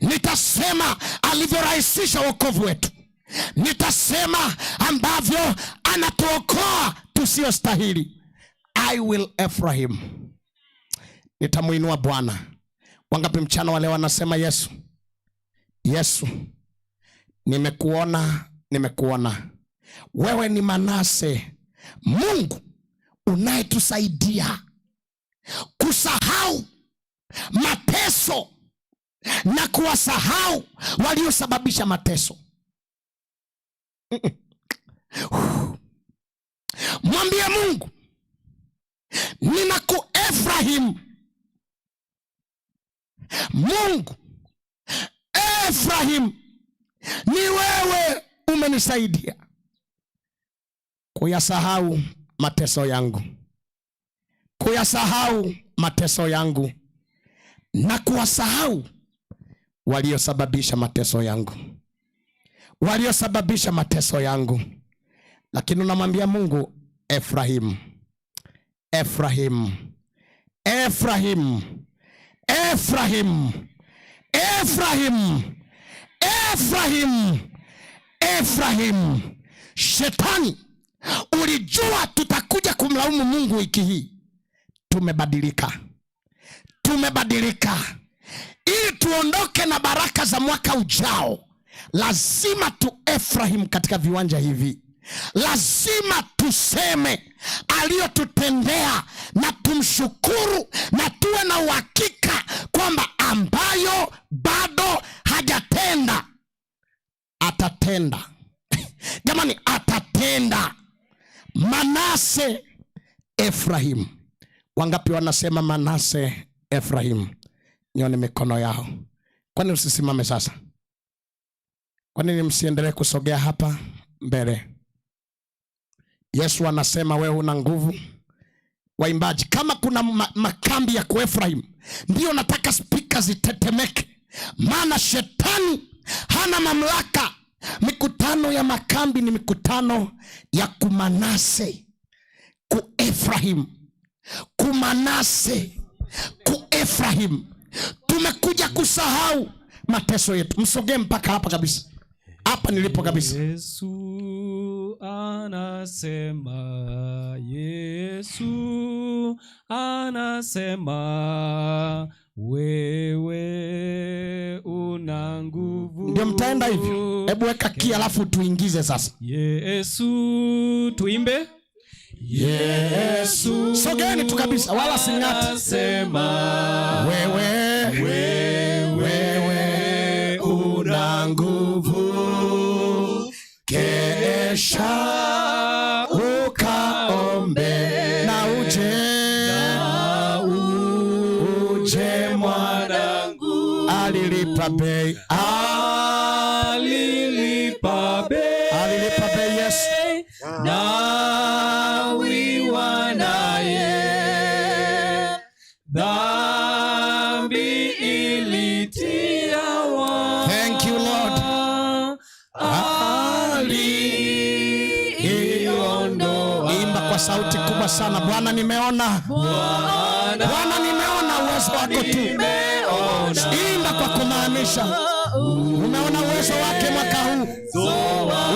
nitasema alivyorahisisha wokovu wetu, nitasema ambavyo anatuokoa tusiostahili. I will Ephraim. Nitamuinua Bwana. Wangapi mchana wa leo wanasema Yesu, Yesu, nimekuona, nimekuona. Wewe ni Manase, Mungu unayetusaidia kusahau mateso na kuwasahau waliosababisha mateso. Mwambie Mungu, ninaku Efrahim. Mungu Efrahim, ni wewe umenisaidia kuyasahau mateso yangu, kuyasahau mateso yangu na kuwasahau waliosababisha mateso yangu, waliosababisha mateso yangu. Lakini unamwambia Mungu, Efrahim, Efrahim, Efrahim, Efrahim, Efrahim, Efrahim, Efrahim. Shetani, ulijua tutakuja kumlaumu Mungu wiki hii. Tumebadilika, tumebadilika. Ili tuondoke na baraka za mwaka ujao, lazima tu Efrahim katika viwanja hivi. Lazima tuseme aliyotutendea na tumshukuru na tuwe na uhakika kwamba ambayo bado hajatenda atatenda. Jamani, atatenda. Manase, Efrahim. Wangapi wanasema Manase, Efrahim? Nione mikono yao. Kwani usisimame sasa? Kwa nini msiendelee kusogea hapa mbele? Yesu anasema wewe una nguvu. Waimbaji, kama kuna makambi ya kuefrahim, ndio nataka spika zitetemeke, maana shetani hana mamlaka. Mikutano ya makambi ni mikutano ya kumanase, kuefrahim, kumanase, kuefrahim. Tumekuja kusahau mateso yetu. Msogee mpaka hapa kabisa, hapa nilipo kabisa. Yesu anasema, Yesu anasema, wewe una nguvu. Ndio mtaenda hivyo. Hebu weka kia alafu tuingize sasa. Yesu, tuimbe. Yesu. Sogeeni tu kabisa, wala sing'ati. Anasema, wewe, wewe una nguvu. Kesha ukaombe na uje, na uje mwanangu. Alilipa bei, alilipa bei, alilipa bei Yesu. Na wiwa naye dhambi ilitia wa. Thank you Lord. Aliondoa. Imba kwa sauti kubwa sana. Bwana nimeona. Bwana nimeona uwezo wako tu. Imba kwa kumaanisha. Umeona uwezo wake mwaka huu.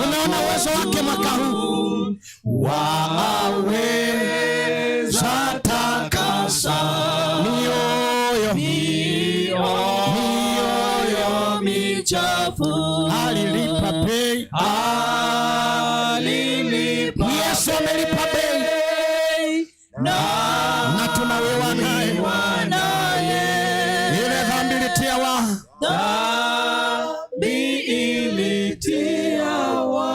Umeona uwezo wake mwaka huu. Waweza takasa mioyo, mioyo michafu. Alilipa bei. Alilipa Yesu amelipa bei. Na tunawewa naye. Ile dhambi ilitia wa. Dhambi ilitia wa.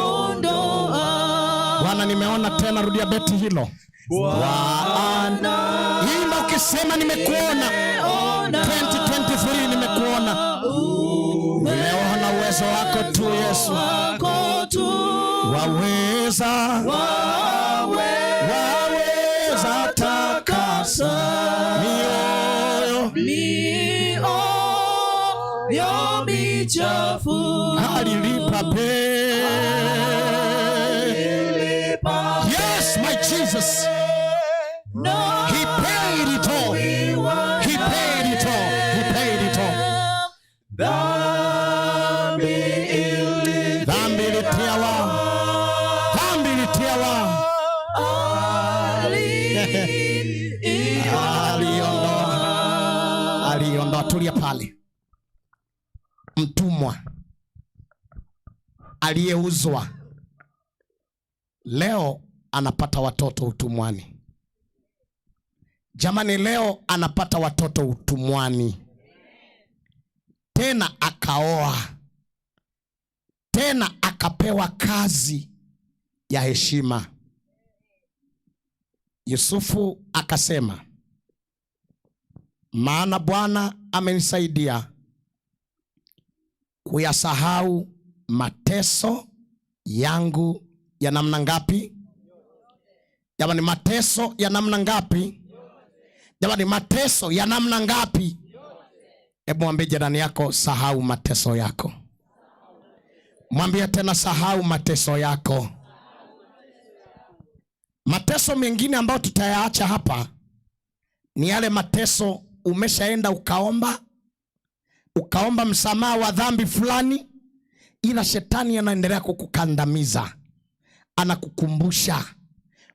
Aliondoa. Bwana nimeona tena, rudia beti hilo. Bwana Imba ukisema nimekuona. 2023 nimekuona. Nimeona uwezo wako tu Yesu. Waweza, waweza takasa mioyo, mioyo michafu. Alilipa bei. Yes, my Jesus. He paid it all. He paid it all. He paid it all. Dhambi ilitia wa. Dhambi ilitia wa. Aliondoa, aliondoa. Tulia pale. Mtumwa aliyeuzwa leo anapata watoto utumwani. Jamani, leo anapata watoto utumwani, tena akaoa, tena akapewa kazi ya heshima. Yusufu akasema, maana Bwana amenisaidia kuyasahau mateso yangu ya namna ngapi? Jamani, mateso ya namna ngapi? Jamani, mateso ya namna ngapi? Hebu mwambie jirani yako, sahau mateso yako. Mwambie tena, sahau mateso yako. Mateso mengine ambayo tutayaacha hapa ni yale mateso umeshaenda ukaomba msamaha wa dhambi fulani, ila shetani anaendelea kukukandamiza, anakukumbusha,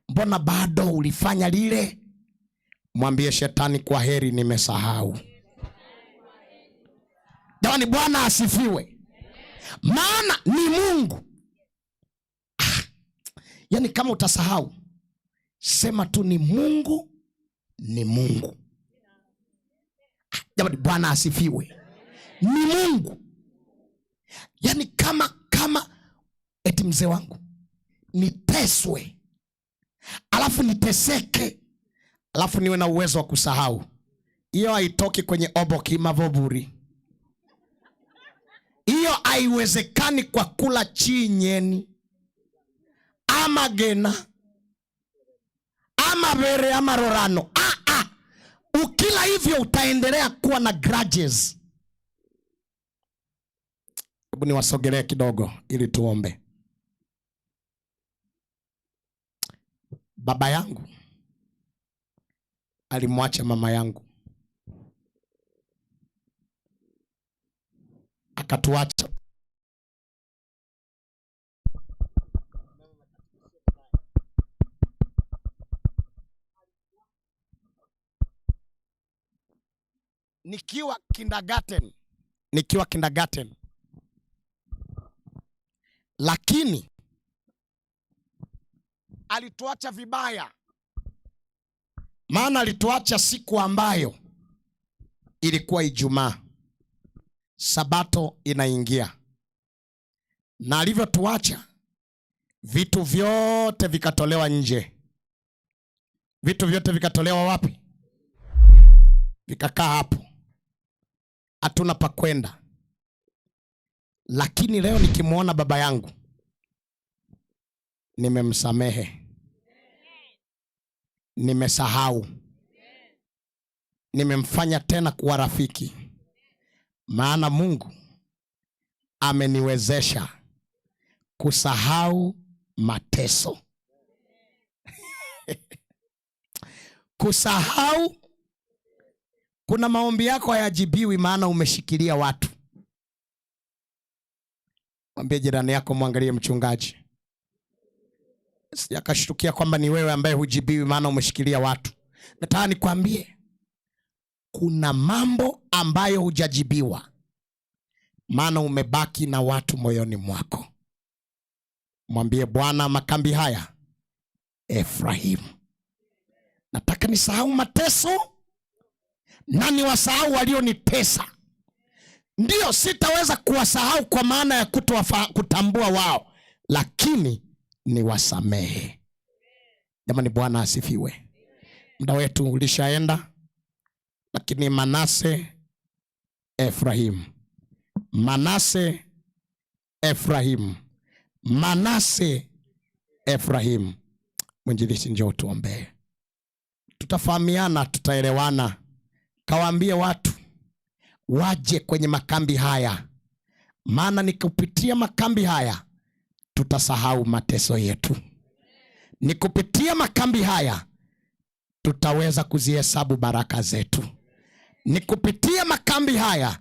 mbona bado ulifanya lile? Mwambie shetani, kwa heri, nimesahau. Jamani, Bwana asifiwe. Maana ni Mungu. Yaani kama utasahau, sema tu ni Mungu, ni Mungu. Jamani, Bwana asifiwe. Ni Mungu. Yaani kama eti mzee wangu niteswe, alafu niteseke, alafu niwe na uwezo wa kusahau. Hiyo haitoki kwenye oboki mavoburi. Hiyo haiwezekani kwa kula chinyeni ama gena ama bere ama rorano. Ukila hivyo utaendelea kuwa na grudges. Hebu niwasogelee kidogo ili tuombe. Baba yangu alimwacha mama yangu, akatuacha. Nikiwa kindergarten, lakini alituacha vibaya. Maana alituacha siku ambayo ilikuwa Ijumaa, Sabato inaingia. Na alivyotuacha, vitu vyote vikatolewa nje. Vitu vyote vikatolewa wapi? Vikakaa hapo, hatuna pa kwenda. Lakini leo nikimuona baba yangu, nimemsamehe, nimesahau, nimemfanya tena kuwa rafiki. Maana Mungu ameniwezesha kusahau mateso. Kusahau. Kuna maombi yako hayajibiwi maana umeshikilia watu. Mwambie jirani yako, mwangalie mchungaji. Sijakashtukia kwamba ni wewe ambaye hujibiwi maana umeshikilia watu. Nataka nikwambie, kuna mambo ambayo hujajibiwa maana umebaki na watu moyoni mwako. Mwambie Bwana, makambi haya Efraimu, nataka nisahau mateso na niwasahau walionitesa. Ndio, sitaweza kuwasahau kwa maana ya kutambua wao, lakini niwasamehe. Jamani, Bwana asifiwe. Muda wetu ulishaenda, lakini Manase Efraimu, Manase Efraimu, Manase Efraimu. Mwinjilisti, njoo tuombee. Tutafahamiana, tutaelewana. Kawaambie watu waje kwenye makambi haya, maana nikupitia makambi haya tutasahau mateso yetu. Nikupitia makambi haya tutaweza kuzihesabu baraka zetu. Nikupitia makambi haya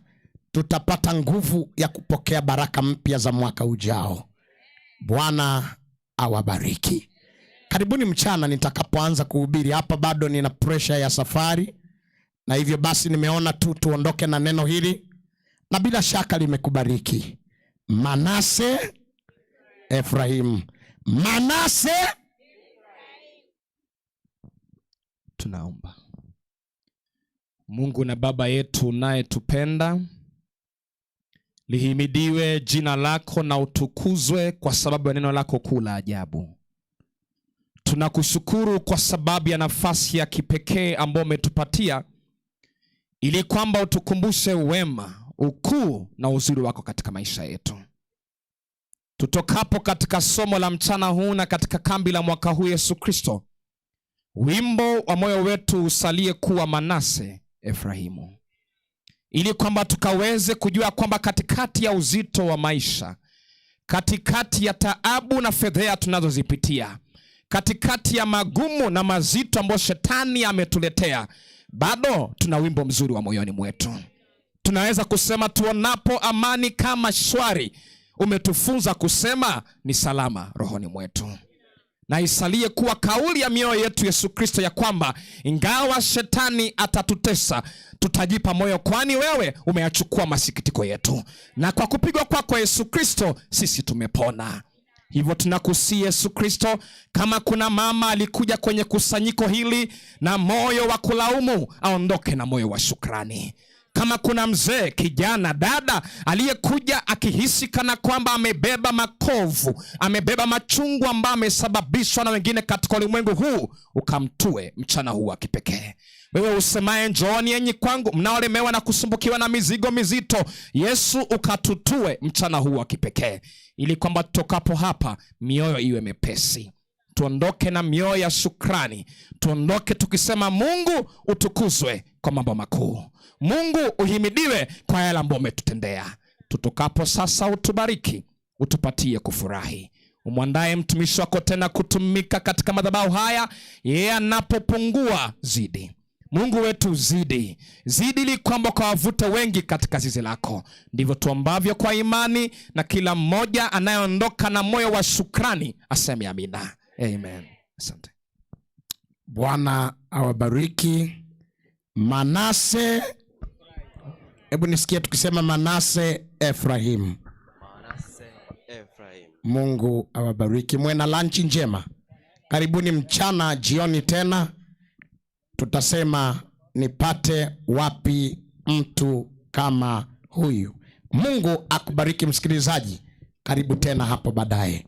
tutapata nguvu ya kupokea baraka mpya za mwaka ujao. Bwana awabariki. Karibuni mchana nitakapoanza kuhubiri. Hapa bado nina pressure ya safari, na hivyo basi nimeona tu tuondoke na neno hili, na bila shaka limekubariki. Manase, Efraimu. Manase. Tunaomba. Mungu na Baba yetu unayetupenda, lihimidiwe jina lako na utukuzwe kwa sababu ya neno lako kuu la ajabu. Tunakushukuru kwa sababu ya nafasi ya kipekee ambayo umetupatia ili kwamba utukumbushe wema, ukuu na uzuri wako katika maisha yetu. Tutokapo katika somo la mchana huu na katika kambi la mwaka huu, Yesu Kristo, wimbo wa moyo wetu usalie kuwa Manase Efraimu, ili kwamba tukaweze kujua kwamba katikati ya uzito wa maisha, katikati ya taabu na fedheha tunazozipitia, katikati ya magumu na mazito ambayo shetani ametuletea, bado tuna wimbo mzuri wa moyoni mwetu. Tunaweza kusema tuonapo amani kama shwari, umetufunza kusema ni salama rohoni mwetu. Na isalie kuwa kauli ya mioyo yetu Yesu Kristo ya kwamba ingawa shetani atatutesa, tutajipa moyo, kwani wewe umeyachukua masikitiko yetu, na kwa kupigwa kwako Yesu Kristo sisi tumepona. Hivyo tunakusihi Yesu Kristo, kama kuna mama alikuja kwenye kusanyiko hili na moyo wa kulaumu, aondoke na moyo wa shukrani. Kama kuna mzee, kijana, dada aliyekuja akihisi kana kwamba amebeba makovu, amebeba machungu ambayo amesababishwa na wengine katika ulimwengu huu, ukamtue mchana huu wa kipekee. Wewe usemaye njooni enyi kwangu mnaolemewa na kusumbukiwa na mizigo mizito, Yesu ukatutue mchana huu wa kipekee, ili kwamba tutokapo hapa mioyo iwe mepesi. Tuondoke na mioyo ya shukrani, tuondoke tukisema Mungu utukuzwe kwa mambo makuu, Mungu uhimidiwe kwa yale ambayo umetutendea. Tutokapo sasa utubariki, utupatie kufurahi. Umwandae mtumishi wako tena kutumika katika madhabahu haya, yeye anapopungua zidi. Mungu wetu zidi, zidi, ili kwamba ukawavute wengi katika zizi lako. Ndivyo tuombavyo kwa imani, na kila mmoja anayeondoka na moyo wa shukrani aseme amina. Amen. Asante. Bwana awabariki. Manase, hebu nisikie tukisema Manase Efraimu. Manase Efraimu. Mungu awabariki. Mwe na lunch njema. Karibuni mchana, jioni tena. Tutasema nipate wapi mtu kama huyu. Mungu akubariki msikilizaji. Karibu tena hapo baadaye.